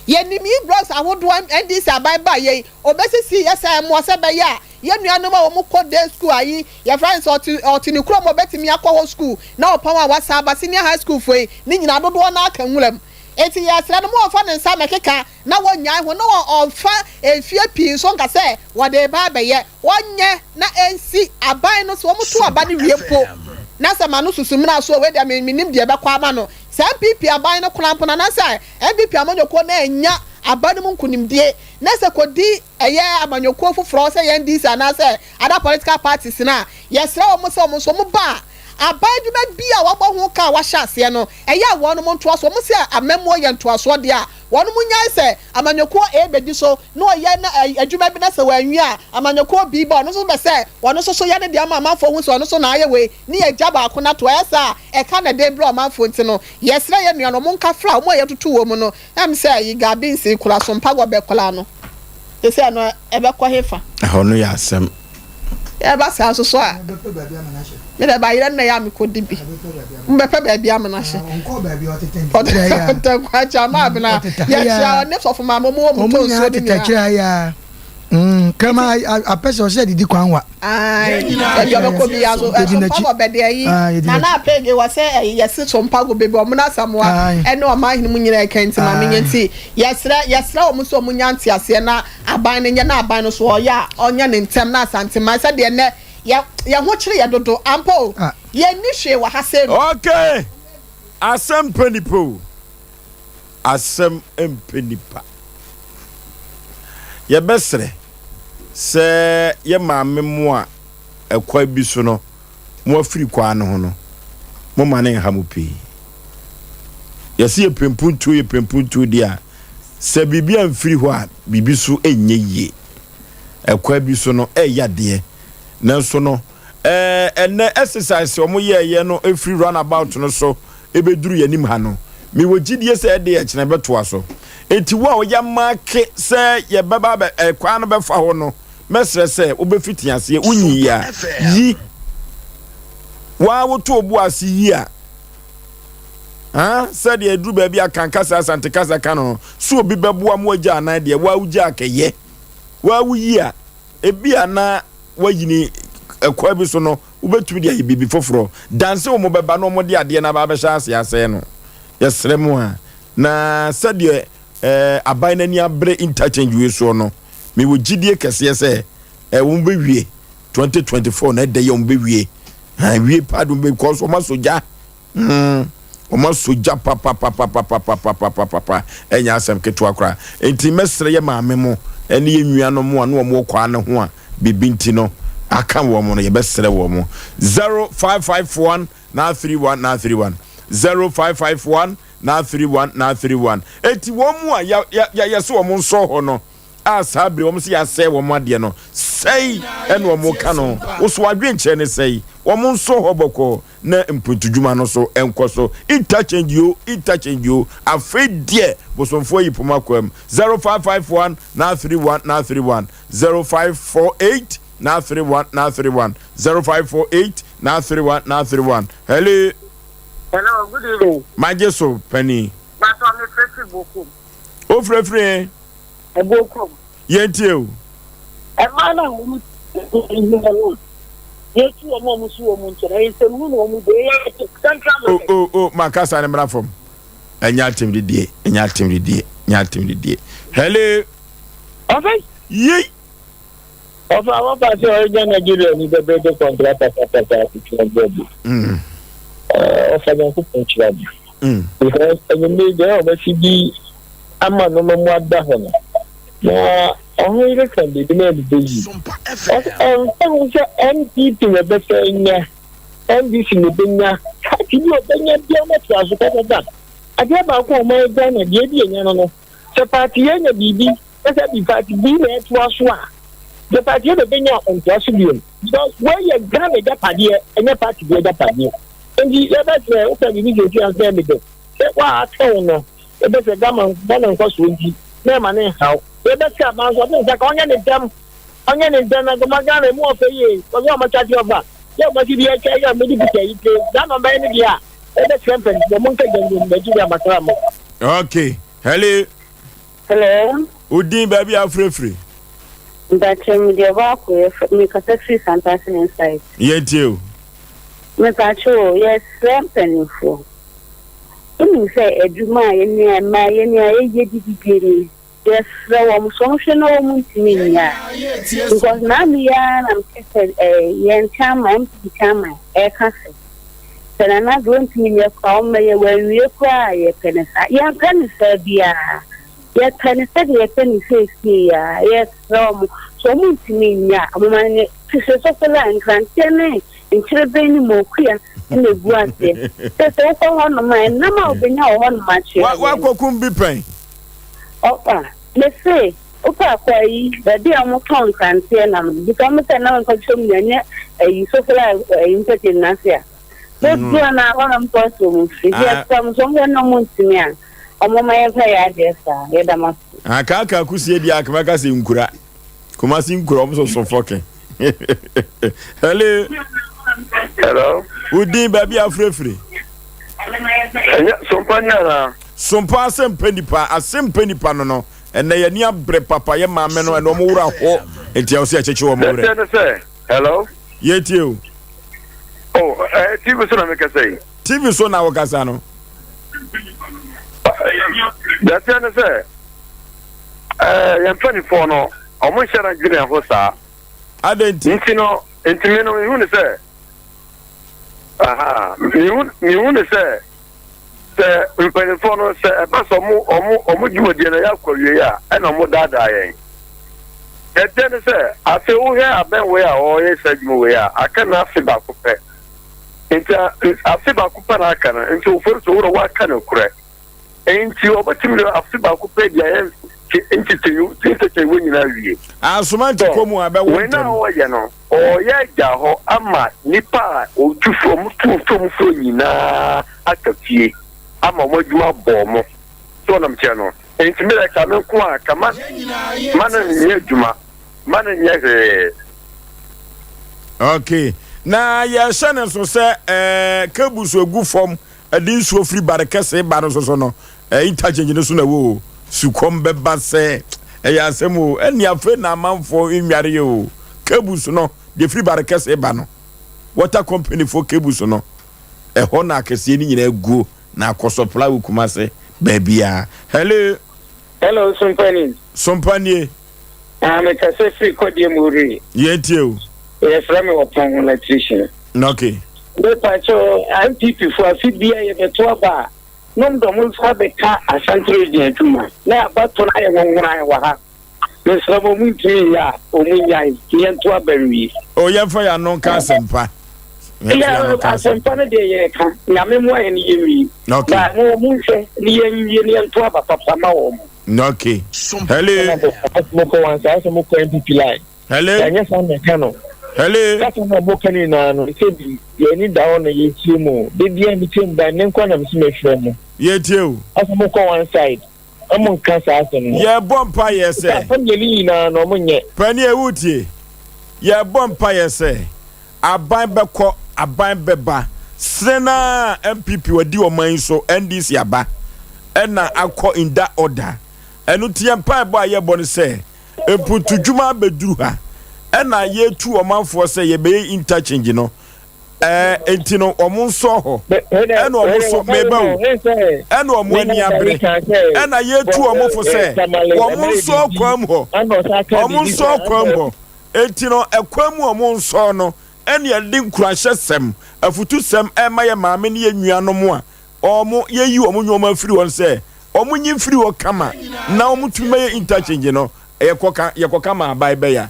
yɛnim yi blocks ahodoɔ NDC aban ba yei ɔbɛsisi yɛ sɛ ɛmoa sɛ bɛyɛ a Yɛn nuanom a wɔkɔ day school a yi yɛfrɛ no sɛ ɔte ɔte ne kurom a ɔbɛtumi akɔ hɔ school na ɔpɔn a wasan aba senior high school foɔ yi ne nyinaa dodoɔ no ara ka nwura mu. Enti yɛsrɛ no ma ɔmfa ne nsa mmɛkeka na wɔnnyae ho na ɔmfa mfeɛ pii nso nka sɛ wɔde reba abɛyɛ. Wɔnyɛ na ɛnsi aban no sɛ wɔto aba no wie mpo na sɛ ma no susu mmra so a wei deɛ me mennim deɛ ɛbɛkɔ ama no. Sɛ NPP aban no koraa mpo no anaasɛ NPP amanyɔkuo no annya aba no mu nkunimdie na sɛ kɔdi ɛyɛ amanyɔkuo foforɔ sɛ yɛn NDC anaasɛ other political parties no a, yɛsrɛ wɔn sɛ wɔn nso wɔn ba a, aban adwuma bi a wɔabɔ ho ka a wɔahyɛ aseɛ no, ɛyɛ a wɔn ntoa so. Wɔn se amammuo yɛ ntoasoɔ deɛ a, wɔn nnyae sɛ amanyɔkuo A bɛdi so na ɔyɛ na adwuma bi na sɛ wɔanwie a, amanyɔkuo B ba ɔno nso bɛ sɛ ɔno nso so yɛ ne deɛ ama amanfoɔ hu sɛ ɔno nso na ayɛ wei ne yɛgya baako no ato. Ɛyɛ saa a, ɛka na ɛde brɛ ɔmanfoɔ nti no, yɛsrɛ yɛn nuanom monka fra wɔn a yɛtoto wɔn mu no Ɛm sɛ ayi Gabi nsi kora so mpa gɔ bɛ kora no sesei no ɛbɛkɔ hefa. Ɛhɔ no yɛ asɛm. Ɛba saa nso so a me dɛ bayerɛ no na ɛyɛ a mekɔ di bi. Mo bɛpɛ baabi amena hyɛ. Ɔtetɛ nkwankye ama abena yɛkyea ɔne sɔfo maame ɔmo wɔ mo tɔ nsuo ne nyinaa. Kraman apɛ sɛ ɔsɛ didi kwan wa. Ayi ɛbi ɔbɛkɔ bi aso ɛso mpago bɛde ayi nana apege wɔ sɛ ɛyi yɛsi so mpago bebi ɔmo na asamoa ɛne ɔmo ahene mu nyinaa ɛka nti maame nyɛ nti yɛsrɛ yɛsrɛ wɔn sɛ ɔmo nya nteaseɛ na aban no nyɛ na aban no so ɔyɛ a ɔnyɛ ne ntɛm na asanteman sɛdeɛ nɛ yɛ yɛ ho kyere yɛ dodo ampa o yɛ nni hwee wɔ ha sɛ no. Okay asɛm pɛ nipa o. Asɛm mpɛ nipa. Yɛbɛsrɛ sɛ yɛ maame mo a ɛkwan bi so no mo afiri kwaa no ho no, mo ma no nha mo pii. Yɛse yɛpɛ mpuntuo yɛpɛ mpuntuo deɛ a, sɛ biribi amfiri hɔ a biribi so nyɛ yie. Ɛkwan bi so no ɛyɛ adeɛ nanso no ɛnɛ exercise wɔn yɛɛyɛ no ɛfiri runabout no so ɛbɛduru yɛn anim ha no, mewɔ gyidie sɛ ɛde ɛkyena ɛbɛtoa so. Enti wo a woyɛ make sɛ yɛbɛba abɛ ɛkwan no bɛfa hɔ no, mɛsrɛ sɛ wobɛfiti aseɛ, wonyi a, yi. Waa woto wo bo ase yi a, ha, sɛdeɛ ɛduru baabi a kan kasa Asante kasa ka no no, so obi bɛboa mo agya anan deɛ, waa wogya akɛyɛ. Waa woyi a, ebi a na. woayini ɛkwan bi so no, wobɛtumi de ayɛ biribi foforɔ. Danse wɔn bɛba na wɔde adeɛ no aba abɛhyɛ ase asɛe no. Yɛsrɛ mo a, na sɛdeɛ eh, aban no ani abere interchange wei soɔ no, mewɔ gyidie kɛseɛ sɛ eh, wɔn bɛwie 2024 na ɛdɛ yɛ wɔn bɛwie. Ha, wie paa de wɔn bɛwie, because wɔn asɔ gya. Mm, wɔn asɔ gya papapapapapapapapapa, ɛnyɛ asɛm ketewa koraa. Nti mɛsrɛ yɛ maame mo ɛne yɛ nuanom a na wɔn wɔ kwaa no ho a biribi nti no aka wɔn no, yɛbɛsrɛ wɔn. 0551 931 931 0551 931 931. Eti wɔn mu a yɛ yɛ yɛ sɛ wɔn nsɔ hɔ no a saa bere wɔn sɛ yɛasɛe wɔn adeɛ no sɛe ɛna wɔn ka no woso adwenkyerɛ ne sɛe wɔn nsɔ hɔ bɔkɔɔ na mpuntudwuma no so nkɔ so. Interchange yo, interchange yo, afei deɛ bosomfoɔ ayi poma kwam. 0551 931 931 0548 931 931 0548 931 931 Hello. Hello, good evening. Magye so, panin. Bàtà mi fẹ́ fi Bokum. Ó fẹ́ fi ɛ? Bokum. Yɛn tie o. Mmaa no a wɔn ti no yɛtu wɔn a wɔn si wɔn nkyɛn ɛyɛ nsɛmhu na wɔn de ɛyɛ central market. O o o ma kasa ne mmra fam ɛnyɛ atem didie ɛnyɛ atem didie ɛnyɛ atem didie hello. Ɔfɛ. Yei. Ɔfɛ àwọn pa sɛ ɔyɛ Nigeria ni bɛbɛ de kɔntrata patata atitiri bɔ bi. Ɔfɛ Nyankopɔn kyerɛ bi. Because ɛnyɛ deɛ ɔbɛsi bi ama nneɛma mu ada hɔ no. Na ɔho yere ka biribi na ɛde bɛyi. Ɛmfa ho sɛ NPP na ɛbɛsɛ nya, NDC na ɛbɛnya, party bi a ɔbɛnya biara no atra so kɔkɔba. Adeɛ baako a ɔman Ghana deɛ ɛdi anya no no, sɛ party yɛ nya biribi na sɛ bi party bi na ɛtoa so a, sɛ party yɛ na ɛbɛnya a ɔntoa so biom. Because wei yɛ Ghana agyapadeɛ, ɛnyɛ party bi agyapadeɛ. Nti yɛbɛsrɛ wopɛ biribi sɛ ɛsi ansɛ mede sɛ woatɛw no yɛbɛsɛ Ghana Ghana nkɔsoɔ nti na ɛma ne nhaw. Yɛbɛsɛ aban nso ɔde nsa ka ɔnyɛ ne ntɛm ɔnyɛ ne ntɛm na nkɔma Ghana emu ɔfɛ yie kɔsɛ ɔmo kyakye ɔfa yɛ ɔmo si bi ɛkyɛ yɛ ɔmo de picture yi te Ghana ɔbɛyɛ ne deɛ a yɛbɛsrɛ mpanyinfoɔ mo nka gya mu Nigeria makra mo. Okay, hello. Hello. Odin baabi a afirafiri. Mpakyɛ me deɛ baako yɛ fɛ mekasa firi Santase inside. Yɛntie o. Mepakyɛ o yɛsrɛ mpanimfoɔ. Wonim sɛ adwuma a yɛn nua mmaa yɛn nua yɛyɛ de didie ni. Yɛsrɛ wɔn sɛ wɔn hwɛ na wɔn ntumi nyɛ a. Because naanu yi ara na mete sɛ ɛɛ yɛn chairman MPP chairman ɛreka sɛ sɛ Nana Addo ntumi nyɛ koraa wɔmmɛyɛ wɔanwie koraa a yɛpɛ no saa. Yɛmpɛ no saa biara. Yɛpɛ no sɛdeɛ yɛpɛ no seesei yi ara. Yɛsrɛ wɔn sɛ wɔn ntumi nyɛ a wɔmma no nyɛ. Te sɛ Sokola, Nkranteɛ ne Nkyereben ne Mokua na egu aseɛ. Sɛ sɛ wokɔ hɔnom a, ɛnam a wobɛnya wɔ hɔnom akyerɛ deɛ. Woakɔkum bi pɛn? Ɔfa, mese, wokɔ akɔ ayi, baabi a wɔtɔn nkranteɛ nam no, bisa wɔn sɛ nam nkɔkyerɛ mu nyɛ ayi Sokola ayi mpɛkyɛ no ase a. Dodoɔ no ara hɔnom kɔ so wɔn firi. Nti yɛsrɛ wɔn sɛ wɔhwɛ na wɔntumi a, wɔmma yɛmfa yɛ adeɛ saa. Yɛda mo ase. Akaaka kusie deɛ akama ka sɛ nkura. Kumasi nkura wɔn soso fɔke. Hello. Hello. Wodin baabi afirafiri. Ɛnyɛ sompa ni ana. Sompa asɛmpa nipa asɛmpa nipa no no ɛnɛ yɛ ni abere papa yɛ maame no ɛna wɔn wura hɔ nti ɛwɔ sɛ yɛkyekye wɔn werɛ. Yɛte ne sɛ hello. Yɛtie o. Oh, eh, TV so na mekasa yi. TV so na wokasa no. Yɛte ne sɛ ɛɛ yɛn mpanimfoɔ no wɔn nhyɛ da dwene ho saa. Adɛn nti? Nti no nti mi no mihu ne sɛ aha mihu mihu ne sɛ sɛ mpanimfoɔ no sɛ ɛba sɛ ɔmo ɔmo ɔmo dwumadie no yɛ akɔ awie a ɛna ɔmo daadaa yɛn. Ɛdeɛ ne sɛ afe wohwɛ abɛn wei a ɔreyɛ saa adwuma wei a aka no afe baako pɛ nti afe baako pɛ na aka no nti ofori so wura waka no korɛ. Enti wɔbɛtumi de afe baako pɛ de ayɛ nkyekyɛmu nyinaa awie. Asoma nti kɔ mu a ɛbɛwo ntɛm. Wei na ɔyɛ no, ɔyɛ agya hɔ ama nnipa a wɔtu fam tu fam fo nyinaa aka fie ama wɔn adwuma abɔ wɔn. So wɔnam kyerɛ no. Enti me deɛ ka me nko a ka ma ma no nyɛ adwuma, ma no nyɛ hwee. Okay. Na yɛhyɛ no nso sɛ ɛɛ cables egu fam Ɛde nsuo firi bare kɛse ba no nso so no, interchange no so na ɛwɔ o. Sukɔm bɛba sɛ ɛyɛ asɛm o. Ɛne afei na amanfoɔ nnwareɛ o. Cables no, Deɛ firi Barekɛse ba no, water company foɔ cables no, ɛhɔ na akɛseɛ no nyinaa guo na akɔ supply wɔ Kumase baabiara. Hello. Hello, Sompani. Sompa nie. Ah, me kasa firi kɔdeɛ mu ori. Yɛn tie o. Yɛfrɛ me Ɔpɔn electrician. Okay. Mepa kyɛw, NPP fo afe bia yɛbɛto aba a, nom dɔm nsa bɛka Ashanti region adwuma na abato no ayɛ nwonworan wɔ ha. Mesrɛ mo, ɔmo ntumi nyɛ a, ɔmo nyae na yɛnto aba nwie. O yɛmfa yɛn ano nka asɛmpa. Yɛ asɛmpa no deɛ yɛka, Nyame mmoa yɛn na yɛnwie. Okay. Ba mo ɔmo nhwɛ na yɛnwie na yɛnto aba papa ma wɔn. Okay. Hello. Mokɔ wansa sɛ mokɔ NPP line. Hello. Ɛnyɛ saa na ɛka no. Hello. Kasa na ɔmo ka ne nyinaa no sɛ bi yɛn ani da hɔ na yɛtie mu. De bia metie mu ba ne nkwa na mesi mefrɛ mo. Yɛtie o. Ɔsɛ mokɔ one side. Ɔmo nka saa asɛm no. Yɛbɔ mpaeɛ sɛ. Asɛm deɛ ne nyinaa no ɔmo nyɛ. Panin ewu tie. Yɛbɔ mpaeɛ sɛ aban bɛkɔ aban bɛba. Sene na NPP wadi ɔman yi so NDC aba ɛna akɔ in that order. Ɛno ti yɛn mpaebɔ a yɛbɔ no sɛ mpuntudwuma abɛduru ha ɛna yɛtu ɔmanfoɔ sɛ yɛbɛyɛ interchange no. Ɛɛ enti no wɔn nsɔ hɔ ɛna wɔn so meba o ɛna wɔn ani abere ɛna yɛtu wɔn fo sɛ wɔn nsɔ kwan mu hɔ wɔn nsɔ kwan mu hɔ enti no ɛkwan mu wɔn nsɔ no ɛna yɛde nkuranhyɛ sɛm afutu sɛm ɛma yɛ maame ne yɛ nuanom a wɔn yɛyi wɔn nneɛma afiri wɔn sɛ wɔn nyi mfiri hɔ kama na wɔn tumi bɛyɛ interchange no yɛkɔka yɛkɔka ma aban bɛya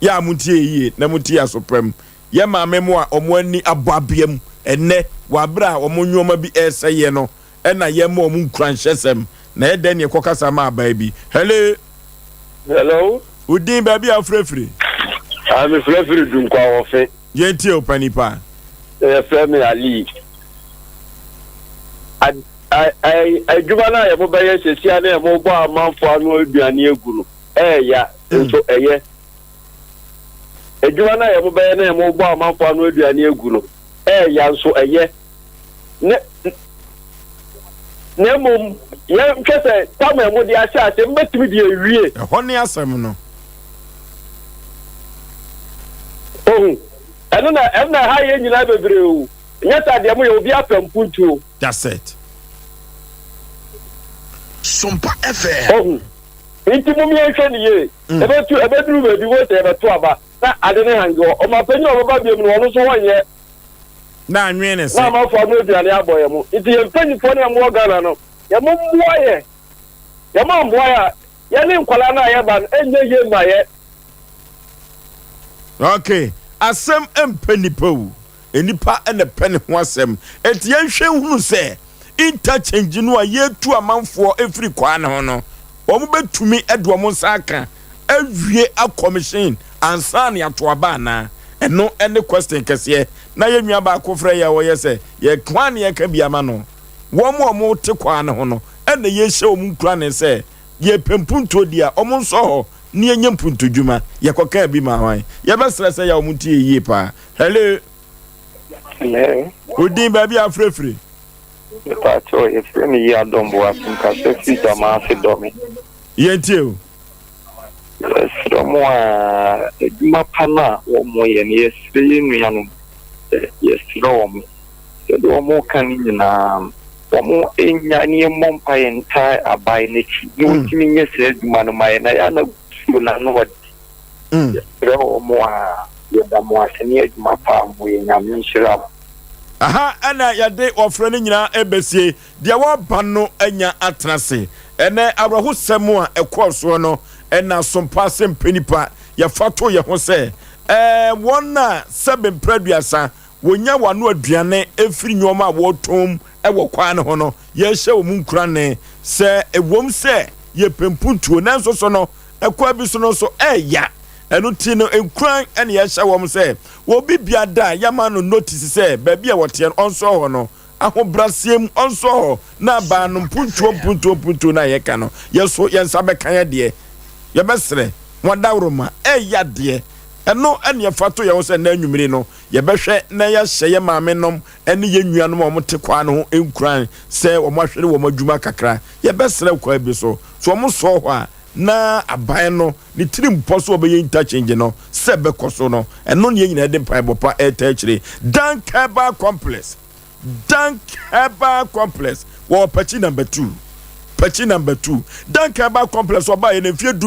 yɛ a mo ntie yie na mo tie asopɛm. Yɛn maame mo a wɔn ani abɔ abea mu ɛnnɛ wɔ abere a wɔn nnoɔma bi ɛresɛeɛ no ɛna yɛn ma wɔn nkuranhyɛsɛm na ɛyɛ dɛn na yɛkɔ kasa ma abaa bi. Hello. Hello. Wo din baabi a wofrɛ firi? Ah, me frɛ firi Dunkwa-Wɔfe. Yɛn tie wo panin paa. Yɛfrɛ me Ali. Adwuma no a yɛmo bɛyɛ sɛsia na yɛmo bɔ amanfoɔ ano aduane agu no, ɛɛya, nso ɛyɛ. Adwuma no a wɔbɛyɛ na wɔbɔ amanfoɔ ano aduane agu no, ɛyɛ nso ɛyɛ. Ne, na mmom, yɛnhwɛ sɛ tam a wɔde ahyɛ ase, mobɛtumi de awie. Ɛhɔ ne asɛm no. Ohu, ɛno na, ɛno na ɛha yɛn nyinaa bebree o. Nyɛ saa deɛ moyɛ, obi apɛ mpuntuo. That's it. Sompa FM. Ohu. Nti mom yɛnhwɛ no yie. Ɛbɛtu, ɛbɛduru baabi wei sɛ yɛbɛto aba na ade no hange hɔ. Ɔmanpanyin a ɔbɛba biom no, ɔno nso ɔnyɛ. Na anwene ne se. Na amanfoɔ ano aduane abɔ yɛn mo. Nti yɛn mpanyinfoɔ ne a mowɔ Ghana no, yɛn mo mmoa yɛn. Yɛn mo ammoa yɛn a, yɛne nkwadaa no a yɛba no, ɛnyɛ yie mma yɛn. Ok, asɛm mpɛ nipa o. Nnipa na ɛpɛ ne ho asɛm. Enti yɛnhwɛ nhunu sɛ interchange no a yɛretu amanfoɔ afiri kwaa no ho no, wɔbɛtumi de wɔn nsa aka awie akɔmihyin ansa na yɛato aba anaa? Ɛno ne question kɛseɛ. Na yɛn nua baako frɛ yɛn a ɔyɛ sɛ yɛ hwan na yɛka bi ama no? Wɔn a wɔte kwaa no ho no na yɛrehyɛ wɔn nkurane sɛ yɛrepɛ mpuntuo deɛ a, wɔnsɔ hɔ na yɛnyɛ mpuntudwuma. Yɛkɔkaa bi maa hwan? Yɛbɛsrɛ sɛ yɛ a wɔntie yie paa. Hello. Hello. Odin baabi a afrɛfiri. Mepaakyɛw yɛfrɛ me yi adɔmbo ase nkasa firi dama ase dɔ me. Yɛntie o. Yɛsrɛ mo a adwuma pa no a wɔn yɛ no yɛsrɛ yɛn nuanom sɛ yɛsrɛ wɔn sɛdeɛ wɔn ka no nyinaa no wɔn nya ne yɛmmɔ mpaeɛ ntaa aban n'akyi na wɔntumi nyɛ saa adwuma no ma yɛn na yɛ ana suo no ano ɔde Yɛsrɛ wɔn a, yɛda mo ase ne adwuma pa a moyɛ. Nyame nhyira mo. Aha na yɛde ɔfrɛ no nyinaa ɛbɛsie. Deɛ wɔreba no anya atena ase. Ɛnɛ awerɛhosɛm a ɛkɔɔ soɔ no na asompa ase mpɛ nipa. Yɛfa to yɛn ho sɛ ɛɛ wɔn a sɛbe mprɛ aduasa wɔnya wɔn ano aduane firi nneɛma a wɔretɔn mu wɔ kwan no ho no, yɛrehyɛ wɔn nkurane sɛ ɛwom sɛ yɛpɛ mpuntuo nanso so no Ɛkwan bi so no nso ɛya. Ɛno nti no nkuran na yɛhyɛ wɔn sɛ obi bia da a yɛama no notice sɛ baabi a wɔteɛ no ɔnsɔ hɔ no ahobraseɛ mu ɔnsɔ hɔ na abaa no mpuntuo mpuntuo mpuntuo no a yɛka no yɛso yɛn nsa bɛka yɛ deɛ yɛbɛsrɛ ho adaworoma ɛya deɛ ɛno ɛne ɛfa to yɛn ho sɛ nnɛ anwummere no yɛbɛhwɛ na yɛahyɛ yɛn maame nom ɛne yɛn nuanom a wɔte kwaa no ho nkuran sɛ wɔn ahwere wɔn adwuma kakra yɛbɛsrɛ kwaa bi so so wɔn sɔɔ hɔ a. na aban no ne tirimpɔ so ɔbɛyɛ interchange no sɛ ɛbɛkɔ so no, ɛno ne yɛn nyinaa de mpaebɔ pa ɛreta akyire. Dank Herbal Complex, Dank Herbal Complex wɔ Ɔpakyi number 2. Pakyi number 2. Dank Herbal Complex ɔbaeɛ no mfeɛ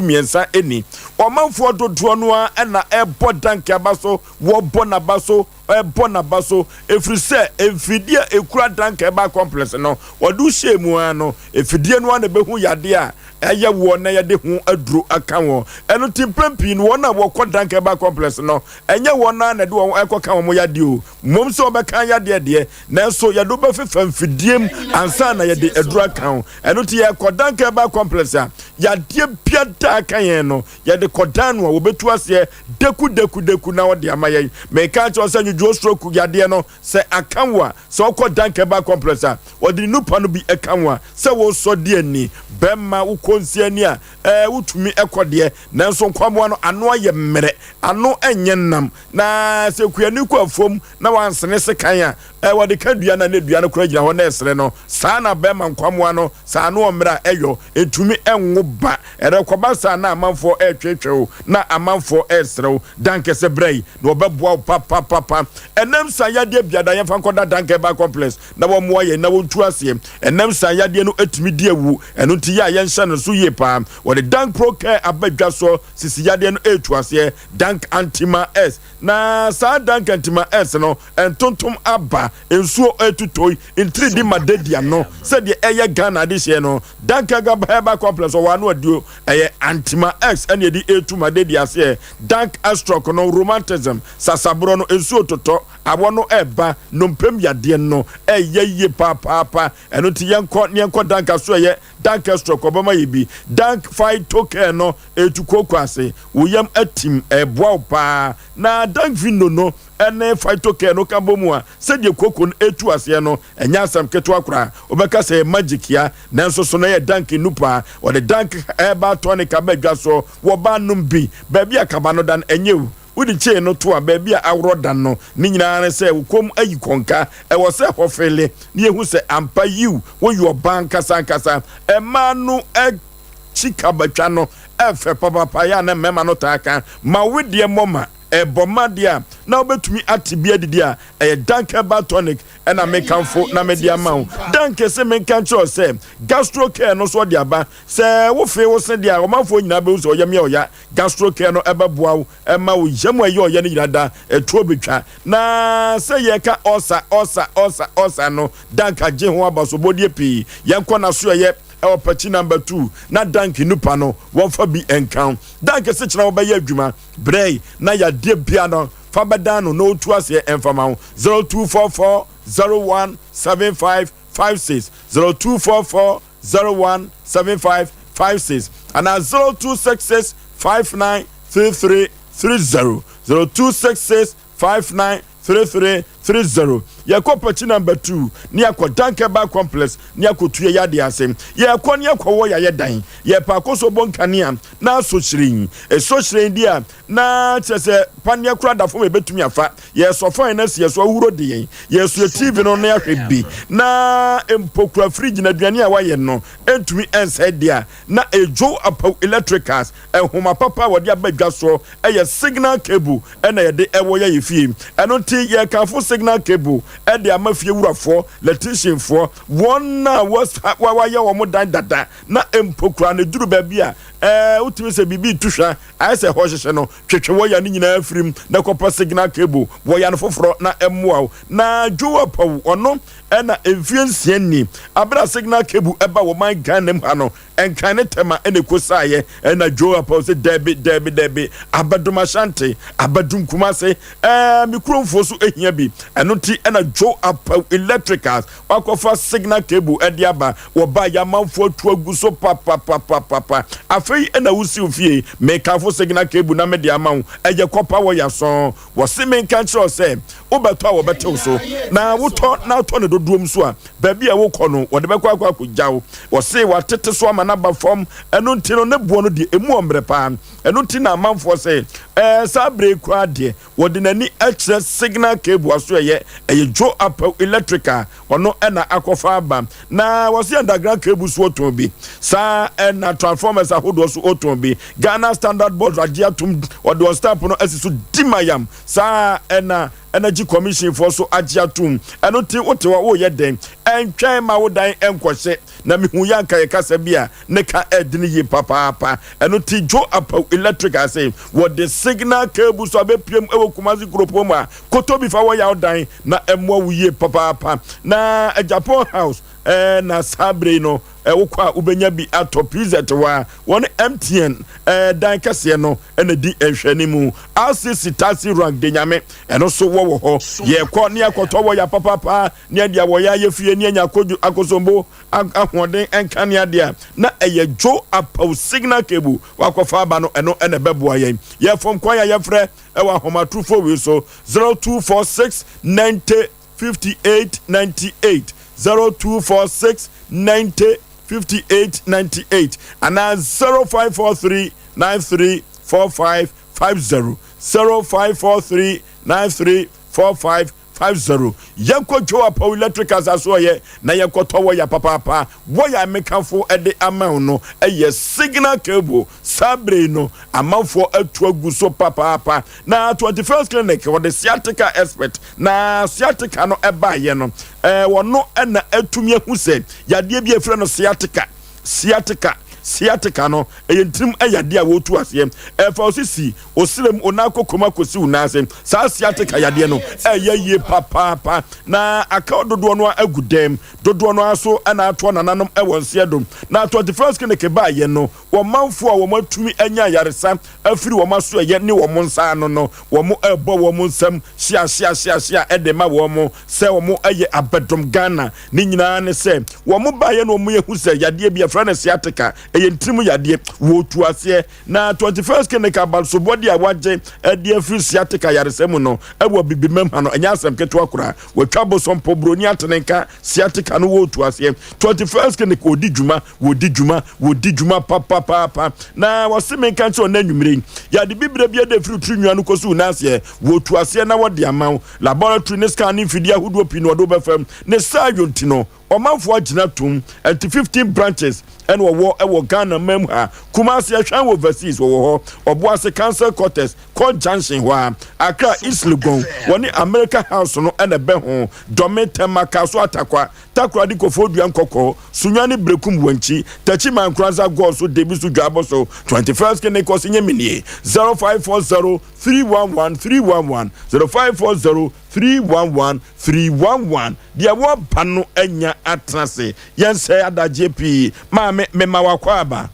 13 ni. Ɔmanfoɔ dodoɔ no ara na ɛbɔ Dank aba so, wɔbɔ n'aba so, ɛbɔ n'aba so, ɛfiri sɛ mfidie a ɛkura Dank Herbal Complex no, wɔde wo hyɛɛ mu ara no, mfidie no ara na ɛbɛhu yadeɛ a ɛyɛ woɔ na yɛde ho aduro aka wɔn. Ɛno nti mpɛn pii no wɔn a wɔkɔ Dank Herbal Complex no, ɛnyɛ wɔn ara na ɛde wɔn ɛkɔka wɔn yadeɛ o, mmom sɛ wɔbɛka yadeɛ deɛ, nanso yɛde wo bɛfefa mfidie mu ansa na yɛde aduro aka wo. Ɛno nti yɛkɔ Dank Herbal Complex a, yadeɛ biara aka yɛn no, yɛde kɔdan no a, wɔbɛtu aseɛ deku deku deku na wɔde ama yɛn. Meka akyerɛ wo sɛ nwodwoɔ stroke yadeɛ no, sɛ aka wo a, sɛ wokɔ Dank Herbal Complex a, wɔde ne nupa no bi ka wo a, sɛ wosɔ di ani, bɛrima wokɔ nsi ani a, ɛɛ wotumi kɔ deɛ, nanso nkwaboa no ano ayɛ mmerɛ, ano nyɛ nnam. Na sɛ kuani kɔ afuom na wansene sekan a, ɛɛ wɔde ka dua no a na dua no koraa gyina hɔ na ɛresere no. Saa na bɛrima nkwamoa no, sɛ ano ɔmmerɛ a, ɛyɔ, ɛntumi nwo ba. Ɛrekɔba saa na amanfoɔ retweetwee wo, na amanfoɔ resere wo. Dankɛsɛ bra yi, na wɔbɛboa wo papapapa. Ɛnam saa yadeɛ biada, yɛmfa nkɔda Dank Herbal Complex na wɔmmoa yɛn na wɔntu aseɛ. Ɛnam saa yadeɛ no tumi di awu, ɛno nti yɛ a yɛnhyɛ no so yie paa. Wɔde Dank Pro Care aba dwa soɔ, sisi yadeɛ no retu aseɛ. Dank Antima S, na saa Dank Antima S no, ntontom aba, nsuo retotoi, ntiridi ma dadi ano, sɛdeɛ ɛyɛ Ghana adehyeɛ no. Dank Herbal Complex ɔwɔ ano aduo, ɛyɛ Antima X ɛna yɛde retu ma dadi aseɛ. Dank Astroc no, rheumatism, sasaborɔ no, nsuo totɔ, awɔ no reba, nnompem yadeɛ no ɛyɛ yie papaapa. Ɛno nti yɛnkɔ na yɛnkɔ Dank asoɛeɛ, Dank Astroc ɔbɛma yɛ bi. Dank Phytocare no ɛretu kooko ase, wo yam atim, ɛreboa wo paa. Na Dank Vino no ne Phytocare no ka bɔ mu a, sɛdeɛ kooko no retu aseɛ no, ɛnyɛ asɛm ketewa koraa. Wobɛka sɛ ɛyɛ magic ya, nanso so na ɛyɛ Dank nnupa. Wɔde Dank Herbal Tonic aba dwa so, wɔba nom bi. Baabi a kaba no da no, ɛnyɛ o. Wode chain no to a, baabi a aworɔ da no, ne nyinaa ne sɛ wo kɔn mu ayi kɔnka. Ɛwɔ sɛ ɛhɔ fele na yɛhu sɛ ampa, yiw, woyɛ ɔbaa ankasa ankasa. Mmaa no akyi kabatwa no ɛfɛ papaapa, ɛyɛ a na mmarima no taa ka, Ma wo wedeɛ mmɔ ma ɛbɔ ma deɛ a na wobɛtumi ate bi adidi a, ɛyɛ Dank Herbal Tonic na mekamfo na mede ama wo. Dank se menka nkyerɛ wo sɛ Gastro Care no nso ɔde aba. Sɛ wofee wo se deɛ a, ɔmanfoɔ nyinaa bɛhu sɛ ɔyam yɛ ɔya. Gastro Care no ɛbɛboa wo ɛma wo yam a ɛyɛ ɔya no nyinaa da ɛtoɔ bɛtwa. Na sɛ yɛka ɔsa, ɔsa, ɔsa, ɔsa no, Dank agye ho abasobɔdeɛ pii. Yɛnkɔ n'asoɛeɛ ɛwɔ Pakyi Number 2 na Dank nnupa no wɔmfa bi nka ho. Dank se kyena wobɛyɛ adwuma, brɛe na yadeɛ bia no fa bɛdan no na ɔntu aseɛ ɛmfa ma wo. 0244 01 75 56, 0244 01 75 56 anaa 0266 59 33 30, 0266 59 33 30. Yɛkɔ Pakyi Number 2 ne yɛakɔ Dankɛba Complex ne yɛakɔtu yɛ yadeɛ ase. Yɛkɔ ne yɛkɔwɔ yɛayɛ dan. Yɛpɛ akɔsɔ bɔ nkanea na asɔ hyerɛn. Ɛsɔ hyerɛn deɛ a, na kyerɛ sɛ paneɛ koraa da fam a yɛbɛtumi afa. Yɛsɔ fan no asi yɛn so ahuro de yɛn. Yɛsɔ TV no na yɛahwɛ bi. Na mpo kura fridge na aduane a wɔayɛ no ntumi nsɛe deɛ a, na ɛdwo apaw electricals. Nhoma papa a wɔde aba dwa soɔ yɛ signal cable na yɛde wɔ yɛ yɛ fie. Ɛno nti yɛkamfo signal cable de ama fie wurafoɔ, electricianfoɔ, wɔn a wɔayɛ wɔn dan dada na mpo koraa no ɛduru baabi a ɛɛ wotumi sɛ biribi retu hwa ayɛ sɛ ɛhɔ hyehye no, twetwe wɔya no nyinaa firi mu na kɔpɛ signal cable wɔya no foforɔ na ɛmmoa wo. Na Joe Apawu ɔno ɛna mfie nsia ni abere a signal cable ɛba wɔ man Ghana mu ha no, Nkran ne Tema na ɛkɔsaeɛ. Ɛna Joe Apawu sɛ daabi, daabi, daabi, abɛdom Ashanti, abɛdom Kumase, ɛɛ me kuromfoɔ so ɛhia bi. Ɛno nti ɛna Joe Apawu Electricals wakɔfa signal cable ɛde aba. Wɔbaa yɛ amanfoɔ atu agu so papapapapa. Afei ɛna wosi wo fie, mekamfo signal cable na mede ama wo, ɛyɛ kɔpa wɔ yasɔn. Wɔse menka nkyerɛ wo sɛ wobɛtɔ a wɔbɛtew so, na wotɔ na wotɔ no dodoɔ mu nso a, baabi a wokɔ no wɔde bɛkɔ akɔ akɔgya wo. Wɔse wɔatete so ama no aba fam, ɛno nti no ne boɔ no deɛ ɛmu ɔmmerɛ paa. Ɛno nti na amanfoɔ se ɛɛ saa berɛ yi koraa deɛ wɔde n'ani akyerɛ signal cable asoɛeɛ, ɛyɛ Joe Apaw Electrical, ɔno na akɔfa aba. Na wɔse underground cable so wɔtɔn bi, saa na transformers ahodoɔ. ahodoɔ so ɔtɔn bi. Ghana Standard Board agye atom, wɔde wɔn stamp no asi so di mayam. Saa ara na Energy Commission foɔ nso agye atom. Ɛno nti wote hɔ woreyɛ dɛn? Ɛntwɛn ma wo dan nkɔhye. Na mehu yɛ anka yɛ kasa bi a ne ka ɛdene yie papaapa. Ɛno nti Joe Apawu Electric ase wɔde signal cable so abɛpiem wɔ Kumasi kuropɔn mu a Kotobi fa wɔ yaw dan na ɛmmoa wo yie papaapa. Na Japan House eh, na saa bere yi no eh, wokɔ a wobɛnya bi atɔ PZ hɔ a wɔne MTN eh, dan kɛseɛ no na di nhwɛne mu. RCC Taxi Rank de nyame ɛno so wɔ wɔ hɔ. Yɛkɔ ne akɔtɔ wɔ ya papaapa ne adeɛ a wɔyɛ ayɛ fie ne anya akodwo akosombo ahoɔden nkanea deɛ a na ɛyɛ Joe Apaw Signal Cable wakɔfa aba no ɛno na ɛbɛboa yɛn. Yɛfam kwan a yɛfrɛ ɛwɔ ahomatorofo wei so 0246 90 58 98 0246 90 58 98 anaa 0543 93 45 50 0543 93 45 50. Yɛnkɔ Joe Apaw Electricals asoɛeɛ na yɛnkɔtɔ wɔya papaapa. Wɔya a mekafo de ama wo no yɛ signal cable. Saa berɛ yi no, amanfoɔ atu agu so papaapa. Na 21st Clinic, wɔde sciatica expert, na sciatica no baeɛ no, wɔno na atumi ahu sɛ yadeɛ bi a yɛfrɛ no sciatica, Sciatica, Sciatica no, ɛyɛ ntirim yadeɛ a wɔtu aseɛ. Ɛfa wo sisi, wo serɛ mu, wo nan kɔkɔm akɔsi wo nan ase. Saa sciatica yadeɛ no, ɛyɛ yie papaapa. Na aka dodoɔ no ara agu dɛm. Dodoɔ no ara nso na atoa nananom wɔ nseɛ do. Na 21st Clinic baeɛ no, wɔn manfoɔ a wɔatumi anya ayaresa afiri wɔn asoɛeɛ ne wɔn nsa ano no, wɔrebɔ wɔn nsam hyia hyia hyia hyia de ma wɔn sɛ wɔyɛ abɛdom Ghana. Ne nyinaa ne sɛ wɔn baeɛ na wɔn ahu sɛ yadeɛ bi yɛfrɛ no sciatica, ɛyɛ ntirim yadeɛ, wɔretu aseɛ. Na 21st Clinic abasobɔdeɛ a wɔagye de afiri sciatica yaresa mu no wɔ Abibimam ha no, ɛnyɛ asɛm ketewa koraa. Wɔatwa bosompo, buroni atenenka, sciatica no wɔretu aseɛ. 21st Clinic wɔdi dwuma, wɔdi dwuma, wɔdi dwuma papapaapa. Na wɔse menka nkyerɛ wo nnɛ anwummere yi, yade bibire bi de afiri tiri nwa no kɔsi wo nan aseɛ, wɔretu aseɛ na wɔde ama wo. Laboratory ne scan ne mfidie ahodoɔ pii na wɔde wo bɛfam. Ne saa yɔ nti no, ɔmanfoɔ agyina tom. Ɛnti 15 branches ɛna ɔwɔ ɛwɔ Ghana man mu ha. Kumasi ɛhwɛn wɔ overseas wɔwɔ hɔ. Ɔboase Council Quarters, Court Junction hɔ ara. Accra East Legon, wɔne America House no ɛna ɛbɛ ho. Dɔme, Tema, Kasoa, Tarkwa, Takoradi, Koforidua, Nkɔkɔɔ, Sunyani, Berekum, Wankyi, Techiman, Nkoranza, Goaso, Debiso, Dwaboso, 21st Kinekos, Nyeminie, 0540 311 311 0540 311 311 Deɛ wɔba no anya atena ase. Yɛnsɛe adagyeɛ pii. Maame, mema w'akwaaba.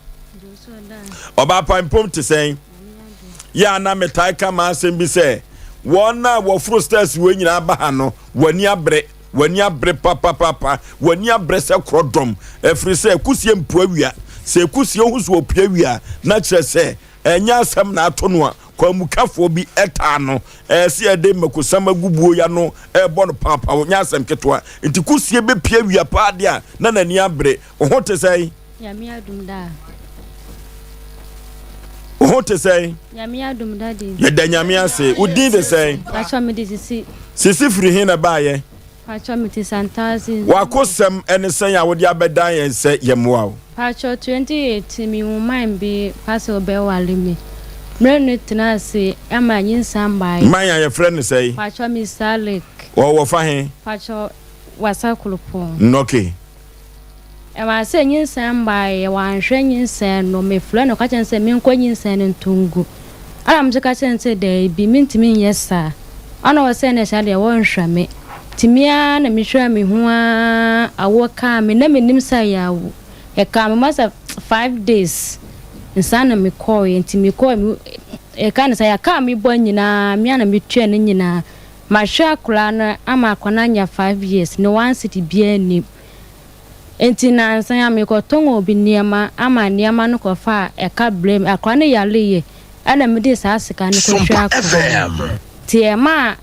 Ɔbaapa mpom te sɛn? Yɛ a na metae ka m'asɛm bi sɛ, wɔn a wɔforo stairs wei nyinaa ba ha no, wɔn ani abere. Wɔn ani abere papapapa. Wɔn ani abere sɛ korɔdɔm. Ɛfiri sɛ kusie mpua wia. Sɛ kusie ho so ɔpua wia, na kyerɛ sɛ Ɛnyɛ asɛm na ato no a kwamukafoɔ bi taa no sɛ yɛde mmakosam agu buo yi ano rebɔ no paapaa, ɔnyɛ asɛm ketewa. Nti kusie bɛpue awia paa deɛ a, na n'ani abere. Wo ho te sɛn? Nyame adom daa. Wo ho te sɛn? Nyame adom daddy. Yɛda Nyame ase. Wo din de sɛn? Pakyɛ mede Sisi. Sisi firi he na ɛbaeɛ? Pakyɛ mete Santase. W'akosɛm ne sɛn a wode abɛdan yɛn sɛ yɛmmoa wo? Pakyɛ 2018 me hu man bi pasɛ ɔbɛ ware me. Mmerɛ no tena ase ɛma nyinsan baeɛ. Man a yɛfrɛ no sɛn? Pakyɛ Mister Lake. Ɔwɔ fa he? Pakyɛ Wasa Kuropɔn. Nnɔke. Ɛmaa sɛ nyinsɛn baeɛ, wanhwɛ nyinsɛn no, mefrɛɛ no ka kyerɛɛ no sɛ menkɔ nyinsɛn no nto ngu. Ɛna me nso ka kyerɛɛ no sɛ daabi, mentumi nyɛ saa. Ɛna ɔsɛ ɛnɛ saa deɛ wɔnhwɛ me. Nti me ara na mehwɛɛ me ho ara, awoɔ kaa me, na mennim sɛ ɛyɛ awo. Ɛkaa me masa 5 days nsa na mekɔeɛ, nti mekɔeɛ, ɛka no sɛ yɛkaa me bɔ nyinaa, me ara na metua ne nyinaa. Mahwɛ akwadaa no ama akwadaa no anya 5 years, ne one cedi biara nnim. Enti nnansa yi ara mekɔtɔn obi nneɛma ama nneɛma no kɔfaa ɛka brɛɛ me. Akwadaa no yareeɛ ɛna mede saa sika no kɔhwɛɛ akwadaa no. Nti ɛmaa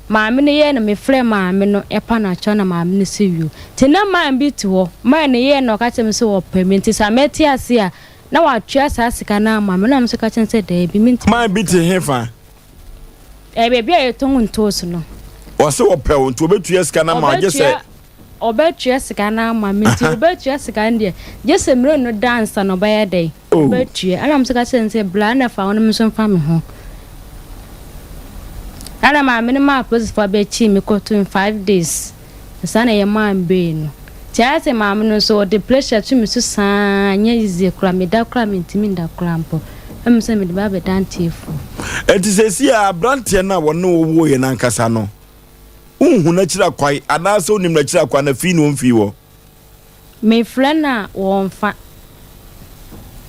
maame no yɛɛ no mefrɛɛ maame no ɛpa no akyɛw na maame no se yoo. Nti na man bi te hɔ, man no yɛɛ no ɔka kyerɛɛ me sɛ ɔpɛ me nti sɛ mɛte ase a na watua saa sika no ama me. Na me nso ka kyerɛɛ no sɛ daabi mentumi. Man bi te hefa? Ɛyɛ baabi a yɛtɔn ntoosi no. Ɔse ɔpɛ wo nti ɔbɛtua sika no ama wo gye sɛ. ɔbɛtua sika no ama me nti ɔbɛtua sika no deɛ gye sɛ mmerɛ no da ansa na ɔbɛyɛ dɛn ɔbɛtua. Ɛna me nso ka kyerɛ no sɛ bra na fa wo no me nso mfa me ho. Ɛna maame no maa apolisifoɔ abɛkyii me kɔto me 5 days saa na yɛmaa me bail no. Nti ayɛ sɛ maame no nso ɔde pressure to me so saa nyɛ easy koraa meda koraa mentumi nda koraa mpo. Ɛmu sɛ mede ba abɛda nteefoɔ. Enti seesei a aberanteɛ no a wɔne wo woeɛ no ankasa no, wonhu n'akyiri akwan anaasɛ wonim n'akyiri akwan na fii na ɔmfii hɔ? Mefrɛ no a wɔmfa.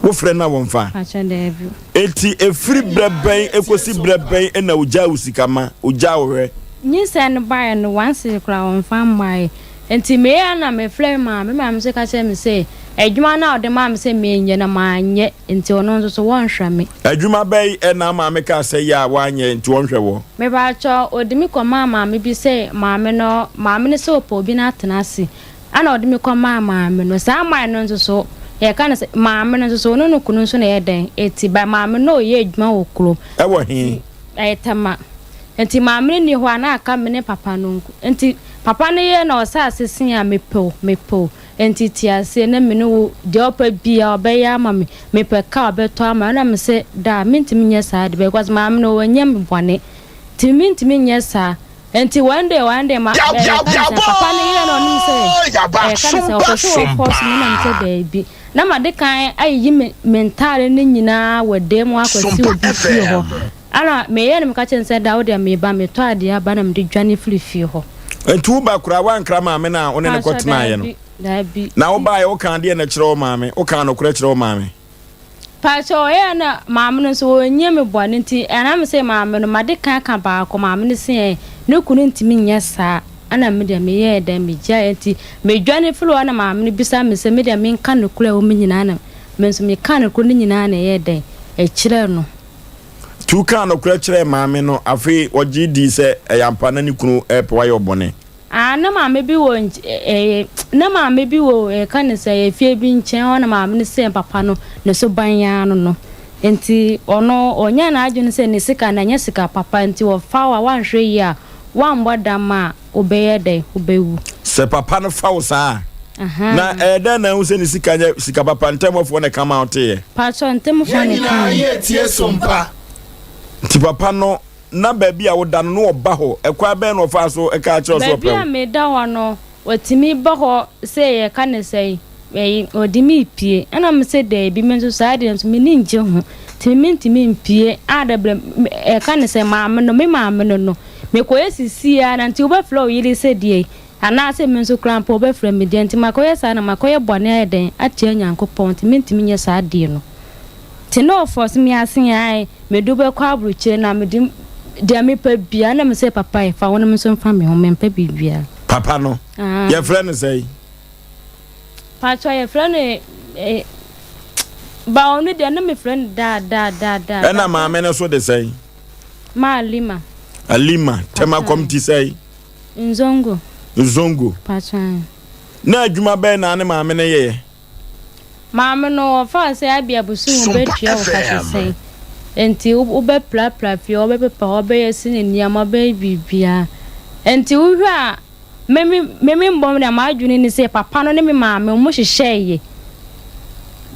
Wofrɛ no a wɔmfa? Pakyɛ daabi. Enti ɛfiri berɛ bɛn kɔsi berɛ bɛn na ɔgyaa wo sika ma? Ɔgyaa wo hwɛ? Nyinsɛn no baeɛ no, one cedi koraa wɔmfa mmaeɛ. Enti meyɛɛ a na mefrɛ me maame, me maame nso ka kyerɛɛ me sɛ adwuma no a ɔde maa me sɛ menyɛ no manyɛ nti ɔno nso so wɔnhwɛ me. Adwuma bɛn na maame kaa sɛ yɛ a woanyɛ nti ɔnhwɛ woɔ? Mepakyɛw, ɔde me kɔmaa maame bi sɛ maame no, maame no sɛ ɔpɛ obi no atena ase, ɛna ɔde me kɔmaa maame no. Saa man no nso so, yɛka no sɛ maame no nso so, ɔne ne kunu nso na ɛyɛ dɛn, ɛti, but maame no ɔyɛ adwuma wɔ kurom. Ɛwɔ he? Ɛyɛ Tema. Nti maame no nni hɔ a, na aka me ne papa no nko. Nti papa no yɛ na ɔsɛ ase se a, mepɛ o, mepɛ o. Nti te aseɛ na me ne wo, deɛ ɔpɛ biara ɔbɛyɛ ama me, mepɛ car ɔbɛtɔ ama me. Ɛna me se daa, mentumi nyɛ saa de because maame no ɔnyɛ me bɔne. Nti mentumi nyɛ saa. Nti one day, one day, ma, ɛɛ, yɛka ne sɛ, papa no yerɛ na ɔnim sɛ, ɛɛ, yɛka ne sɛ, ɔpɛ sɛ ɔfɔɔse me, na me sɛ daabi. Na made kan ayiyi me, me ntaare no nyinaa wɔ dan mu akɔsi obi fie hɔ. Ɛna meyɛɛ no meka kyerɛɛ no sɛ da wo deɛ meba metɔ adeɛ aba na mede dwane firi fie hɔ. Nti wo ba koraa woankra maame no a wo ne no Paatwɔ kɔtenaeɛ no? daabi, daabi. Na wo baeɛ wokaa deɛ na kyerɛ wo maame? Wokaa nokorɛ kyerɛ wo maame? Paatwɔ ɔyɛɛ na maame no nso ɔnyɛ me bɔne nti ɛna me sɛ maame no made kan aka baako maame no se ɛɛ ne kunu ntumi nyɛ saa ɛna me deɛ meyɛɛ dɛn megyaeɛ nti medwane firi hɔ na maame no bisa me sɛ me deɛ menka nokorɛ a ɛwɔ mu nyinaa na me nso mekaa nokorɛ no nyinaa na ɛyɛɛ dɛn ɛkyerɛɛ no. Tu kaa nokorɛ kyerɛɛ maame no. Afei ɔgye dii sɛ ɛyɛ ampa na ne kunu repɛ wayɛ ɔbɔne. Ah na maame bi wɔ nky eh na maame bi wɔ yɛka no sɛ efie bi nkyɛn hɔ na maame no sɛɛ papa no ne so ban ara no no nti ɔno ɔnyaa n'adwene sɛ ne sika no ɛnyɛ sika papa nti ɔfa wo a woanhwɛ yie a woammɔ dam a wobɛyɛ dɛn wobɛwu. Sɛ papa no fa wo saa a Na ɛyɛ dɛn na ahu sɛ ne sika nyɛ sika papa? Ntɛmɔfoɔ na ɛka maa woteeɛ. Pakyɛ ntɛmfoɔ na ɛka Yɛn nyinaa yɛ tie so mpa. Nti papa no, na baabi a woda no, na ɔba hɔ? Ɛkwan bɛn na ɔfaa so kaa kyerɛɛ wo sɛ ɔpɛ Baabi wo? a meda hɔ no, ɔtumi ba hɔ sɛ yɛka no sɛn, ɛyi, ɔde me repue. Ɛna mese daabi, me nso saa deɛ nso m'ani nnye ho. Nti mentumi mpue. A da berɛ, yɛka no sɛ maame no, me maame no no, mekɔyɛ sisi ara na nti wobɛfrɛ wo yere sɛ deɛn? Anaasɛ me nso koraa mpo wɔbɛfrɛ me deɛ nti makɔyɛ saa na makɔyɛ bɔne ayɛ dɛn atia Nyankopɔn nti mentumi nyɛ saa adeɛ no nti na ɔfɔs me ase ae mede wo bɛkɔ abrokyire na mede deɛ mepɛ biara na mesɛ papa ɛ fa wo no me nso mfa me ho mempɛ biribiara. Papa no yɛfrɛ no sɛn? Pakyɛ yɛfrɛ no eh, ba ɔno deɛ na mefrɛ no daa daa daa daa. Ɛna maame no so de sɛn? Ma Alima. Alima, tɛmakɔm ti sɛn? Nzongo. Nzongo. Pakyɛn. Na adwuma bɛn na ne maame no yɛɛ? Maame no ɔfaa sɛ abia bosom wobɛtua wo ka sesɛn nti wobɛprapra fie hɔ wobɛpepa hɔ wobɛyɛ sini nneɛma wobɛyɛ biribiara nti wohwɛ a me me me me mbɔ me deɛ m'adwene ne sɛ papa no ne me maame wɔn hyehyɛeɛ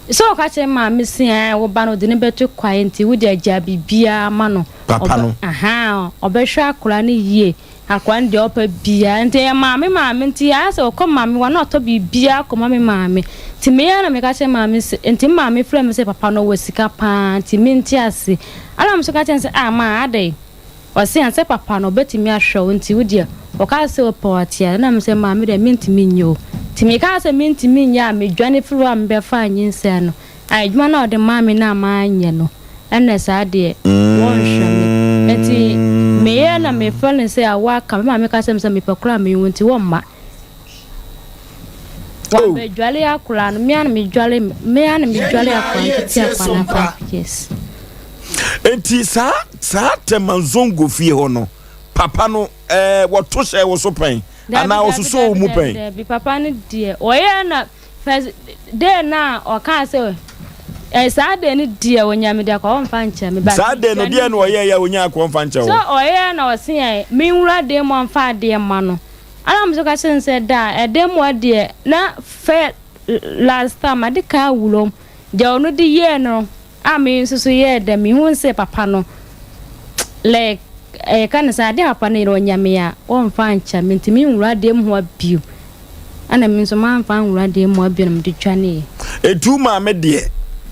sɛ ɔka kyerɛ maame se ɛɛ wo ba no ɔde no bɛto kwae nti wode agya biribiara ma no Papa no. Ahaa ɔbɛhwɛ akwadaa no yie Akoa no deɛ ɔpɛ biaa nti ɛyɛ maame maame nti ayɛ sɛ ɔkɔ maame hɔ a na ɔtɔ biribiaa kɔma me maame nti me ara na meka kyerɛ maame sɛ nti me maame frɛ me sɛ papa no ɔwɔ sika paa nti mente ase ɛna me nso ka kyerɛ no sɛ ah maa adɛn ɔse ansɛ papa no ɔbɛtumi ahwɛ wo nti wo deɛ ɔka sɛ ɔpɛ wo ate a ɛna me sɛ maame deɛ mentumi nyɛ o nti mekaa sɛ mentumi nyɛ a medwane firi hɔ a mebɛfaa nyinsɛn no Adwuma no a ɔde maa me no a manyɛ no, ɛnna saa deɛ, wɔnhwɛ me. Enti meyɛ na mefrɛ no sɛ awo aka me. Me maame ka kyerɛ me sɛ mepɛ koraa a menwu nti wɔmma. Wɔabɛdwale akwadaa no, me ara na medwale, me ara na medwale akwadaa no tete akwadaa no 5 years. Enti saa saa Tema Nzongo fie hɔ no, papa no ɛɛ wɔto hyɛɛ wo so pɛn anaa ɔsosɔɔ wo mu pɛn? Dabi, papa no deɛ ɔyɛ na First day no a ɔkaa sɛ eh, saa day no deɛ ɔnya me deɛ akɔ ɔmfa nkyɛ me. But Saa day no deɛ na ɔyɛɛ yɛ a ɔnya akɔ ɔmfa nkyɛ wo? So ɔyɛɛ na ɔse ɛ menwura dan mu ɔmfa adeɛ mma no. Ɛna me nso ka kyerɛɛ no sɛ da a ɛda mu hɔ deɛ na fɛ last time made kan awura mu deɛ ɔno de yɛɛ no a me nso so yɛɛ dɛ mehu sɛ papa no like yɛka no sɛ adeɛ a papa no yɛ no ɔnya me a ɔmfa nkyɛ me nti menwura dan mu hɔ bio ɛna me nso mamfa anwura dan mu hɔ bio na mede dwaneeɛ. Enti wo maame deɛ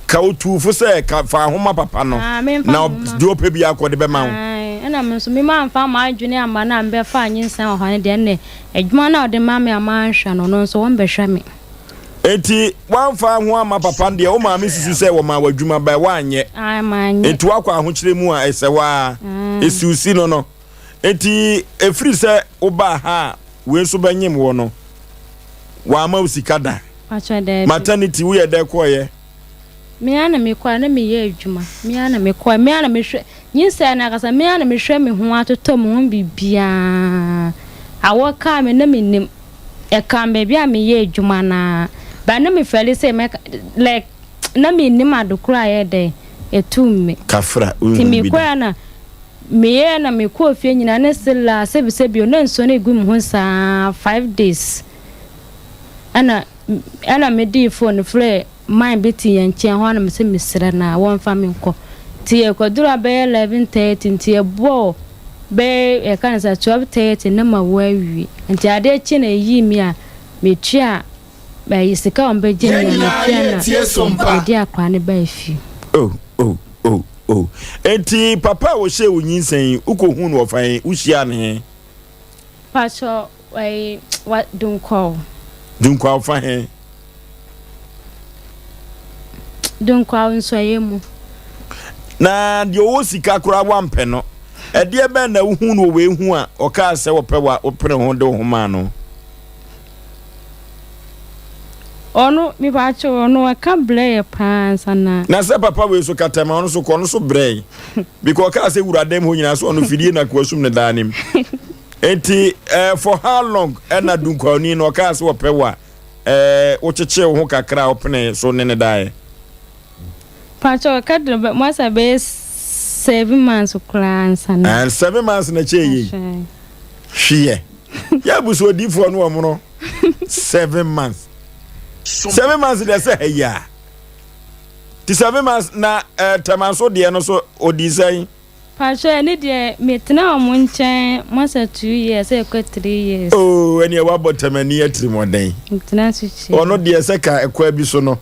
ka otuu fo sɛ ka fa ho ma papa no Ah, memfa na ho ma. deɛ ɔpɛ biara kɔ de bɛma wo. Ae, ɛna me nso me mamfa m'adwene amma no a mebɛfaa nyinsɛn wɔ hɔ no deɛ ɛnne adwuma no a ɔde ma me a manhwɛ no, ɔno nso ɔmbɛhwɛ me. Enti woamfa ho amma papa no deɛ wo maame susu sɛ wɔmaa wo adwuma but woanyɛ. Ae, manyɛ. Enti woakɔ ahokyerɛ mu a ɛsɛ hɔ ara. Ae. Esiw si no no. Enti ɛfiri sɛ wobaa ha a wei nso bɛnyem woɔ no, wamma wo sika da. Pakyɛ daabi. Maternity woyɛ dɛ kɔeɛ? Me ara na mekɔe, na meyɛ adwuma. Me ara na mekɔe, me ara na mehwɛ, nyinsɛn no ankasa, me ara na mehwɛ me ho atotɔ me ho biribiara. Awɔ kaa me na mennim. Ɛkaa me baabi a meyɛ adwuma no ara. But na mefɛle sɛ mɛka, like, na mennim ade korɔ a ɛyɛ dɛn, ɛtuu me. Kafra, Nti wonhuu bi da? mekɔe na meyɛɛ na mekɔɔ fie nyinaa ne sela, sɛbisɛbi o, na nsuo no regu me ho saa 5 days. Ɛna, ɛna medii phone frɛɛ man bi te yɛn nkyɛn hɔ a na mese mesrɛ no a wɔmfa me nkɔ. Nti yɛkɔduru ha bɛyɛ 11:30 nti yɛbɔɔ bɛyɛ yɛka no sɛ 12:30 na mawu awie. Nti adeɛ kye na ɛyii me a metua ɛyi sika a wɔbɛgye Yɛn me a nyinaa metua na yɛretie Sompa. mede akwadaa no baa fie. Oh, oh, oh, oh. Enti papa a ɔhyɛɛ wo nyinsɛn yi, wokɔhuu no wɔ fa he? Wohyiaa no he? Pakyɛ ɛyi wa Dunkwaw. Dunkwaw fa he? Dunkwaw nsɔeɛ mu. Na deɛ ɔwɔ sika koraa wampɛ no. Ɛdeɛ bɛn na wohuu no wɔ wei ho a ɔkaa sɛ ɔpɛ wo a wopere ho de wo ho maa no? Ɔno mepakyɛ ɔno ɔka brɛɛ paa ansa na. Na sɛ papa wei so kata ma ɔno so kɔ ɔno so brɛe. Because ɔkaa sɛ wura dɛm hɔ nyinaa so ɔno fidie na koa sum ne daa nim. Nti eh, for how long ɛna Dunkwaoni no ɔkaa sɛ ɔpɛ wo a eh, wokyekyee wo ho kakra a wopene so ne ne daeɛ? Pakyɛ ɔka de bɛ masa bɛyɛ seven months koraa ansa na. And seven months na kyɛ yei. Hweɛ. Yɛ abusu odiifoɔ no ɔmono seven months. Seven months deɛ sɛ ha yi a. Ti seven months na eh, tɛma so deɛ no so ɔdii sɛn? Pakyɛ ɛne deɛ me tena ɔmo nkyɛn masa two years ɛkɔ three years. Oh ɛneɛ wabɔ tɛmani atirimɔden. Me tena so kyɛ. Ɔno deɛ sɛ ka ɛkwan bi so no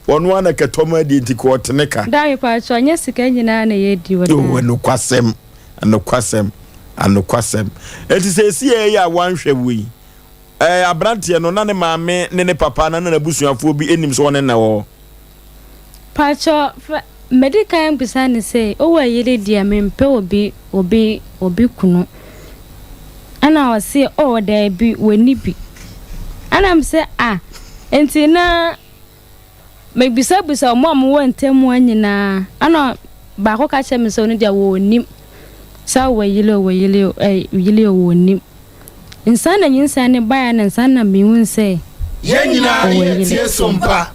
ɔno ara na kɛtɔ ma adie nti kɔ ɔtene ka. Daa me pakyɛ ɔnyɛ sika nyinaa na yɛ di wɔ daa. Oh ɛnokwasɛm ɛnokwasɛm ɛnokwasɛm ɛnti sɛ ɛsi yɛ yɛ a wanhwɛ wo yi ɛɛ abranteɛ no na ne maame ne ne papa na na n'abusuafoɔ bi ɛnim sɛ ɔne na wɔ hɔ. Pakyɛ fɛ medi kan bisa no sɛ owɔ yere deɛ mempɛ obi obi obi kunu ɛna ɔse oh daabi wɔnni bi ɛna mese ah nti na mebisa bisa ɔmo a ɔmo wɔ ntamu hɔ nyinaa ɛna baako ka kyerɛ me sɛ ɔno deɛ wɔnnim sɛ ɔwɔ yere o ɔwɔ yere o ɛɛ yere o wɔnnim nsa na nyinsɛn no baeɛ na nsa na mehuu sɛ Yɛn nyinaa ɔwɔ yere. yɛretie Sompa.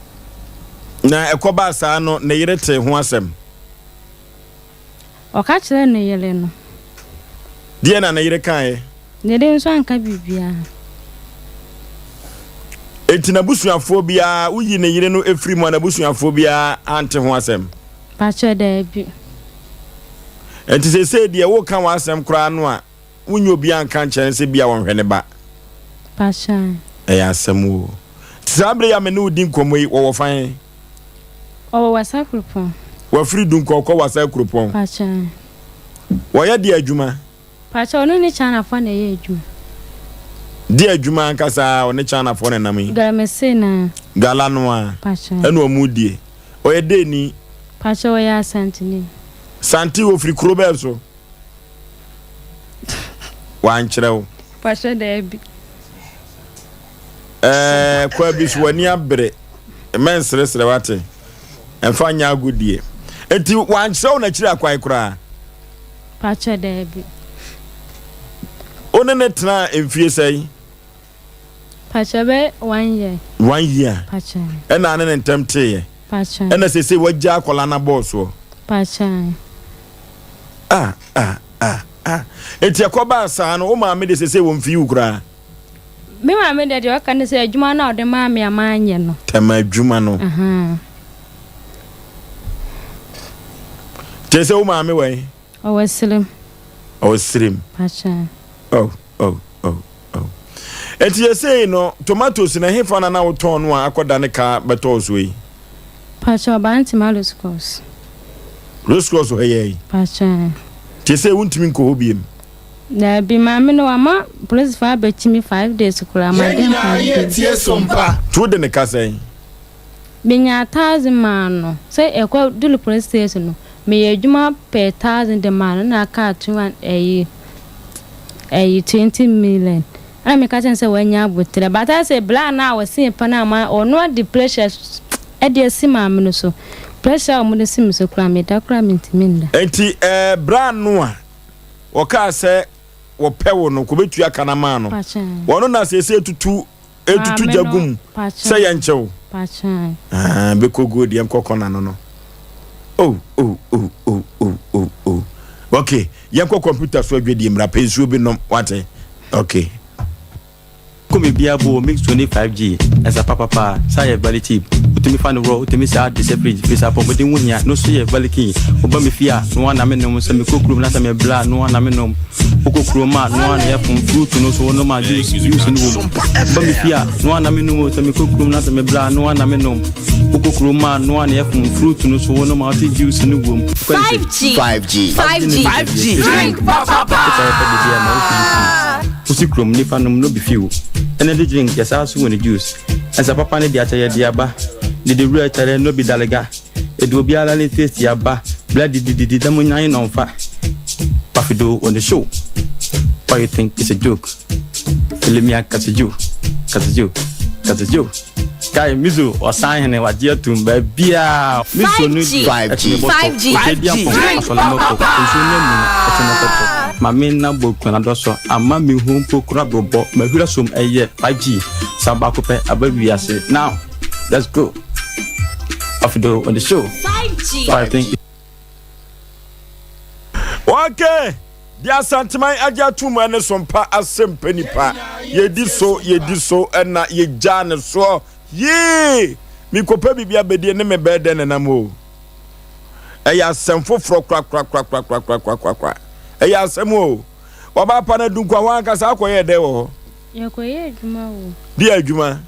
Na ɛkɔbaa saa no, ne yere tee ho asɛm. Ɔka kyerɛɛ ne yere no. Deɛn na ne yere kaeɛ? Ne yere nso anka biribiara. Enti n'abusuafoɔ biara, woyi ne yere no firi mu a, n'abusuafoɔ biara ante ho asɛm? Pakyɛ, daabi. Enti seesei deɛ woreka w'asɛm koraa no a, wonyɛ obiara nka nkyerɛ no sɛ bia ɔnhwɛ ne ba. Pakyɛ. Ɛyɛ asɛm o. Nti saa bere yi a me ne wo di nkɔmmɔ yi, wɔwɔ fa he? Ɔwɔ Wassa kuropɔn. Wafiri Dunkwa ɔkɔ Wassa kuropɔn. Pakyɛ. Wɔyɛ deɛ adwuma? Pakyɛ ɔno ne Chinafoɔ na ɛyɛ adwuma. Deɛ adwuma ankasa a ɔne Chinafoɔ na ɛnam yi? Galamsey no ara. Gala no ara. Pakyɛ. Ɛna wɔn die. Ɔyɛ dɛni? Pakyɛ ɔyɛ Asanteni. Sante ofiri kuro bɛn so? Wankyerɛ wo? Pakyɛ daabi. Ɛɛ kwa bi so w'ani abere. Mɛnseresere wate. Ɛmfa nyɛ agodie. Enti wankyerɛ wo n'akyiri akwan koraa? Pakyɛ daabi. Wo ne ne tenaa mfie sɛn? Pakyɛ bɛ one year. One year. Pakyɛ. Ɛna ne ne ntɛm teeɛ. Pakyɛ. Ɛna sese wagya akwadaa no abɔɔ soɔ. Pakyɛ. Ah ah ah ah. Eti ɛkɔbaa saa no wo maame de sese wɔn fi wo koraa. Me maame deɛ deɛ ɔka ne sɛ adwuma no a ɔde maa me a manyɛ no. Tɛma adwuma no. Kyerɛ sɛ wo maame wɔ he? Ɔwɔ Sirim. Ɔwɔ Sirim. Pakyɛ. Oh, oh, oh, oh. Eti yɛsei no, tomatoes no ɛhefa na na wotɔn no a akɔda ne ka bɛtɔɔ so yi? Pakyɛ ɔbaa ntoma race course. Race course hɔ yɛ yi? Pakyɛ. Kyerɛ sɛ wontumi nkɔ hɔ biem? Daabi, maame no wama polisifo abɛkyi me 5 days koraa, maden 5 days. Nti wode ne ka sɛn? Menyaa taxi maa no sɛ yɛkɔ duru police station no meyɛ adwuma pɛɛ taxi de maa no na aka two hun ɛyi ɛyi 20 million ɛna meka kyerɛ no sɛ wanya aboterɛ but ayɛ sɛ bra no a ɔsee pɛ no ama ɔno ade pressure ɛde asi maame no so pressure a wɔde si me so koraa meda koraa mentumi nda. Nti ɛɛ bra no a wɔkaa sɛ wɔpɛ wo no kɔbɛtua ka no maa no wɔno na seesei tutu etutu gya gu mu sɛ yɛnkyɛ wo. Ah, bɛkɔ guo deɛ nkɔ kɔna no no. Oh, oh, oh, oh, oh, oh, oh. Okay, yɛnkɔ kɔmputa so adwadie mmra pɛ nsuo bi nom, wate? Okay. Kɔ me bia bo mix 25G ɛsa papapa saa yɛ very cheap wotumi fa no raw wotumi saa de hyɛ fridge firi sɛ apɔmuden ho hia no so yɛ very keen woba me fie a noa na me nom sɛ mekɔ kurom na sɛ mebla a noa na me nom Wokɔ kurom a, noa na yɛfom fruit no so wonom a juice juice no wom. Ba me fie a, noa na menom o sɛ mekɔ kurom na sɛ mebrɛ a noa na menom. Wokɔ kurom a, noa na yɛfom fruit no so wonom a wote juice no wom. 5G 5G 5G 5G Drink papa. Wosi kurom nipa nom no bi few. Energy drink yɛ saa so wɔ ne juice. Ɛnsa papa ne de akyɛ yɛ de aba. Dede wura kyerɛ no bi dalega. Edu obiara ne taste aba bla didididi da mo nyan na ɔnfa Pafido on the show Why you think it's a joke Elemia Kasejo Kasejo Kasejo Kai Mizo ɔsan hene wagye atum baabia Mizo no di ɛtene bɔtɔ Ɔkyɛ di ampɔn asɔle mɔkɔ Nsuo no amu no ɛtene kɔtɔ Mame na bɔ kuna dɔsɔ Ama me hu mpo kora brobɔ Mahwira som ɛyɛ 5G Sa baako pɛ aba wiase Now let's go Afido on the show. 5G. So I think. Okay. Deɛ Asanteman agye ato mu ɛne sompa asɛmpa nipa. Yɛdi so, yɛdi so, ɛna yɛgyaa ne soɔ. Yee! Mekɔpɛ biribi abɛdie ne me bɛɛ dɛn nenam o. Ɛyɛ asɛm foforɔ korakorakorakorakorakorakora. Ɛyɛ asɛm o. Wɔba pa no adunkwa hɔ ankasa akɔyɛ dɛn wɔ hɔ? Yɛkɔyɛ adwuma o. Deɛ adwuma?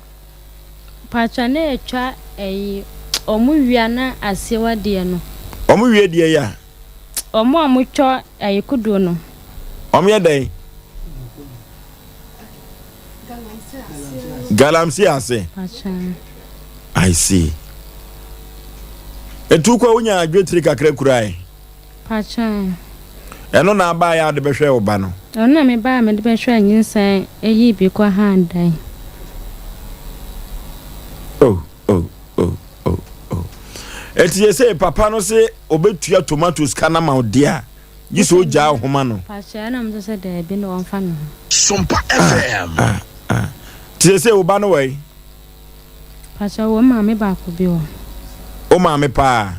Paatwa na yɛtwa ɛyi ɔmo wia na asewa deɛ no. Ɔmo wie deɛ ya. Ɔmo a ɔmo twɔ ɛyi kodoɔ no. Ɔmo yɛ dɛn? Galamsey ase. Paatwa. I see. Etu kɔ wonya adwetiri kakra kurae. Pakyɛ. Ɛno na abaeɛ a wode bɛhwɛɛ wo ba no? Ɛno na mebaeɛ a mede bɛhwɛɛ nyinsɛn yii bi kɔ haa dan. Oh, oh, oh, oh, oh. Eti yɛ sɛ papa no se obetua tomatoes ka na ma wo deɛ a, gye sɛ ogyaa wo homa no. Pakyɛ, ɛna mo sɛ daabi na ɔmfa me ho. Sompa FM. Ah, ah, ah. Ti yɛ sɛ wo ba no wɔ yi? Pakyɛ wo maame baako bi wɔ. Wo maame paa?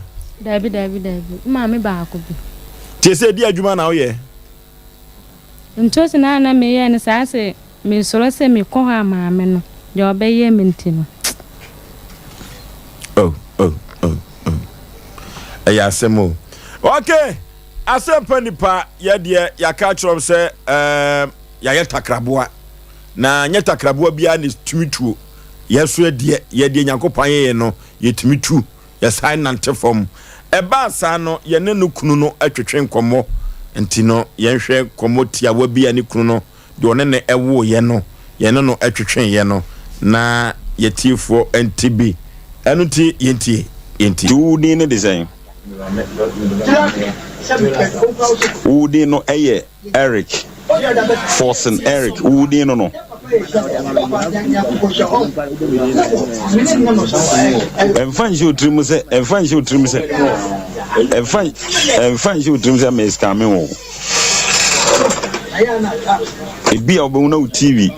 Dabi dabi dabi, me maame baako bi. Tie sɛ di adwuma na woyɛ? Ntosi na na meyɛ no saa sɛ mesɔrɔ sɛ mekɔ hɔ a maame no deɛ ɔbɛyɛ me nti no. Oh oh oh oh ɛyɛ asɛm o. Okay, asɛmpa nipa yɛ deɛ yɛaka akyerɛ wɔn sɛ ɛɛm yɛayɛ takraboa. Na nyɛ takraboa biara na ɛtumi tuo. Yɛn nso yɛdeɛ, yɛdeɛ Nyankopɔn ayɛ yɛn no, yɛtumi tu, yɛsan nante fam. Ɛbaa saa no, yɛne no kunu no twetwe nkɔmmɔ. Nti no, yɛnhwɛ nkɔmmɔ tiawa bi a ne kunu no, deɛ ɔne no woeɛ no, yɛne no twetweeɛ no, na yɛtiefoɔ nte bi. Ɛno nti, yɛntie, yɛntie. Nti wo din no de sɛn? Wo din no yɛ Eric Forson Eric, wo din no no. Ɛmfa nhyɛ wo tirim sɛ, ɛmfa nhyɛ wo tirim sɛ, ɛmfa ɛmfa nhyɛ wo tirim sɛ me scam wo. Ebi a wobɛhu na wo TV.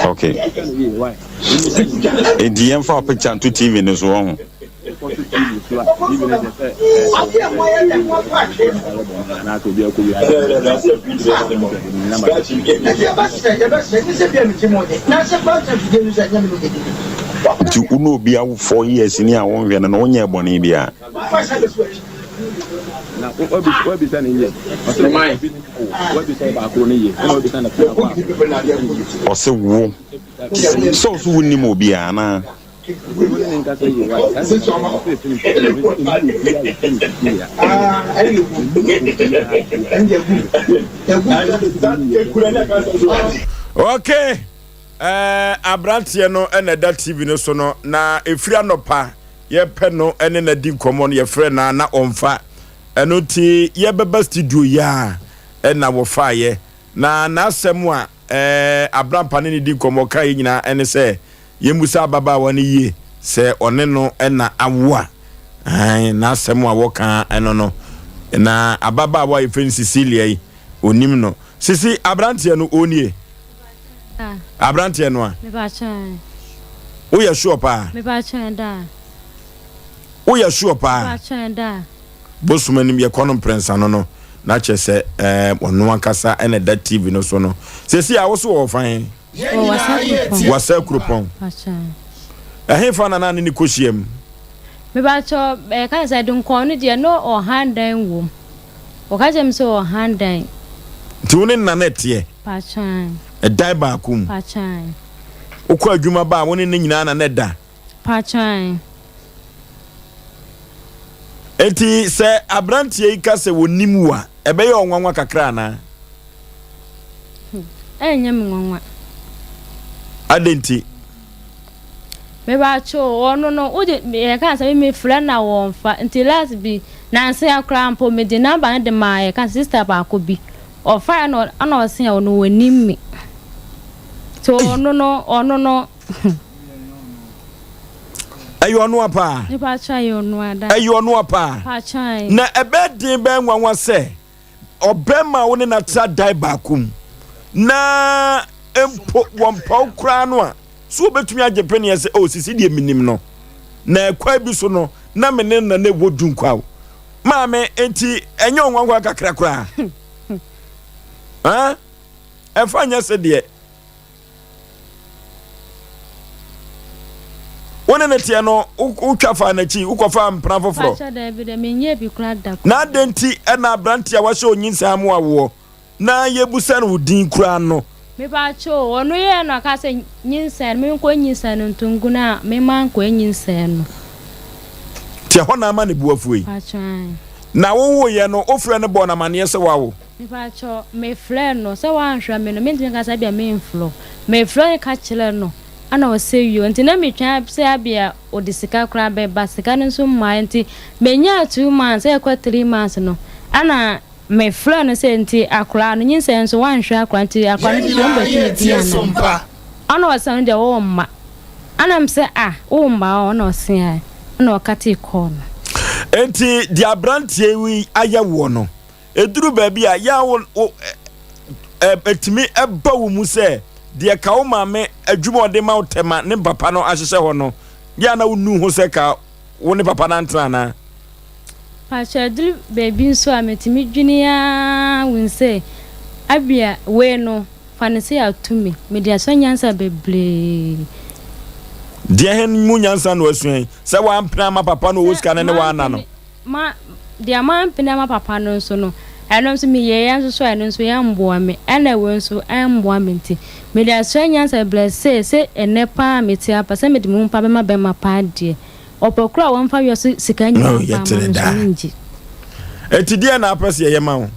Okay. Enti yɛmfa wo picture nto TV no so ɔho. Nti wo ne obi awo 4 years ni a wonhwɛ no no wonyɛɛ bɔne biara. Ɔse wo sɛ wo so wonnim obiara anaa? Okay, eh, aberanteɛ no na ɛda TV no so no, na ɛfiri anɔpa yɛpɛ no ne no adi nkɔmmɔ no yɛfrɛ no a na ɔmfa. Ɛno nti yɛbɛba studio yi a ɛna wɔfaeɛ. Na n'asɛm a eh, Abrampa ne no di nkɔmmɔ kaeɛ nyinaa ɛne sɛ yɛmmusa ababaawa no yie sɛ ɔne no na awo a. Ae, n'asɛm a wɔka ɛno no. Na ababaawa a yɛfrɛ no Cecilia yi, ɔnim no. Sisi, aberanteɛ no, ɔnie? Aberanteɛ no a? Woyɛ sure paa? Woyɛ sure paa? Bosom anim yɛkɔ no mprɛnsa no no, na kyerɛ sɛ ɛɛ ɔno ankasa ɛna ɛda TV no so no. Sisi a woso wɔ fan? Wasa kuropɔn. Ɛhefa na na ne ne kɔhyia mu? Mebakyɛ ɛka sɛ dunkɔn no deɛ no ɔhan dan wom. Wɔka kyerɛ me sɛ ɔhan dan. Nti wo ne nna na ɛteɛ? Pakyan. Ɛdan baako mu? Pakyan. Wokɔ adwuma ba a wo ne ne nyinaa na na ɛda? Pakyan. Enti sɛ aberanteɛ yi ka sɛ wɔnim wo a, ɛbɛyɛ wo nwanwa kakra anaa? Ɛrenyɛ me nwanwa. Adɛn nti? Mepakyɛw ɔno no wode yɛka sɛ me mefrɛ no a wɔmfa nti last bi nansa yi koraa mpo mede number no de maa yɛka sɛ sister baako bi ɔfaeɛ na ɔna ɔse ɔno ɔnim me nti ɔno no ɔno no. Ɛyɛ ɔnoa paa. Ɛyɛ ɔnoa paa. Na ɛbɛyɛ den bɛyɛ nwanwa sɛ ɔbɛrima a wo ne no atra dan baako mu na mpo wɔmpaw koraa no a, so wobɛtumi agye peneɛ sɛ, oh, sisi deɛ menim no. Na ɛkwan bi so no, na me ne no na na ɛwɔ dunkwaw. Maame, enti ɛnyɛ ɔnwanwa kakra koraa? Ɛmfa nyɛ sɛ deɛ. Wo ne no teɛ no, wotwa faa n'akyi, wokɔfaa mpena foforɔ. Na adɛn nti na aberante a wahyɛ onyinsɛn amoa woɔ na yɛbusa no wo din koraa no? Mepatwo, ɔno yɛɛ no aka sɛ nyinsɛn no, menkɔ nyinsɛn no nto ngu no a, mema nkɔ nyinsɛn no. Nti ɛhɔ na ama ne bo afuo yi. Na wowoeɛ no, wofrɛ no bɔɔ no amaneɛ sɛ woawo? Mepakyɛw, mefrɛɛ no, sɛ wanhwɛ me no, mentumi nka sɛ ebia memfrɛ wo. Mefrɛɛ no ka kyerɛɛ no, ɛna ɔsɛ yoo. Nti na metwɛn sɛ ebia ɔde sika koraa bɛba, sika no nso mmaeɛ. Nti menyaa two months ɛrekɔ three months no, ɛna mefrɛɛ no sɛ nti akwadaa no, nyinsɛn nso wanhwɛ akwadaa nti akwadaa no nso so wɔbɛto ne din anaa? Ɛna ɔsɛ ɔno deɛ ɔmma. Ɛna mesɛ ah, womma ɔ? Ɛna ɔse ae. Ɛna ɔkatee kɔɔ no. Enti deɛ aberanteɛ yi ayɛ woɔ no, Ɛduru baabi a, yɛ a wo, wo, ɛ, ɛtumi ba wo mu sɛ deɛ ka wo maame adwuma a ɔde ma wo tɛma ne papa no ahyehyɛ hɔ no, yɛ a na wonu ho sɛ ka wo ne papa no antena anaa? Pakyɛ ɛduru baabi nso a metumi dwene ara hu sɛ abia wei no fa no sɛ ato me, mede asua nyansa bebree. Deɛn mu nyansa na wasua yi? Sɛ wampene ama papa no ɔwɔ sika no ne woanna no? Ma, deɛ mampene ama papa no nso no, ɛno nso meyɛeɛ nso so a, ɛno nso ɛmmoa me, ɛna wei nso ɛmmoa me nti, mede asua nyansa bebree sei, sɛ ɛnnɛ paa a mete apa sɛ mede me ho paa bɛma bɛrima paa deɛ, ɔpɛ koraa a wɔmfa wiase sika No, nyinaa paa ma yɛtene me nso daa. mengye. Enti deɛn na apɛ sɛ yɛyɛ ma wo?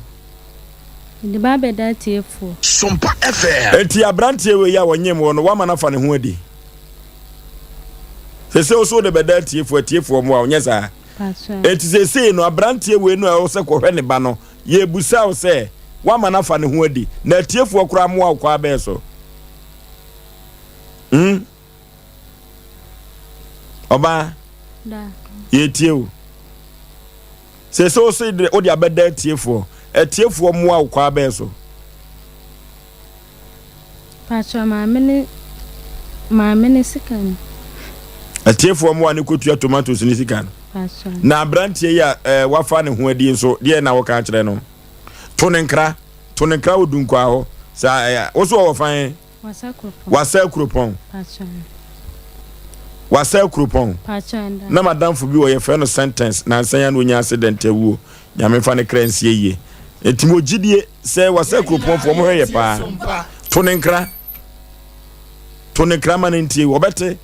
Mede ba abɛda atiefoɔ. Sompa FM. Enti aberanteɛ wei a wɔnyem wɔ no, woama no afa ne ho adi? Sese wo so wode bɛda atiefoɔ, atiefoɔ mmoa wo, nyɛ saa? Enti seesei no, aberanteɛ wei no a ɛwɔ sɛ kɔhwɛ ne ba no, yɛrebisa wo sɛ, woama no afa ne ho adi? Na atiefoɔ koraa mmoa wo kwaa bɛn so? Hmm? Ɔbaa, yɛretie wo. Seesei wo so wode abɛda atiefoɔ. Atiefoɔ mmoa wo kwaa bɛn so? Pakyɛ maame ne maame ne sika no. Atiefoɔ mmoa ne kɔtua tomatoes ne sika no. Pakyɛ. Na aberanteɛ yi a eh, wafa ne ho adi nso deɛ na wɔka akyerɛ no? To ne nkra, to ne nkra wɔ Dunkwaa hɔ. Sɛ eh, wo so ɔwɔ fan? Wasa kuropɔn. Wasa kuropɔn. Wasa kuropɔn. Na madamfo bi wɔ yɛfrɛ no sentence nansa ya na onya accident awuo. Nyame mfa ne kra nsie yie. Nti mo gyidie sɛ wasa kuropɔn foɔ mo hwɛ yɛ paa. To ne nkra. To ne nkra ma ne ntie wɔbɛte.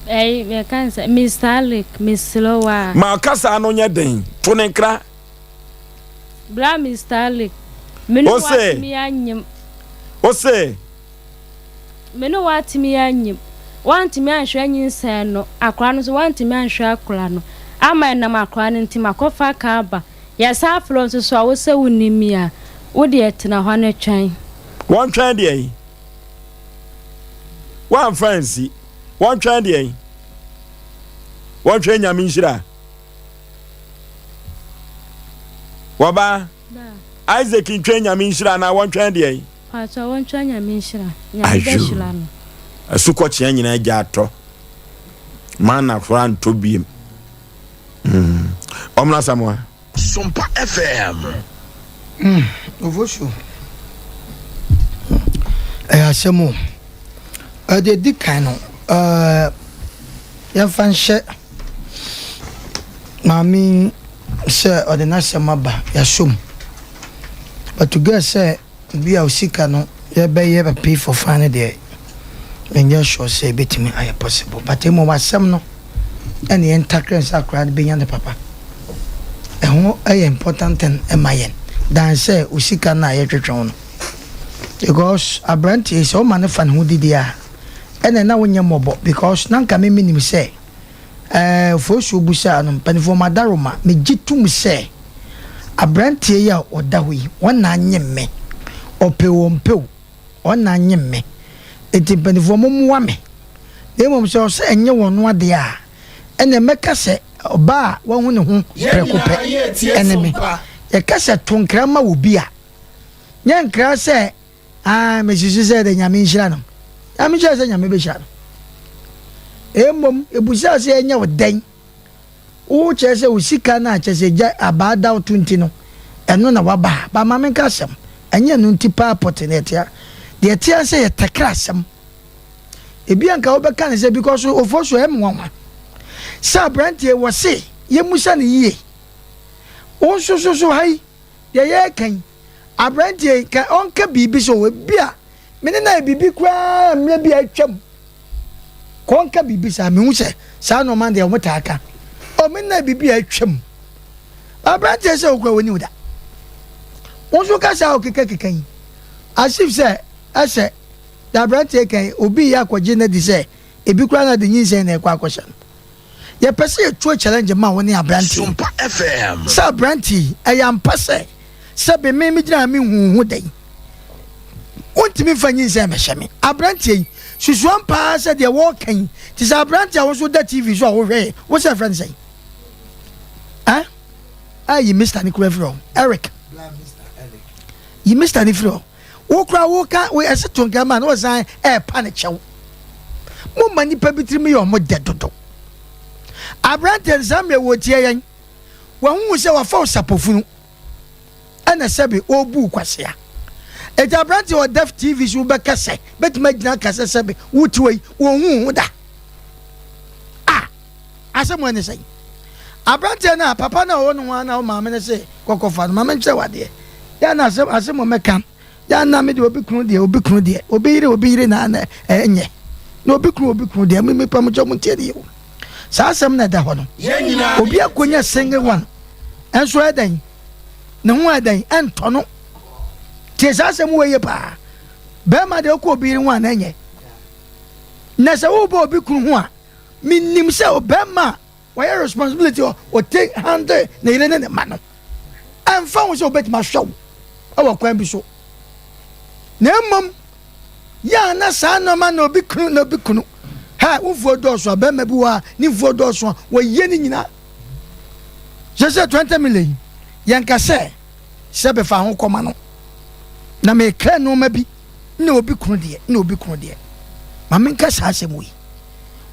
Ɛyi yɛka sɛ Mr. Alec mesrɛ wo a. Ma ɔkasa no nyɛ den. To ne nkra. Bra Mister Alec, me ne wo atumi anyem. Ose. Me ne wo atumi anyem. Woantumi anhwɛ nyinsɛn no, akora no nso woantumi anhwɛ akora no. Ama ɛnam akora no nti makɔfa ka aba. Yɛsan frɛ wo nso so a wosɛ wonnim me a, wo deɛ tena hɔ na twɛn. Wɔntwɛn deɛn? Woamfa ansi. Wɔntwɛn deɛn? Wɔntwɛn Nyame nhyira. Wɔba Isaac ntwɛn Nyame nhyira anaa wɔntwɛn deɛn? Paatwa wɔntwɛn Nyame nhyira. Nyame bɛhyira no. Asukɔkyea nyinaa gya atɔ. Mana koraa ntɔ biem. Mm. Ɔmena Samoa. Sompa FM. Mm, Ofosu. Ɛyɛ asɛm o. Ɛdeɛ di kan no, ɛɛ yɛmfa nhyɛ maame yi sɛ ɔde n'asɛm aba, yɛasɔ mu. But to get sɛ bi a osika no yɛbɛyɛ pay for fan no deɛ, menyɛ sure sɛ ebetumi ayɛ possible. But mmom asɛm no ɛne yɛn ntakra nsa akora no benya ne papa. Ɛho ɛyɛ important thing ɛma yɛn than sɛ osika no a yɛtwetwe ho no. Because aberanteɛ sɛ ɔma no fa ne ho didi a, ɛna na wonyɛ mmɔbɔ because na nka me menim sɛ ɛɛ Ofosuo busaa no mpanimfoɔ madaroma megye tom sɛ aberanteɛ yi a ɔda hɔ yi wɔn na anyem me ɔpɛ o ɔmpɛ o wɔn na anyem me enti mpanimfoɔ mommoa me na mmom sɛ ɔsɛ ɛnyɛ wɔn no adeɛ a ɛna mɛka sɛ ɔbaa a wahu ne ho prɛko pɛ ɛne me yɛka sɛ to nkra ma wɔ bi a nyɛ nkra sɛ Aah mesusu sɛ dɛ Nyame nhyira no. Nyame nhyira sɛ Nyame bɛhyira no. Mmom ebusaa sɛ ɛnyɛ wo dɛn? Wo kyerɛ sɛ wo sika no a kyerɛ sɛ gya abaa da wo to nti no ɛno na waba ha. Ba ma menka asɛm. Ɛnyɛ ɛno nti paa pɔte na ɛtea. Deɛ ɛtea ne sɛ yɛ tɛkrɛ asɛm. Ebi anka wobɛka ne sɛ because Ofosu ɛyɛ me nwanwa sɛ aberanteɛ wɔ se yɛmmusa no yie. Wo nso so so ha yi deɛ yɛreka yi Aberanteɛ yi, ka ɔnka biribi sɛ o, ebia me ne no ayɛ biribi koraa mmerɛ bi a atwam. Ka ɔnka biribi saa, mehu sɛ saa nnoɔma no deɛ wɔtaa ka. O, me ne no ayɛ biribi a atwam. Aberanteɛ sɛ okura w'anim da. Wo nso ka saa ɔkekakeka yi, as if sɛ ɛsɛ deɛ aberanteɛ kan yi, obi yɛ akɔgye no adi sɛ ebi koraa na de nyinsɛn na ɛkɔ akɔhyɛ no. Yɛpɛ sɛ yɛtuo challenge ma wo ne aberanteɛ yi. Sɛ aberanteɛ yi, ɛyɛ ampa sɛ sɛbe me megyina ha menhu wo ho da yi, wontumi mfa nyinsɛn mmɛhyɛ me. Aberanteɛ yi, susu ampa ara sɛ deɛ wɔreka yi, te sɛ aberanteɛ a wo nso da TV so a wohwɛ yɛ, wo sɛ frɛ no sɛn? Eh? Ah, yi Mr. ne kura firi hɔ. Eric. Yi Mr. ne firi hɔ. Wo kura wo ka, wo ɛsɛ to nka ma na wɔsan ɛɛpa ne kyɛw. Mo ma nipa bi tirim yɛ ɔmo dɛ dodo. Aberanteɛ no saa mmerɛ wɔtie yɛn. Wahu sɛ wafa wo sapofunu. ɛna sɛbe ɔrebu wo kwasea. Enti aberanteɛ a ɔda TV so bɛka sɛ, bɛtumi agyina aka sɛ sɛbe wote hɔ yi, wɔnhu wo ho da. A, asɛm ɛne sɛn? Aberanteɛ no a, papa no a ɔwɔ ne ho a na wo maame no se kɔkɔfa no, ma menkyerɛ wo adeɛ. Yɛ na asɛm, asɛm mɛka, yɛ na me deɛ obi kunu deɛ, obi kunu deɛ, obi yere, obi yere na na ɛnyɛ. Na obi kunu, obi kunu deɛ, me pa mo kyɛ mo ntie ne yɛ o. Saa asɛm na ɛda hɔ no. Obi akɔnya single one, ɛnso ɛdɛn? Ne ho ɛdɛn? Ɛntɔ no. Tie saa asɛm wɔ yie paa. Bɛrima deɛ wokɔ obi yere ho a na ɛnyɛ. Na sɛ wobɔ obi kunu ho a, menim sɛ ɔbɛrima a wɔyɛ responsibility ɔ ɔte handle ne yere ne ne mma no. Ɛmfa ho sɛ obetumi ahwɛ wo ɛwɔ kwan bi so. Na mmom yɛ a na saa nneɛma na obi kunu na obi kunu. Ha, wo mfuo dɔɔso a, bɛrima bi wɔ a ne mfuo dɔɔso a wɔyɛ ne nyinaa. Sɛsɛ 20 million yi, yɛnka sɛ sɛ bɛfa ho kɔma no. Na mekra nneɛma bi na obi kunu deɛ, na obi kunu deɛ. Ma menka saa asɛm wei.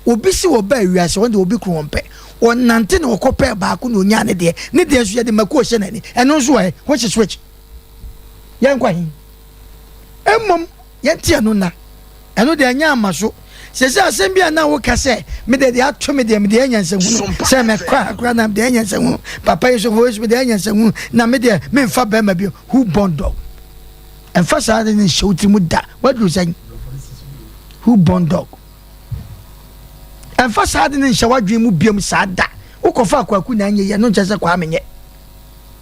Obi si ɔbaa wiase, ɔno deɛ obi kunu ɔmpɛ. Ɔnante na ɔkɔpɛɛ baako na onyaa ne deɛ. Ne deɛ nso yɛde mako hyɛ n'ani. Ɛno nso ɛ, which is which? Yɛnkɔ he? Mmom yɛnte ɛno nna. Ɛno deɛ ɛnyɛ ama so. Sɛsɛ asɛm bi a na woka sɛ mede deɛ ato me deɛ mede anya nsɛnhunu sɛ mɛkɔ ha koraa na mede anya nsɛnhunu papa yi so hɔ yi so mede anya nsɛnhunu na me deɛ memfa bɛrima bio who born dog ɛmfa saa de ne nhyɛ wo tiri mu da waduru sɛn who born dog ɛmfa saa de ne nhyɛ w'adwene mu biom saa da wokɔfa akwaku na anyɛ yɛ no nkyɛ sɛ kwaa menyɛ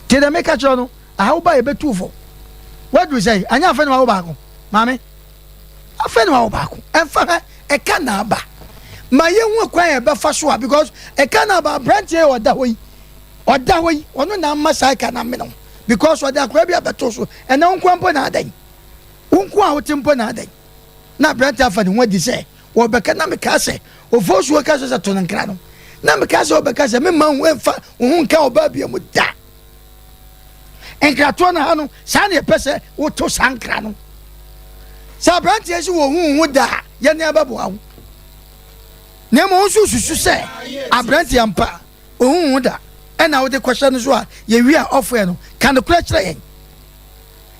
te dɛ meka kyerɛ no Aha wo ba yɛbɛtu wo fo. Woaduru sɛn? Anyɛ afei na wawo baako. Maame, afei na wawo baako. Ɛmfa hɛ, ɛka na aba. Ma yɛhu kwan a yɛbɛfa so a because ɛka na aba aberanteɛ yi ɔda hɔ yi, ɔda hɔ yi, ɔno na ama saa ɛka no amene wo because ɔde akwadaa bi abɛto so. Ɛnɛ wo nkoa mpo na adɛn? Wo nkoa a wote mpo na adɛn? Na aberanteɛ afa ne ho adi sɛ wɔbɛka na mekaa sɛ ofosuo ka sɛ sɛ to no nkra no na mekaa sɛ wɔbɛka sɛ memma ho ɛmfa wo ho nka ɔbaa bia mu da. Nkratoɔ no ha no, saa na yɛpɛ sɛ woto saa nkra no. Sɛ aberanteɛ si wɔ hu ho da a, yɛne abɛboa wo. Na mmom nso susu sɛ aberanteɛ ampa ohu ho da ɛna wode kɔhyɛ no so a yɛwie a ɔfoɛ no ka nokorɛ kyerɛ yɛn.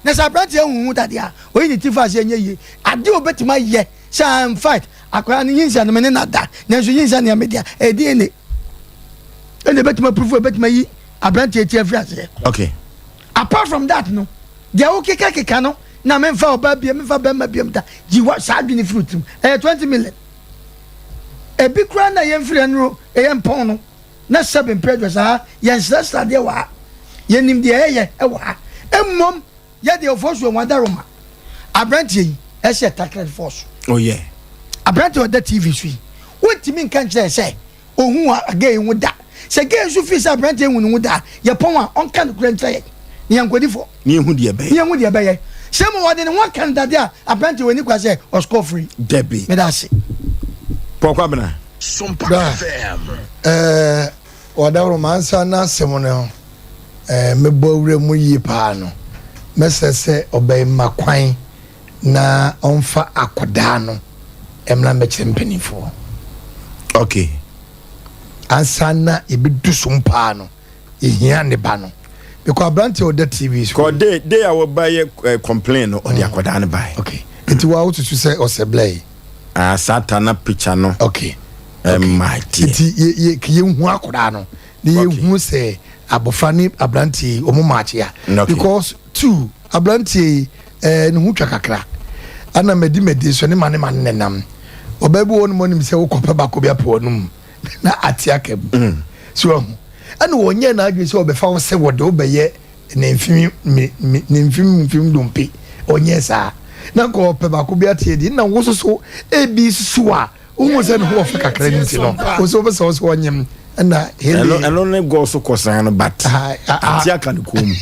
Na sɛ aberanteɛ hu ho da deɛ a, oyi ne ti fa aseɛ nyɛ yie. Adeɛ a obɛtumi ayɛ sɛ in fact akwadaa no nyinsɛn no me ne no ada nanso nyinsɛn no yɛ me dea ɛyɛ DNA ɛna ɛbɛtumi approve ɛbɛtumi ayi aberanteɛ ti afiri aseɛ. Okay. Apart from that no, deɛ wokeka keka no na memfa ɔbaa biem memfa bɛrima biem da gyi wa saa adwene firi tirim ɛyɛ 20 million. Ebi koraa na yɛmfiri ɛnuro ɛyɛ mpɔn no na sɛbe mpɛ adwa saa yɛnsrɛsrɛ adeɛ wɔ ha yɛnim deɛ ɛyɛ ɛwɔ ha mmom yɛ deɛ ɔfɔ so wɔn adaroma aberanteɛ yi ɛsɛ tackle force. Oh yeah. Aberanteɛ ɔda TV so yi wontumi nka nkyerɛ sɛ Ohuu a gay ho da. Sɛ gay nso fii sɛ aberanteɛ hu ne ho da a, yɛpɔn a, ɔnka nokorɛ nkyerɛ yɛn, na yɛnkɔdi fɔ. Na yɛnhu deɛ ɛbɛyɛ. Na yɛnhu deɛ ɛbɛyɛ. Sɛ mmom ɔde ne ho aka no dade a, aberanteɛ wɔ ani kwa sɛ ɔscore free. Dabi. Meda ase. Paul Kwabena. Sompa Bra, FM. eh, Wadaworo mansa n'asɛm no eh, mebɔ awura mu yie paa no, mɛsrɛ sɛ ɔbɛma kwan na ɔmfa akɔdaa no mmra mmɛkyerɛ mpanimfoɔ. Okay. Ansa na yɛbɛdu so paa no, yɛhia ne ba no. Because aberante a ɔda TV so. Kɔ day day a wɔba yɛ eh, complain no ɔde mm. akɔdaa no bae. Okay. Nti wa wosusu sɛ ɔsɛ blɛ yi. Ah, sata na picture no. Okay. Ɛma deɛ. Nti yɛ yɛ yɛhu akɔdaa no na yɛhu sɛ abɔfra ne aberante yi wɔn maakye a. Because two aberanteɛ yi ɛɛ ne ho twa kakra ɛna madi madi nso ne ma ne ma ne nenam ɔbaa bi wɔ hɔ nom ɔnim sɛ wokɔpɛ baako bi apɛ wɔnom na ate aka mu mm. so ahu ɛna wɔnyɛ n'adwene sɛ ɔbɛfa wo sɛ wɔde wobɛyɛ ne mfim ne mfim mfim dompe ɔnyɛ saa na nka ɔpɛ baako bi ate adi na wo soso ebi soso a Wohu sɛ ne ho wɔ fɛ kakra no nti no, wo nso wopɛ sɛ wo sɛ ɔnyem ɛna hele. Ɛno ne gɔɔ so kɔsan no but ate aka ne kɔn mu.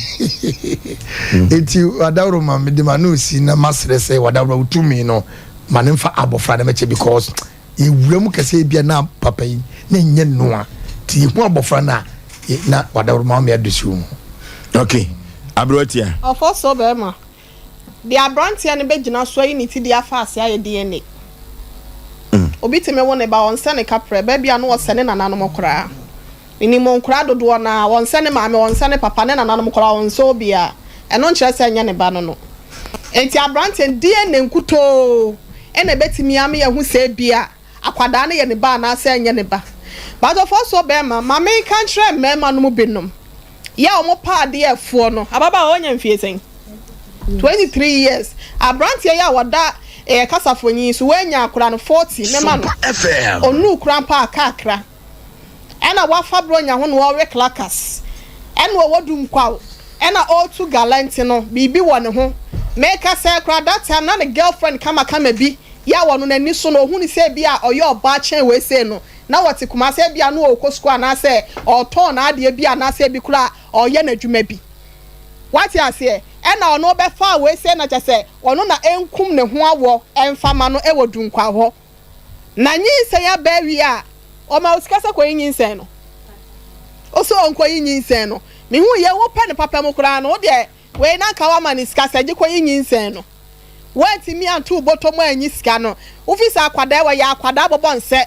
Eti wadaworo ma mede ma no si na masrɛ sɛ wadaworo wotumi no ma ne mfa abɔfra no mɛkyɛ because yɛwura mu kɛsɛ ebia na papa yi na nyɛ noa nti yɛhu abɔfra no a na wadaworo ma me adusu mu. Okay, aberewa tia. Ɔfɔ so bɛrima. Deɛ abranteɛ no bɛgyina so ayi ne ti de afa ase ayɛ DNA. Obi tumi wo ne ba, ɔnsɛ ne kaprɛ, ba bi a na ɔsɛ ne nananom koraa. Menim nkoraa dodoɔ no ara, ɔnsɛ ne maame, ɔnsɛ ne papa, ne nananom koraa ɔnsɛ obiara. Ɛno nkyerɛ sɛ ɛnyɛ ne ba no no. Enti abranteɛ no, DNA nkutoo na ɛbɛtumi ama yɛahu sɛ ebia akwadaa no yɛ ne ba anaasɛ ɛnyɛ ne ba. But ɔfɔsoɔ bɛrima, ma menka nkyerɛ mmarima no mu binom, yɛ a wɔn pɛ adeɛ ɛfoɔ no, ababaawa wanya mfie sɛn? 23 years, abranteɛ yi a wɔda ɛyɛ kasafonyin so wanya akora no 40, mɛma no, ɔnuu kora mpo a kakra, ɛna wafa bronya ho na ɔrewe clackers, ɛna ɔwɔ dunkwaw, ɛna ɔretu galɛnte no, biribi wɔ ne ho, meka sɛ koraa that time na ne girlfriend kamakama bi yɛ a ɔno n'ani so no ɔhu no sɛ ebi a ɔyɛ ɔbaa kyɛn wei sei no, na ɔte Kumasi ebia na ɔrekɔ sukuu anaasɛ ɔretɔn n'adeɛ bi anaasɛ ebi koraa ɔreyɛ n'adwuma bi. Wate aseɛ? Ɛna ɔno bɛfaa wei sei na kyerɛ sɛ ɔno na ɛnkum ne ho awɔ ɛmfa ma no wɔ Dunkwa hɔ. Na nyinsɛn aba awie a, ɔma wo sika sɛ kɔyi nyinsɛn no. Wo se ɔnkɔyi nyinsɛn no. Mehu yɛ wopɛ no papa mu koraa no, wo deɛ wei na anka woama no sika sɛ gye kɔyi nyinsɛn no. Woantumi anto wo bɔtɔ mu anyi sika no. Wofi sɛ akwadaa yi, ɔyɛ akwadaa bɔbɔ nsɛ.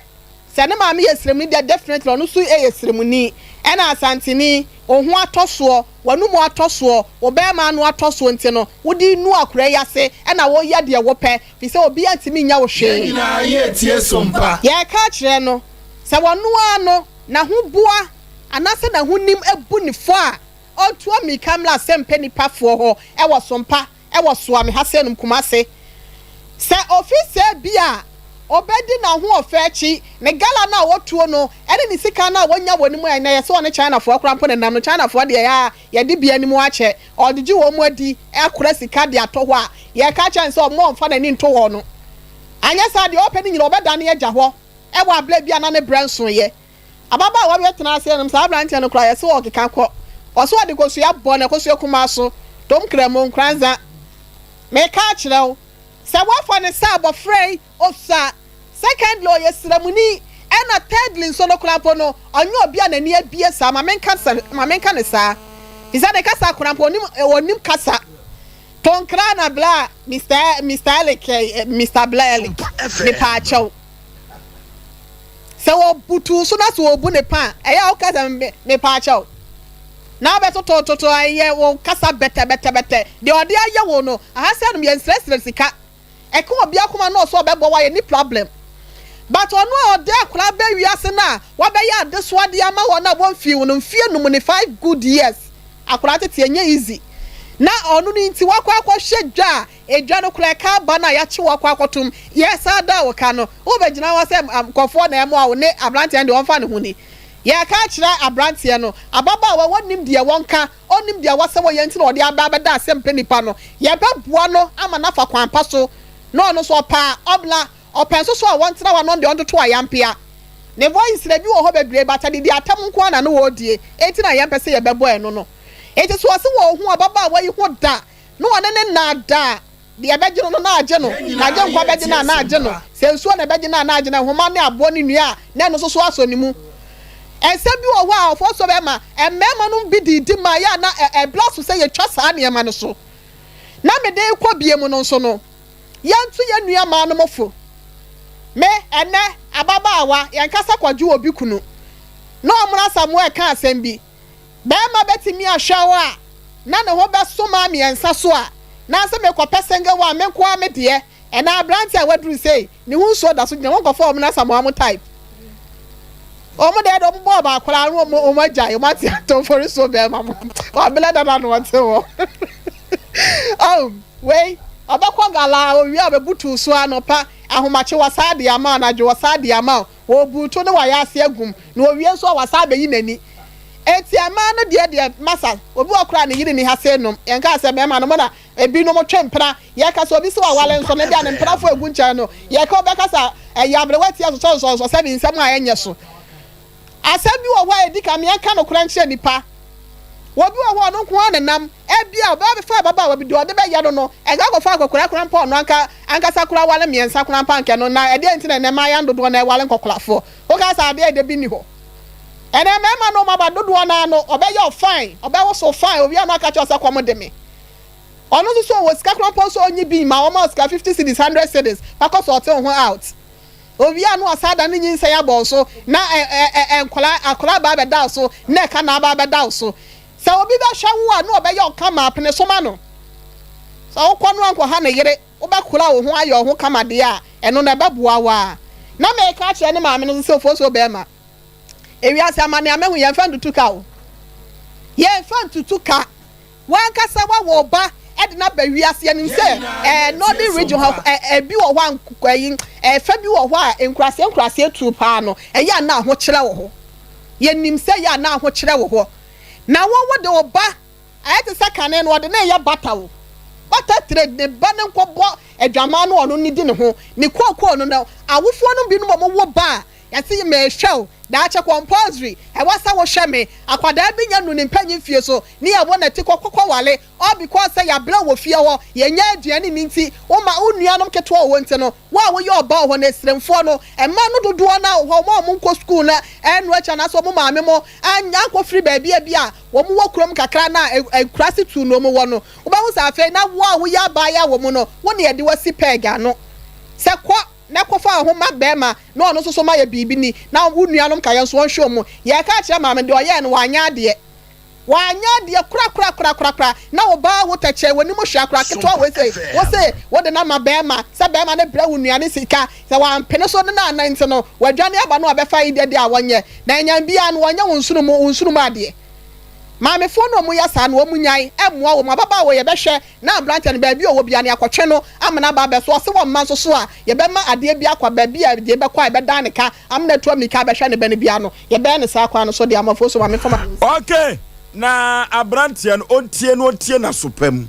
Sɛ ne maame yɛ sremuni deɛ definitely ɔno nso yɛ sremuni. Ɛna Asanteni, wo ho atɔ soɔ, w'anomu atɔ soɔ, wo bɛɛma ano atɔ soɔ nti no, wode nu akwadaa yi ase ɛna woyɛ deɛ wopɛ, firi sɛ obiara ntumi nyɛ wo Yɛn hwee. nyinaa yɛretie som pa. Yɛreka akyerɛ no sɛ ɔno ara no n'ahoboa anaasɛ n'ahonim abu ne fɔ a, ɔntu ammirika mmra asɛmpɛ nnipa foɔ hɔ wɔ Sompa wɔ Soame ha sɛnom Kumase. Sɛ ofi sɛ bi a obedi n'ahoɔfɛ akyi, ne gala no a otuo no ne ne sika no a wanya wɔ ne mu a ɛnnɛ yɛsɛ ɔne Chinafoɔ koraa mpo na ɛnam no, Chinafoɔ deɛ ɛyɛ a yɛde bi anim akyɛ, ɔgyegye wɔn adi akora sika de atɔ hɔ a, yɛka kyerɛ no sɛ ɔmma ɔmfa n'ani nto hɔ no. Anyɛ saa deɛ ɔpɛ no nyina ɔbɛdane agya hɔ wɔ aberɛ bi a na ne berɛ nsoeɛ. Ababaawa bi tena ase nom saa abranteɛ no koraa yɛse ɔkeka kɔ ɔse ɔde kosua bɔ no kosua kumaa so tom kramo nkranza meka akyerɛ wo sɛ woafa no sɛ abɔfra yi osua secondly ɔyɛ sramuni ɛna thirdly nso no koraa mpo no ɔnyɛ obi a n'ani abie saa ma menka sɛ ma menka no saa fisɛ ne kasa koraa mpo onim onim kasa tonkra na bla Mister Mister Eric Mister Bla Eric mepaakyɛw. Sɛ wɔbutuw so na sɛ wɔbu ne pa a, ɛyɛ a woka sɛ, Mepaakyɛw. Na wobɛtotototo ayɛ wo kasa bɛtɛbɛtɛbɛtɛ. Deɛ ɔde ayɛ wo no, aha sɛ nom yɛnsrɛsrɛ sika. Ɛka obi akoma na ɔsɛ ɔbɛbɔ wo a, yɛnni problem. But ɔno a ɔde akwadaa ba wiase no a wabɛyɛ adesoa de ama wɔn a wɔmfii wo no mfeɛ num ne five good years, akwadaa tete ɛnyɛ easy. Na ɔno no nti wakɔ akɔhwɛ dwa a Edwa no koraa ɛka aba no a yɛakye wo akɔ akɔtom, yɛresan da wo ka no, wobɛgyina hɔ sɛ nkurɔfoɔ na ɛmmoa wo ne aberanteɛ no deɛ ɔmfa ne ho ni. Yɛreka akyerɛ aberanteɛ no, ababaawa wɔnnim deɛ wɔnka, ɔnnim deɛ wɔsɛ wɔyɛ nti na ɔde aba abɛda asɛm pɛ nipa no. Yɛbɛboa no ama no afa kwan pa so na ɔno nso ɔpɛ a ɔmmra, ɔpɛ nso so a wɔntena hɔ na ɔno deɛ ɔntoto ayampea. Ne voice no ebi wɔ hɔ bebree but adidi atɛm nko ara na ne wɔredie enti na yɛmpɛ sɛ yɛbɛbɔ ɛno no. Enti sɛ ɔse wɔnhu ababaawa yi ho da na ɔne no nnaadaa, deɛ ɛbɛgye no no na agye no, n'agyenkwa bɛgye no a na agye no, sɛ nsuo na ɛbɛgye no a na agye no, nhoma ne aboɔ ne nnua a, na ɛno nso so asɔ ne mu. Nsɛm bi wɔ hɔ a ɔfoɔ so bɛma mmarima nom bi de redi ma ɛyɛ a na ɛbra so sɛ yɛtwa saa nneɛma no so. Na mede rekɔ bie mu no nso no, yɛnto yɛn nua mmaa nom fo. Me, ɛnnɛ, ababaawa, yɛnkasa kɔgye obi kunu. Na ɔmmra Samuel ka asɛm bi. Barima bɛtumi ahwɛ wo a na ne ho bɛso maa miɛnsa so a na sɛ mekɔpɛ single one me nko ara me deɛ ɛnaa aberanteɛ a waduru sei ne ho nsuo da so gyina wɔnkɔfa wɔn na Asamoah mo type wɔn deɛ deɛ wɔn bɔɔ baako koraa no wɔn wɔn agyae wɔn ate atɔ mfori so bɛrima mo wabelɛ dada na ɔte hɔ oh wei ɔbɛkɔ gala owie a ɔbɛbutu so anɔpa ahomakye wɔ saa deɛ ama anadwo wɔ saa deɛ ama Wɔbutu ne wayɛ ase agum na owie nso a wasan abɛyi n'ani. Enti mmaa no deɛ deɛ masa obi wɔ koraa ne yere ni ha sei nom yɛnkaa sɛ mmarima no mo na ebinom twe mpena yɛka sɛ obi sɛ wawale nso no ebia ne mpenafo egu nkyɛn no yɛka ɔbɛka sɛ ɛyɛ aberewa ti asosɔ nsɔnsɔ sɛ ne nsɛm a ɛnyɛ so. Asɛm bi wɔ hɔ a edi kan yɛnka nokorɛ nkyerɛ nipa. Obi wɔ hɔ a ɔno nko ara nenam Ebia ɔbaa bi fa ababaawa bi, deɛ ɔde bɛyɛ no no, ɛnka akɔfa akɔkoraa koraa mpo a ɔno anka ankasa koraa ware mmiɛnsa koraa mpo anka ɛno. Na ɛdeɛn nti na ɛnnɛ mmaayaa dodoɔ no ara ware nkɔkorafoɔ? Woka sɛ adeɛ a ɛdɛ bi nni hɔ. Ɛnnɛ mmarima no wɔn aba dodoɔ no ara no, ɔbɛyɛ wo fine, ɔbɛwoso fine, owie a na aka kyerɛ wo sɛ kɔm de me. Ɔno nso so ɔwɔ sika koraa mpo nso ɔnnye bi mma, ɔma wo sika 50 cedis, 100 cedis, fa kɔ sort wo ho out. Owie a na wasan ada ne nyinsɛn abɔ wo so, na ɛ ɛ ɛ nkwadaa, akwadaa aba abɛda wo so, na ɛka na aba abɛda wo so. Sɛ obi bɛhwɛ wo a, na ɔbɛyɛ wo kama, pene so ma no. Sɛ wokɔ no ankɔha ne yere, wobɛkora wo ho ayɛ wo ho kama deɛ a, ɛno no ɛbɛboa wo ara. Na mereka akyerɛ ne maame no nso sɛ, Ofosuo barima, ewiase amane a mahu, yɛmfa ntutu ka o. Yɛmfa ntutu ka. W'ankasa woawo wo ba de no aba wiase, yɛnim sɛ ɛɛ Northern region hɔ, ɛ ɛbi wɔ hɔ a nk ɛyi ɛfa bi wɔ hɔ a nkuraseɛ nkuraseɛ tuo paa no, ɛyɛ a na ahokyerɛ wɔ hɔ. Yɛnim sɛ ɛyɛ a na ahokyerɛ wɔ hɔ. Na wo wode wo ba ayɛ te sɛ kane no ɔde no reyɛ bata o. Bata tire ne ba no nkɔbɔ adwaman no ɔno ne di ne ho. Ne kookoo no no awofoɔ no binom a wɔwo ba a. Yɛse mehwɛ wo daakye compulsory ɛwɔ sɛ wohwɛ me. Akwadaa bi nya nu ne mpanyin fie so ne yɛwɔ na ti kɔ kɔ wale all because sɛ yɛabrɛ wɔ fie hɔ yɛnnya aduane nni nti woma wo nuanom ketewa wɔ hɔ nti no wo a woyɛ ɔbaa wɔ hɔ no esremfoɔ no mmaa no dodoɔ no a wɔ hɔ wɔn a wɔn nkɔ school no ɛno akyi anaasɛ wɔn maame mo anya ankɔ firi baabi a bi a wɔn wɔ kurom kakra na nkuraase tu no wɔn wɔ no wobɛhu sɛ afei na wo a woyɛ abaayewa wɔ mu no wo na yɛde wo asi peg ano sɛ kɔ na kɔfa wo ho ma barima na ɔno nso so mayɛ biribi ni na wo nuanom ka yɛn nso wɔnhwɛ wɔn mu. Yɛreka akyerɛ maame no deɛ ɔyɛɛ no wanyɛ adeɛ. Wanyɛ adeɛ korakorakorakorakora na wo ba wo tɛkyɛ w'anim hwɛ akora ketewa wei sei wo se wode no ama barima sɛ barima no brɛ wo nnuane sika sɛ wampene so ne no anan nti no wadwane aba no abɛfa yi deɛ deɛ a wɔnyɛ na anyan biara no wɔnyɛ wo nsono mu wo nsono mu adeɛ. Maamefoɔ no a wɔyɛ saa no wɔn nyae mmoa wɔn ababaawa yɛbɛhwɛ Na aberanteɛ no, baabi a ɔwɔ biara no, yɛakɔtwe no ama no aba abɛso. Ɔse wɔ mma nso so a, yɛbɛma adeɛ bi akɔ baabi a deɛ bɛkɔ a yɛbɛdan ne ka ama no atu amirika abɛhwɛ ne ba no biara no, yɛbɛyɛ no saa kwan no so de ama. Fosu, ma memfa m'adwene nsi. Ok, na aberanteɛ no, ɔntie na ɔntie n'aso pa mu.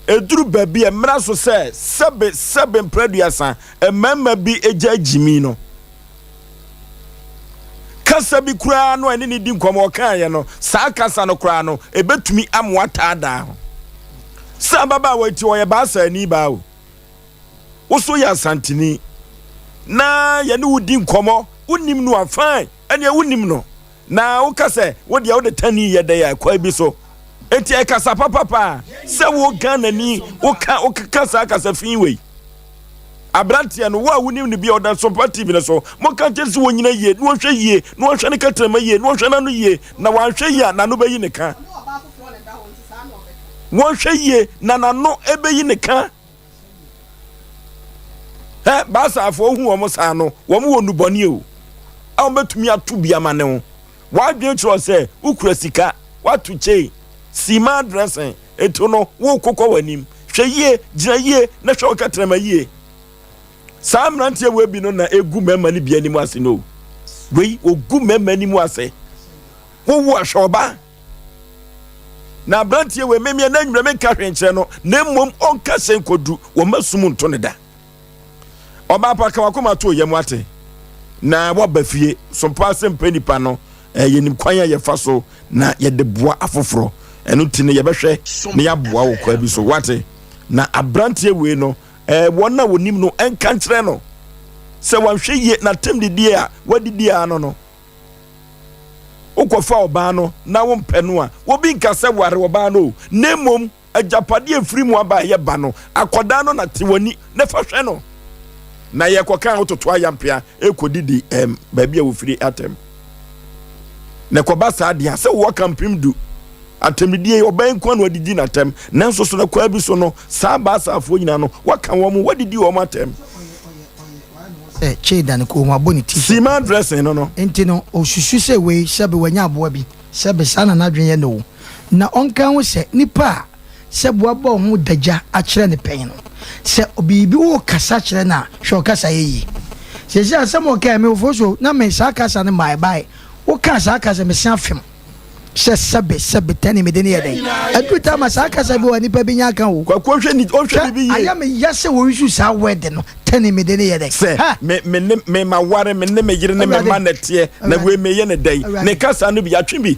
Ɛduru baabi a, ɛmmra so sɛ sɛbe sɛbe mprɛduasa, mmarima bi gyae gyimi no. Kasa bi koraa no a ɛne ne di nkɔmmɔ ɔkaeɛ no, saa kasa no koraa no, ɛbɛtumi amoa taadaa ho. Sɛ ababaawa yi ti ɔyɛ baasaani baa o, wo so yɛ asanteni na yɛne wo di nkɔmmɔ, wonim no a fine, ɛneɛ wonim no. Na woka sɛ wo deɛ wode tani yɛ dɛn a kwan bi so. Enti ɛkasa papa paa sɛ wo Ghanani woka wokeka saa kasa fi wei. Aberanteɛ no, wo a wonim no bi a ɔda Sompa TV no so, monka nkyerɛ sɛ wɔnyina yie na wɔnhwɛ yie na wɔnhwɛ ne kɛtrɛma yie na wɔnhwɛ n'ano yie na wanhwɛ yie a n'ano bɛyi ne ka. Wɔnhwɛ yie na n'ano ɛbɛyi ne ka. Hɛ, Baasaafoɔ hu wɔn saa no, wɔn wɔ nnubɔne o, a wɔbɛtumi ato bi ama ne ho. W'adwene kyerɛ sɛ wokura sika, woato chain, sima dressing, eto no, wokokɔ w'anim. Hwɛ yie, gyina yie, na hwɛ wo kɛtrɛma yie. Saa mmeranteɛ wei bi no na egu mmarima no bi anim ase no. Wei, ogu mmarima anim ase. Wowo ahwɛ ɔbaa. Na aberanteɛ wei memeɛ na anwummerɛ menka hwee nkyerɛ no na mmom ɔnka sɛ nkɔdu wɔma sum nto ne da. Ɔbaa pa ka wakoma to yam ate na waba fie so mpa sɛ mpɛ nipa no eh, yɛnim kwan a yɛfa so na yɛde boa afoforɔ ɛno nti no yɛbɛhwɛ na yɛaboa wo kwan bi so wate na aberanteɛ wei no eh, wɔn a wɔnim no ɛnka nkyerɛ no sɛ wanhwɛ yie na tem didie a wadidie ano no Wokɔfa ɔbaa no na wompɛ no a, obi nka sɛ ware ɔbaa no o, na mmom agyapadeɛ a ɛfiri mu aba a ɛyɛ ba no, akwadaa no na te w'ani na fa hwɛ no. Na yɛkɔka a wototo ayampea ɛkɔdidi ɛm baabi a wɔfiri atɛm. Na ɛkɔba saa deɛ a sɛ wowɔ ka mpem du atɛmdidie ɔbaa nko na wadidi n'atɛm nanso so na kwaa bi so no saa baasaafoɔ nyinaa no waka wɔn wadidi wɔn atɛm. Sɛ Che da ne kɔn mu abɔ ne ti sɛ. Sima dressing no no. Nti no ɔsusu sɛ wei sɛbe wanya aboa bi sɛbe saa na n'adwene yɛ no o. Na ɔnka ho sɛ nipa a sɛbe wabɔ wo ho dagya akyerɛ no pɛn no sɛ biribi wokasa kyerɛ no a hwɛ ɔkasa yɛ yie. Seesei asɛm a ɔkae me Ofosuo na me saa kasa no maa ɛbae wokaa saa kasa mese afem. sɛ sɛbe sɛbe tɛne mede ne yɛ dɛn aduru ta ma saa kasa bi wɔ nipa bi nya ka o. Kwaku ɔhwɛ ni ɔhwɛ bibi yie. Ayɛ me ya sɛ wɔresu saa word no tɛne mede ne yɛ dɛn. Sɛ me me ne me ma ware me ne me yere ne me ma na teɛ na wei me yɛ ne dɛn ne kasa no bi yɛatwe bi.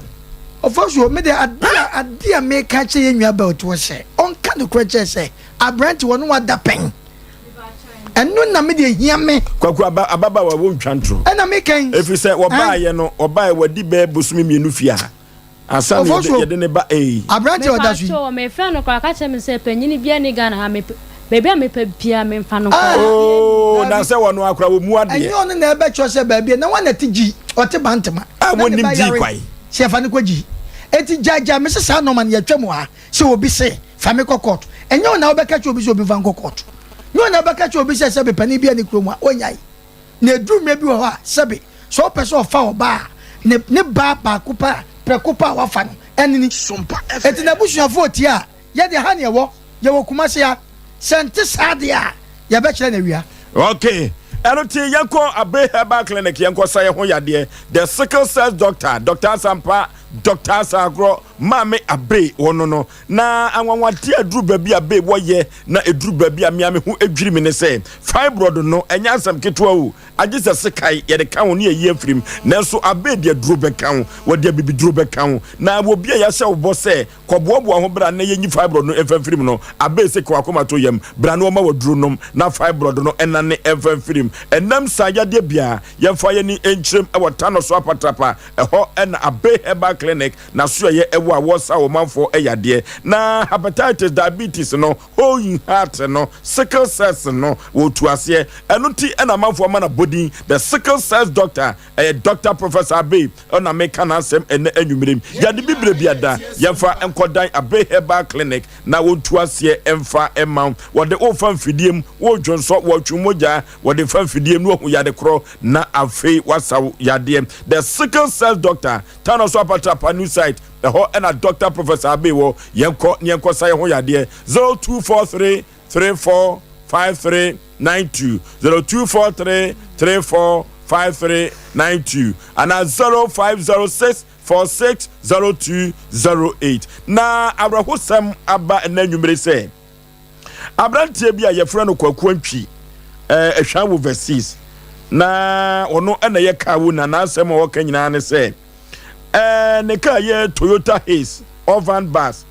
Ɔfa so me de ade a ade a meka kyerɛ yɛn nua belt wɔ sɛ ɔnka nokorɛ kyerɛ sɛ aberante wɔne wada pɛn. Ɛno na me deɛ hia me. Kwaku aba ababaawa wo ntwa ntoro. Ɛna me kɛn. Efiri sɛ wɔbaayɛ no ɔbaayɛ wadi bɛɛ bosome mmienu fie ha. Ansa na yɛde yɛde ne ba ee. Aberante ɔda so yi. Mepatwo me frɛ no koraa ɔka kyerɛ me sɛ panyini bia ni Ghana ha me baabi a mepɛ bia me nfa no nkɔ. Oo na sɛ wɔn akora wɔ mu adeɛ. Ɛnyɛ ɔno na ɛbɛkyerɛ sɛ baabi a na wɔn na ɛte gyi ɔte Bantama. A wɔnim gyi kwae. Sɛ yɛfa no kɔ gyi. Eti gyaagyaa me sɛ saa nɔɔma no yɛtwa mu ha. Sɛ obi se, Fa me kɔ kɔɔto, ɛnyɛ wo na wobɛka kyerɛ obi sɛ obi mfa nkɔ kɔɔto. Nyɛ wo na wobɛka kyerɛ obi sɛ sɛbe panin bi a ne kurom a, ɔnnyae. Na ɛduru mmerɛ bi wɔ hɔ a, sɛbe, sɛ wopɛ sɛ ɔfa ɔbaa a, ne, ne baa baako pɛ a, prɛko pɛ a wafa no, ɛne ni. Enti n'abusuafoɔ tie a, yɛ deɛ ha ne ɛwɔ, yɛwɔ Kumasi ha. Sɛ ɛnte saa deɛ a, yɛbɛkyerɛ no awia. Okay. Ɛno te yɛnkɔ Abe Herbal Clinic yɛnkɔ sa yɛn ho yadeɛ. The Sickle Cells Doctor, Doctor Asampa. Dɔkta Asagorɔ, Maame Abey wɔ no no. Na anwanwadeɛ a ɛduru baabi a Abey wɔyɛ na ɛduru baabi a me a me ho dwiri me ne sɛ, fibroid no, ɛnyɛ asɛm ketewa o, agye sɛ sekan yɛde ka ho ne yɛyi afiri mu. Nanso Abey de aduro bɛka ho, wɔde abibiduro bɛka ho. Na wɔ bi a yɛahyɛ wo bɔ sɛ kɔboaboa ho bra na yɛnyi fibroid no mfa mfiri mu no, Abey se ka w'akoma to yam, bra na wɔma wo aduro nom na fibroid no nnane mfa mfiri mu. Ɛnam saa yadeɛ biara, yɛmfa yɛn ani nkyerɛm wɔ Tano so apatrapa, ɛhɔ na Abey Herbal Clinic n'asoɛeɛ wɔ a wɔsa ɔmanfoɔ yadeɛ. Na hepatitis, diabetes no, hole in heart no, sickle cells no, wɔtu aseɛ. Ɛno nti na amanfoɔ ama no abɔdin The Sickle Cells Doctor. Ɛyɛ Doctor Professor Abey na meka n'asɛm ɛnnɛ anwummere yi. Yade bibire biada, yɛmfa nkɔdan Abey Herbal Clinic na wɔntu aseɛ mfa mma wo. Wɔde wo fa mfidie mu, wodwonsɔ, wɔtwe mogya, wɔde fa mfidie mu na wɔahu yade korɔ na afei wɔasa wo yadeɛ. The Sickle Cells Doctor, Tano so Apatrapa New Site, ɛhɔ na Doctor Professor Abey wɔ. Yɛnkɔ na yɛnkɔsa yɛn ho yadeɛ. 0243 34 5392, 0243 34 5392 anaa 0506 46 0208. Na awerɛhosɛm aba ɛnnɛ anwummere sɛ aberanteɛ bi a yɛfrɛ no Kwaku Antwi ɛhwa wɔ overseas na ɔno ɛna yɛ kaa wo na n'asɛm a ɔka nyinaa ne sɛ ɛɛ ne kaa yɛ Toyota Hiace Urvan bus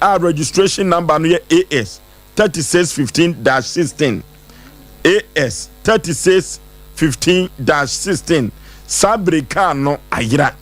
a registration number no yɛ AS 3615-16 AS 3615-16 Saa bere kaa no ayera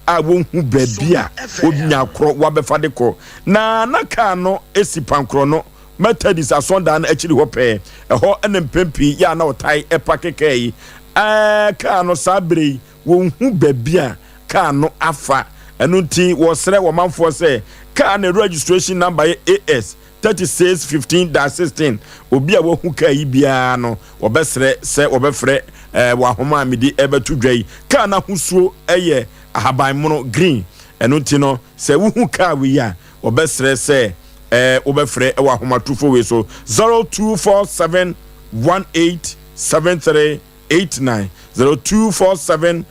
a wonhu baabi a wonya korɔ wɔabɛfa de kɔ. Na na kaa no si pankorɔ no Methodist asɔndan no akyiri hɔ pɛɛ. Ɛhɔ na mpɛn pii yɛ a na ɔtae pake kaa yi. Ɛɛ kaa no saa bere yi wonhu baabi a kaa no afa. Ɛno nti wɔsrɛ wɔmanfoɔ sɛ kaa no registration number yɛ AS 3615-16. Obi a wahu kaa yi biara no, wɔbɛsrɛ sɛ wɔbɛfrɛ wɔ ahoma a mede rebɛto dwa yi. Kaa no ahosuo yɛ ahabanmono, green. Ɛno nti no, sɛ wohu kaa wei a, wɔbɛsrɛ sɛ wobɛfrɛ wɔ ahomatorofo wei so, 0247 1873 89 0247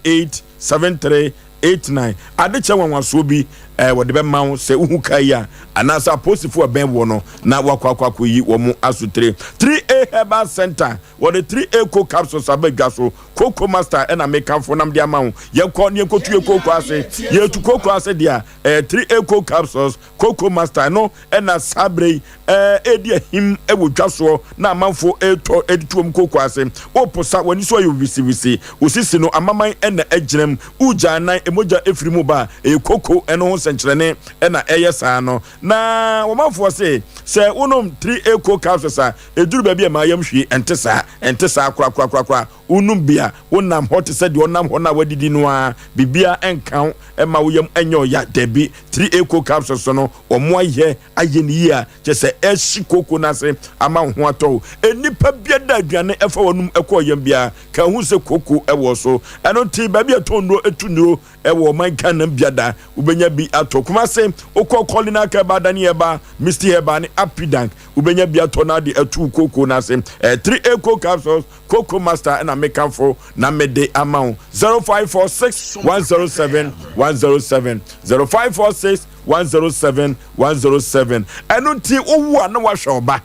18 73 89 Adekyɛ nwanwasoɔ bi eh, wɔde bɛma wo sɛ wohu kaa yi a, anaasɛ apolisifoɔ a ɛbɛn woɔ no na woakɔ akɔ akɔyi wɔn asotire. 3A Herbal Center, wɔde 3A Co Capsules aba dwa so. Coco Master ɛna mekamfo nam de ama wo. Yɛnkɔ ne yɛnkɔtu yɛ kooko ase. Yɛtu kooko ase deɛ a, ɛyɛ 3A Co Capsules. Coco Master no na saa berɛ yi ɛredi ahim wɔ dwa soɔ na amanfoɔ retɔ de to wɔn kooko ase. Woposa, w'ani so ayɛ wisiwisi, wo sisi no amaman na agyina mu, wogyaa nan, mogya firi mu ba a, ɛyɛ koko no ho sɛnkyerɛnne na ɛyɛ saa no. Na wɔmanfoɔ se, sɛ wonom 3A Co capsules a, ɛduru baabi a ɛma yam hwie. Ɛnte saa, ɛnte saa korakorakorakora. Wonom bi a, wonam hɔ te sɛ deɛ ɔnam hɔ no a wadidi no ara, biribiara nka wo, ɛmma wo yam nyɛ ɔya. Dabi, 3A Co capsules no, wɔayɛ ayɛ no yie a, kyerɛ sɛ ɛhye kooko no ase ama wo ho atɔ wo. Nnipa biara da aduane ɛfa w'anum kɔ ɔyam biara, ka hu sɛ kooko wɔ so. Ɛno nti, baabi a ɛtɔn nnuro tu nnuro wɔ ɔman Ghana mu biada, wobɛnya bi atɔ. Kumase, wokɔ Colina Herbal, Dani Herbal, Misty Herbal ne Apidank, wobɛnya bi atɔ na ade atu wo kooko no ase. 3A Co capsules Koko Master na mekamfo na mede ama wo 0546 107 107 0546 107 107 ɛno nti wowo a na wahwɛ ɔba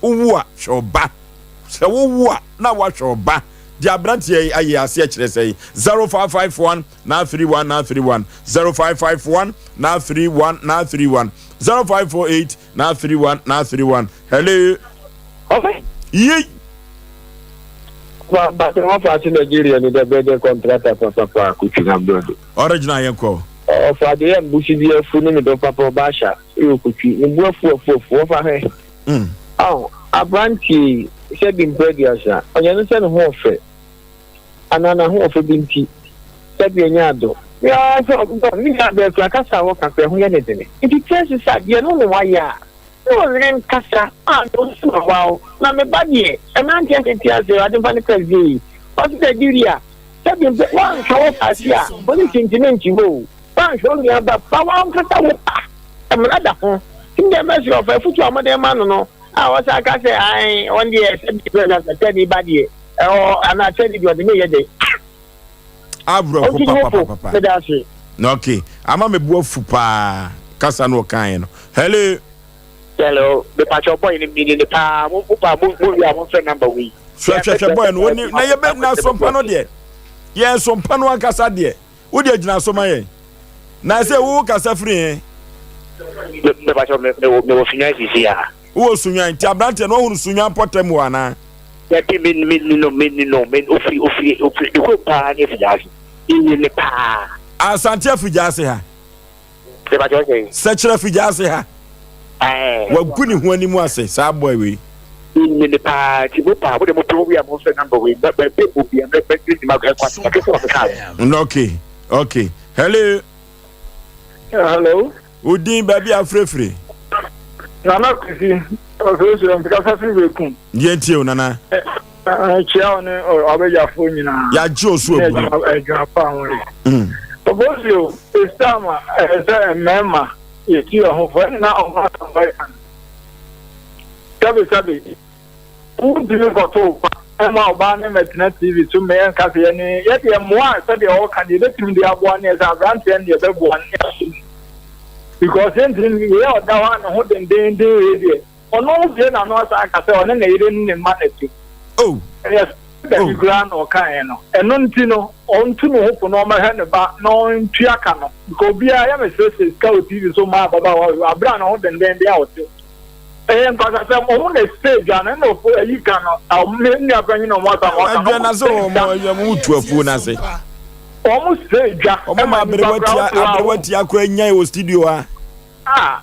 wowo a hwɛ ɔba sɛ wowo a na wahwɛ ɔba deɛ aberanteɛ yi ayɛ aseɛ kyerɛ sɛ 0551 931 931 0551 931 931 0548 931 931 hello yei Wɔfa ase Nigeria ni dɛ bɛdɛ kɔntrata papapa kotwi na brɔdo. Ɔregyina yɛn kɔ. Ɔfa de yɛ mbusi bi afu ne me dɔ papa ɔba ahyɛ yɛ okotwi ne bu afu afu afu wɔfa hwɛ. Aw aberanteɛ yi sɛ bi mpɛ aduasa ɔnyɛ no sɛ ne ho ɔfɛ anaa n'ahoɔfɛ bi nti sɛ bi ɔnyɛ adɔ. Yaa sɛ ɔbɔ ne nua bɛɛ kura kasa a wɔka kura ho yɛ ne dene nti kyerɛ sɛ adeɛ no ne wayɛ a Ne wo yere nkasa a me nso ma waw na me ba deɛ mmeranteɛ ntete ase awurade mfa ne kra sie yi ɔse Nigeria sɛbi mpɛ woanhwɛ wo saase a polisi ntimi nkye wo o woanhwɛ wo nua ba fa wankasa wo ba mmara da ho nti deɛ mɛsrɛ ɔfa afutuo a mode ma no no a ɔsa aka sɛ ae ɔn deɛ sɛbi mpɛ na sɛ ba deɛ ɛwɔ anaa sɛbi deɛ ɔde meyɛ dɛn ah awerɛho papapapa meda ase. Okay. Ama me bo afu paa kasa no ɔkaeɛ no. Hello. Hello, mepakyɛw boy no mini no paa mo mo ba mo mo wie a mo nfrɛ number wei. Hwɛ hwɛ hwɛ boy no oni na yɛbɛ na sompa no deɛ yɛn sompa no ankasa deɛ wo deɛ gyina so ma yɛn na sɛ wo kasa firi he. Mepakyɛw me me me wɔ Sunyan sisi a. Wowɔ Sunyan nti aberanteɛ no wahunu Sunyan mpɔtam hɔ anaa? Dabi me me ni no me ni no me ofiri ofiri ofiri ne kurom paa ne Afigyaase me ni ne paa. Asante Afigyaase ha. Sɛkyerɛ Afigyaase ha. Wagu ne ho anim ase saa boy wei. Me ni paa ti mo paa mo de mo pɛ mo wia mo nfɛ number wei bɛ bɛ bɛ obi bɛ bɛ bɛ ma ɛkwa ɛkɛ sɛ ɔkeka. Okay okay hello. Hello. Wo din baabi a afirefire. Nana Kwesi ɔfirefire mpikasa firi Bekum. Yɛn tie o Nana. Kyia wo ne ɔbɛgyafoɔ nyinaa. Yɛagye o so aburu. Adwuma pa ho yɛ. Ɔbɔsi o, it's time a ɛsɛ sɛ mmarima yɛtu yɛn ho fo ɛna ɔmo asɛmpa yɛ ano. Sɛbi sɛbi. Wontumi nkɔto wo ba mma ɔbaa no mmɛtena TV so mmɛyɛ nka sɛ yɛne yɛ deɛ mmoa a sɛdeɛ ɔreka deɛ yɛbɛtumi de aboa ne sɛ aberanteɛ no deɛ bɛboa no ne aso mu because yɛntumi wei a ɔda hɔ a ne ho dendenden wei deɛ ɔno bie n'ano asan aka sɛ ɔne ne yere ne ne mma na ɛte oh. ɛyɛ dabi oh. koraa na ɔkaeɛ no ɛno nti no ɔntu ne ho fo na ɔmɛhwɛ ne ba na ɔntua ka no because obiara yɛ mesrɛsrɛ sika wɔ TV so ma ababaawa abere a ne ho dendenden a ɔte Ɛyɛ nkwasasɛm, wɔn na ɛsɛ dwa no, ɛna ɔfo ayi ka no, wɔn me nua panyin na wɔn asa wɔn aka no. Adwa na sɛ wɔn wɔn tu afuo no ase. Wɔn sɛ dwa. Wɔn ma aberewa tia aberewa tia kora nyan wɔ studio ha. Ah,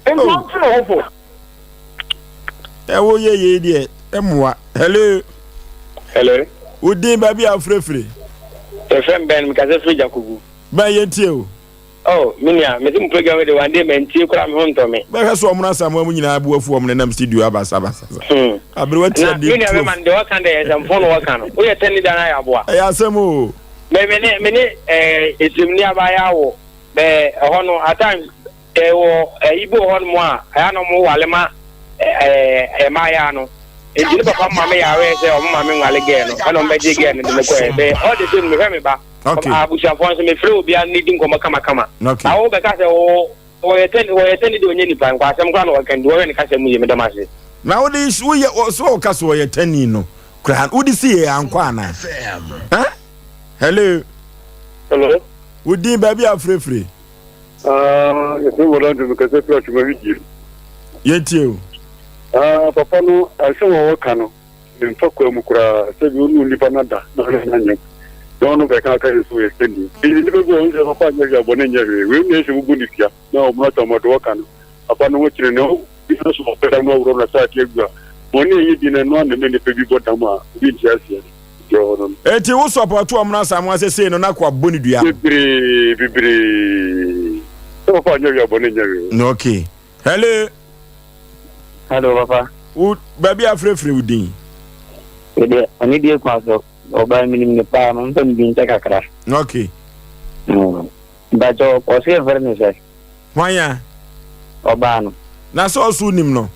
nti wɔn tu ne ho fo. Ɛwɔ yɛ yɛ deɛ ɛmoa. Hello. Hello. Wodin baabi a afirefire. Yɛfrɛ m Ben, mekasa firi Jakobu. Ben yɛntie o. Oh me nua, mese mo program yi de one day mantie koraa me ho ntɔ me. Bɛhwɛ so ɔmono asamoah mu nyinaa bo afu ɔmo nenam studio abasabasa. Hmm. Aberewa tia Na de me nua tuo. bɛma no deɛ ɔka deɛ nsɛmfo no wɔka no. Woyɛ tɛni da no ayɛ aboa. Ɛyɛ asɛm o. Me me ne me ne eh esirimni abaayewa wɔ bɛ ɛhɔ no at times ɛwɔ ɛyi bi wɔ hɔ nom a ɛyɛ na ɔmo wale ma ɛɛ mmaayewa no. Nti ne papa ma me yɛ aware sɛ ɔmo ma me nwale girl no ɛna ɔmo bɛgye girl no de me kɔɛ. Bɛ all the same mehwɛ me ba. Okay. Abusuafoɔ nso mefrɛ obiara ne di nkɔmmɔ kamakama. Okay. Na wo bɛka sɛ wo wɔyɛ tɛni wɔyɛ tɛni de ɔnyɛ nipa nkɔ asɛm koraa na wɔka nti wɔhwɛ ne kasa mu yie meda mo ase. Na wode woyɛ so wɔka so wɔyɛ tɛni no koraa wode si yɛ ankɔ anaa? Huh? Hello. Hello. Wo din baabi a afirefire. Ah, yɛfrɛ wɔ lanto no kasa firi atwuma widie. Yɛntie o. Ah, papa no asɛm a wɔka no Memfa kwan mu koraa sɛ bi ɔne onipa no ada na ɔne no anyem na ɔno bɛka aka yɛ sɛ ɔyɛ sɛni. Nti nnipa bi wɔ hɔ sɛ papa nyɛ hwee a bɔne nyɛ hwee. Wei na ɛsɛ wobu no dua na ɔmono atamado ɔka no papa no ho kyere no obi no so ɔpɛ dam na ɔworɔ no ataade agu a bɔne a ɛyɛ bi no ɛno ara na ɛma nnipa bi bɔ dam a obi nte aseɛ deɛ ɔwɔ no no. Enti wo sɔpɔto ɔmono asamoah sesei no na koa bɔ no dua no. Bebree bebree sɛ papa nyɛ hwee a bɔne nyɛ hwee. Okay. Hello. Hello, papa. Wo baabi afrɛfrɛ wo din? Mede ɔne die kwan so ɔbaa menim no paa ma mfa me din nkyɛ kakra. Okay. Mm. Mpakyɛ ɔse yɛfrɛ no sɛ? Hwan a? Ɔbaa no. Na sɛ ɔso nim no?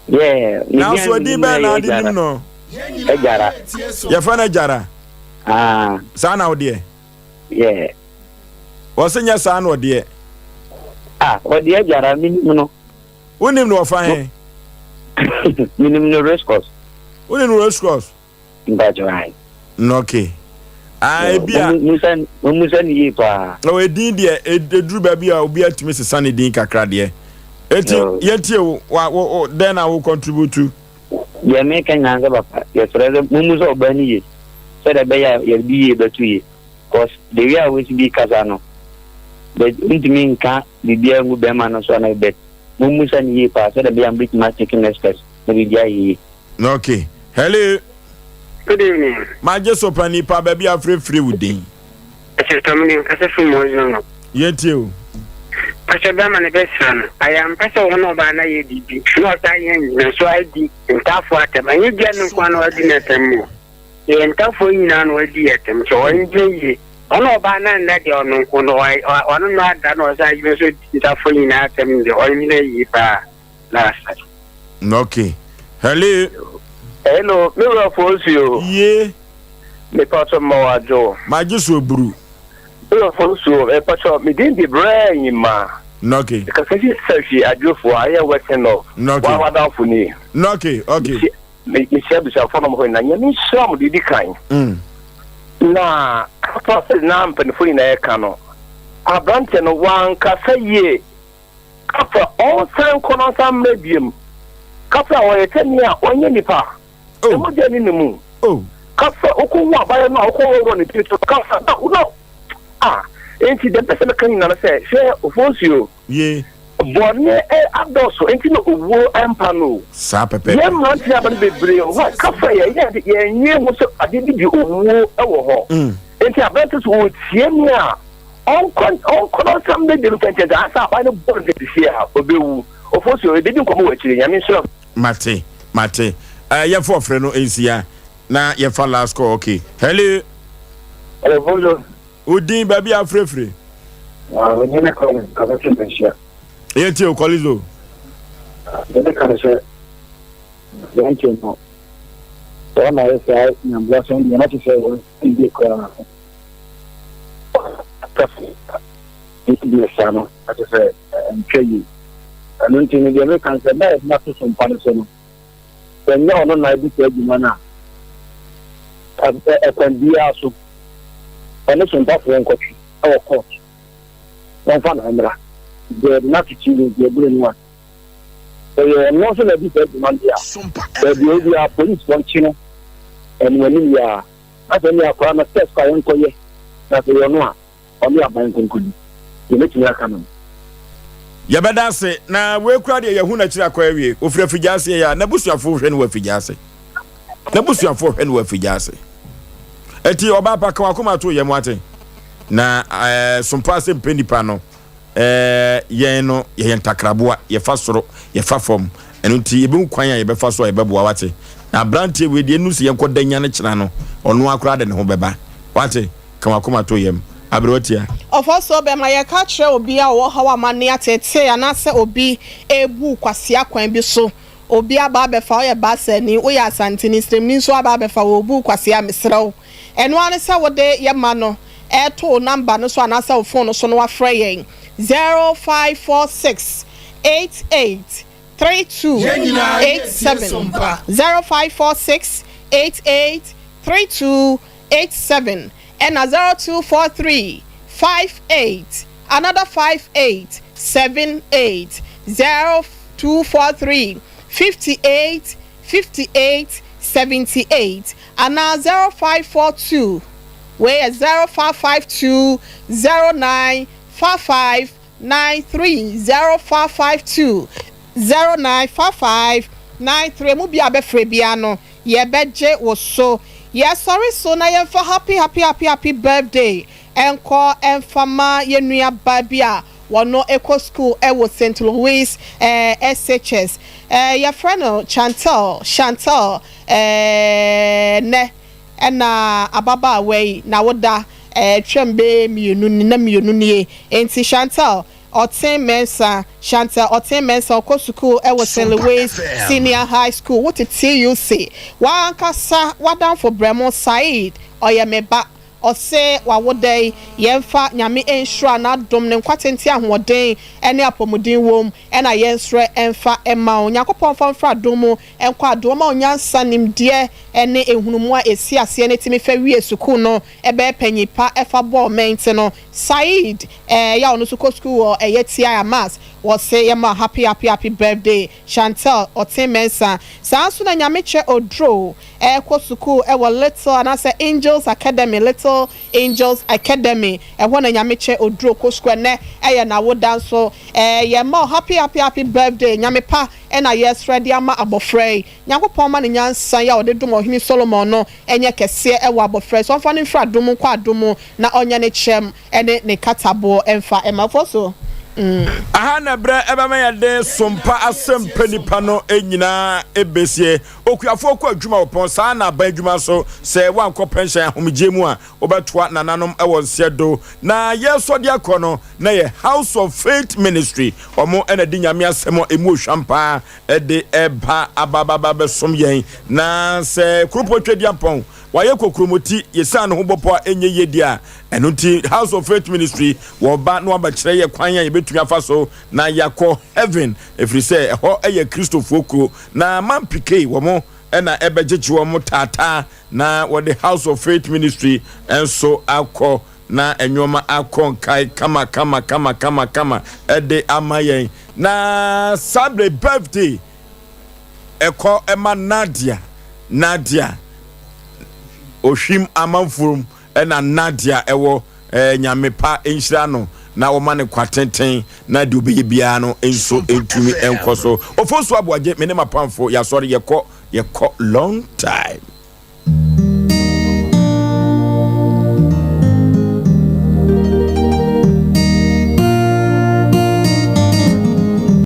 Yeah. Na so ɛdin bɛn na ade nim no? Agyara. Yɛfrɛ no Agyara? Ah. Saa na wodeɛ? Yeah. Wɔse nyɛ saa na ɔdeɛ. Ah, ɔdeɛ Agyara menim no. Wonim no ɔfa he? Menim no race course. Wonim no race course? Mpakyɛ ae. Okay. Ah, ebi a. Musa musa ne yie paa. Na edin deɛ eduru baabi a obi atumi sesa ne din kakra deɛ. Eti yɛntie wo wa wo dɛn na wo contribute to? Deɛ meka nyinaa sɛ papa yɛsrɛ sɛ mummu sɛ ɔbaa no yie sɛdeɛ ɛbɛyɛ a yɛde yie bɛto yie cause the way a wosi bi kasa no but ntumi nka biribiara ngu bɛrima no so anaa but Mommisa no yie paa sɛdeɛ ɛbɛyɛ a mobɛtumi atake next steps na biribi ayɛ yie. Ok. Hello. Good evening. Magye so pa nipa baabi a frɛfrɛ wo din. Ɛkyɛ tɔ me kasa firi mu ɔzɔn. Yɛntie o. Pastor bɛrima no bɛsra no. Ayɛ ampa sɛ wɔn ɔbaa no ayɛ biribi na ɔsan yɛ nyina so adi ntafoɔ atɛm. Ɛnyɛ gya no nko ara na wadi no atɛm mu. Yɛ ntafoɔ nyinaa na wadi atɛm sɛ ɔngyina yie. Ɔno ɔbaa no anna deɛ ɔno nko no ɔno no ada na ɔsan gyina so di ntafoɔ nyinaa atɛm deɛ ɔngyina yie paa na asa. Okay. Hello. Hello, me wura Fosuo. Ye. Me pato ma wadwo. Magye so aburu. Ofosuo, mepakyɛw, me din de Brɛ Nyima. Nɔke. Mekasa fi Sahwi Adwofoɔ, ayɛ Western North. Nɔke. Wa w'adamfo nie. Nɔke, ok. Mehyia abusuafoɔ nom hɔ nyinaa. Nyame nhyira mo deɛ ɛdi kan. Mm. Na kasa sɛ na mpanimfoɔ nyinaa ɛka no, aberanteɛ no wankasa yie. Kasa ɔnsan nkɔ na ɔnsan mmerɛ biom. Kasa ɔyɛ sɛ nea ɔnyɛ nipa. Oh. Mogya ni ne mu. Oh. Kasa wokɔhu abayɛ no a wokɔworɔ ne tiri so kasa na na ah enti deɛ mpɛ sɛ meka nyina no sɛ hwɛ ofonsuo. Ye. Bɔne adɔɔso enti na owuo mpa no o. Saa pɛpɛɛpɛ. Yɛn mmeranteɛ aba no bebree wɔ hɔ a kasa yɛ yɛ yɛnwie ho sɛ adeɛ bi de owuo wɔ hɔ. Mm. Enti aberante so ɔtie me a ɔnkɔ ɔnkɔ na ɔnsam bɛdi no ntɛntɛntɛ ansa aban no bɔ no sisi a ɔbɛwu. Ofonsuo yɛbɛdi nkɔmmɔ wɔ akyire. Nyame nhyira wo. Mate, mate. Eh, yɛmfa ɔfrɛ no nsia na yɛmfa last call. Okay. Hello. Hello, bonjour. Wo din baabi a afirafiri? Ah, me din ne Collins, kasa fi Manhyia. Yɛn tie o, Collins o. Deɛ meka ne sɛ, aberanteɛ no, sɛ ɔna ayɛ saa nyamboasɛm deɛ na te sɛ wɔn ndie koraa. Deɛ saa no, na te sɛ ɛntwa yie. Ɛno nti no, deɛ meka ne sɛ, na yɛde no ato so mpa no so no, sɛ ɛnyɛ ɔno na adi saa adwuma no a, ɛkwan biara so, ɔne sompafoɔ nkɔtwe wɔ court na ɔmfa no mmra. Deɛ yɛde no ato TV nti yɛbere no a, sɛ yɛ ɔno nso na adi saa adwuma no deɛ a, baabi a obiara polisifoɔ nkye no ɛno anim yɛ a, na sɛ ɛne akwaraa no test a yɛnkɔyɛ na sɛ yɛ ɔno a, ɔne aban nkonkoni. Deɛ mɛtumi aka no no. Yɛbɛda ase na wei koraa deɛ yɛahu n'akyiri akɔ awie. Ɔfiri afigya ase yɛ a n'abusuafoɔ hwɛ no wɔ afigya ase. N'abusuafoɔ hwɛ no wɔ afigya ase. Eti ɔbaa pa ka wakoma to yɛn ate. Na ɛɛ eh, sompa ase mpɛ nipa no ɛɛ eh, yɛn no yɛyɛ ntakraboa yɛfa soro yɛfa fam. Ɛno nti yɛbɛhu kwan a yɛbɛfa so a yɛbɛboa wate. Na aberanteɛ wei deɛ ɛnu sɛ yɛnkɔ da nya no kyena no ɔno akora de ne ho bɛba wate. Ka w'akoma to yam. Aberewa tia. Ɔfɔsɔɔ bɛma yɛka kyerɛ obi a ɔwɔ haw amanne ateetee anaasɛ obi rebu wo kwasea kwan bi so. Obi aba abɛfa wo, woyɛ Baasani, woyɛ Asanteni, Sremni nso aba abɛfa wo, ɔrebu wo kwasea a, mesrɛ wo, ɛno ara ne sɛ wode yɛn mma no reto wo namba no so anaasɛ wo fon no so na woafrɛ yɛn, 0546 88 Yɛn nyinaa yɛtie 3287, Sompa. 0546 88 32 87 ɛna 0243 58 another 58 78 0243 58 58 78 anaa 0542 wei yɛ 0552 09 55 93 0552 09 55 93 emu biara a bɛfrɛ biara no Yɛbɛgye wo so. Yɛsɔre so na yɛmfa happy happy happy happy birthday nkɔ mfa ma yɛn nua baa bi a wɔno kɔ school wɔ Saint Louis SHS. Yɛfrɛ no Chantel, Chantel, Nnɛ na ababaawa yi n'awoda twam bɛyɛ mmienu ni, nna mmienu nie. Enti Chantel, Ɔtse Mensah, Chantel Ɔtse Mensah, ɔkɔ sukuu wɔ Saint Louis Senior High School, wo tse TUC. W'ankasa w'adamfo brɛmo Saeed, ɔyɛ me ba. Ɔse w'awoda yi, yɛmfa Nyame nhyira, n'adom, ne nkwa tenten, ahoɔden ne apɔmuden wom na yɛnsrɛ mfa mma wo. Nyankopɔn mfa wo mfra adom mu nkɔ adom, ɔma wo nyansa, nimdeɛ ne nhunumu a ɛsi aseɛ na ɛtumi fa wie sukuu no bɛyɛ panyin pa fa bɔ ɔman nti no. Saeed eh ya ɔno nso kɔ sukuu wɔ ɛyɛ TI Amas wɔse yɛma happy happy happy birthday Chantel Ɔten Mensah saa nso na Nyamekyɛ Oduro ɛkɔ sukuu ɛwɔ Little anaasɛ Angels Academy Little Angels Academy ɛhɔ na Nyamekyɛ Oduro kɔ sukuu ɛnɛ ɛyɛ n'awoda nso eh yɛma wo happy happy happy birthday Nyame pa ɛna yɛsrɛ de ama abɔfra yi Nyankopɔn ma no nyansa yi a ɔde dom Ɔhene Solomon no nyɛ kɛseɛ ɛwɔ abɔfra yi so ɔmfa no mfiri adom mu nkɔ adom mu Na ɔnyɛ ne kyɛm ne ne kataboɔ mfa mma fo so. Aha na berɛ ɛbɛma yɛde sompa asɛmpa nipa no nyinaa ɛbɛsie. Okuafoɔ kɔ adwuma wɔ pɔn, saa na aban adwuma nso, sɛ woankɔ pɛnhyɛn ahomegyeɛ mu a, wobɛtoa nananom wɔ nseɛ do. Na yɛresɔ de akɔ no, na yɛ House of Faith Ministry, wɔn na de Nyame asɛm a ɛmu ohwam paa de ɛba aba aba bɛsom yɛn. Na sɛ Kuropɔn Tweduampɔn. Wayɛ kokromoti, yɛsiane ne ho bɔpɔ a ɛnyɛ yie deɛ a, ɛno nti House of Faith Ministry wɔba na wɔabɛkyerɛ yɛ kwan a yɛbɛtumi afa so na yɛakɔ heaven, ɛfiri sɛ ɛhɔ yɛ Kristofoɔ kuro. Na Mampikei wɔn na ɛbɛgyegye wɔn taataa na wɔde House of Faith Ministry nso akɔ na nneɛma akɔ nkae kama kama kama kama kama ɛde ama yɛn. Na saa berɛ birthday ɛkɔ ɛma Nadia, Nadia Ohwim Amanfurom ɛna Nadia ɛwɔ ɛɛ Nyame pa nhyira no na wɔma no kwa tenten na deɛ ɔbɛyɛ biara no nso ntumi nkɔ so. Ofosu Aboagye me ne m'apamfo yɛasɔre yɛkɔ yɛkɔ long time.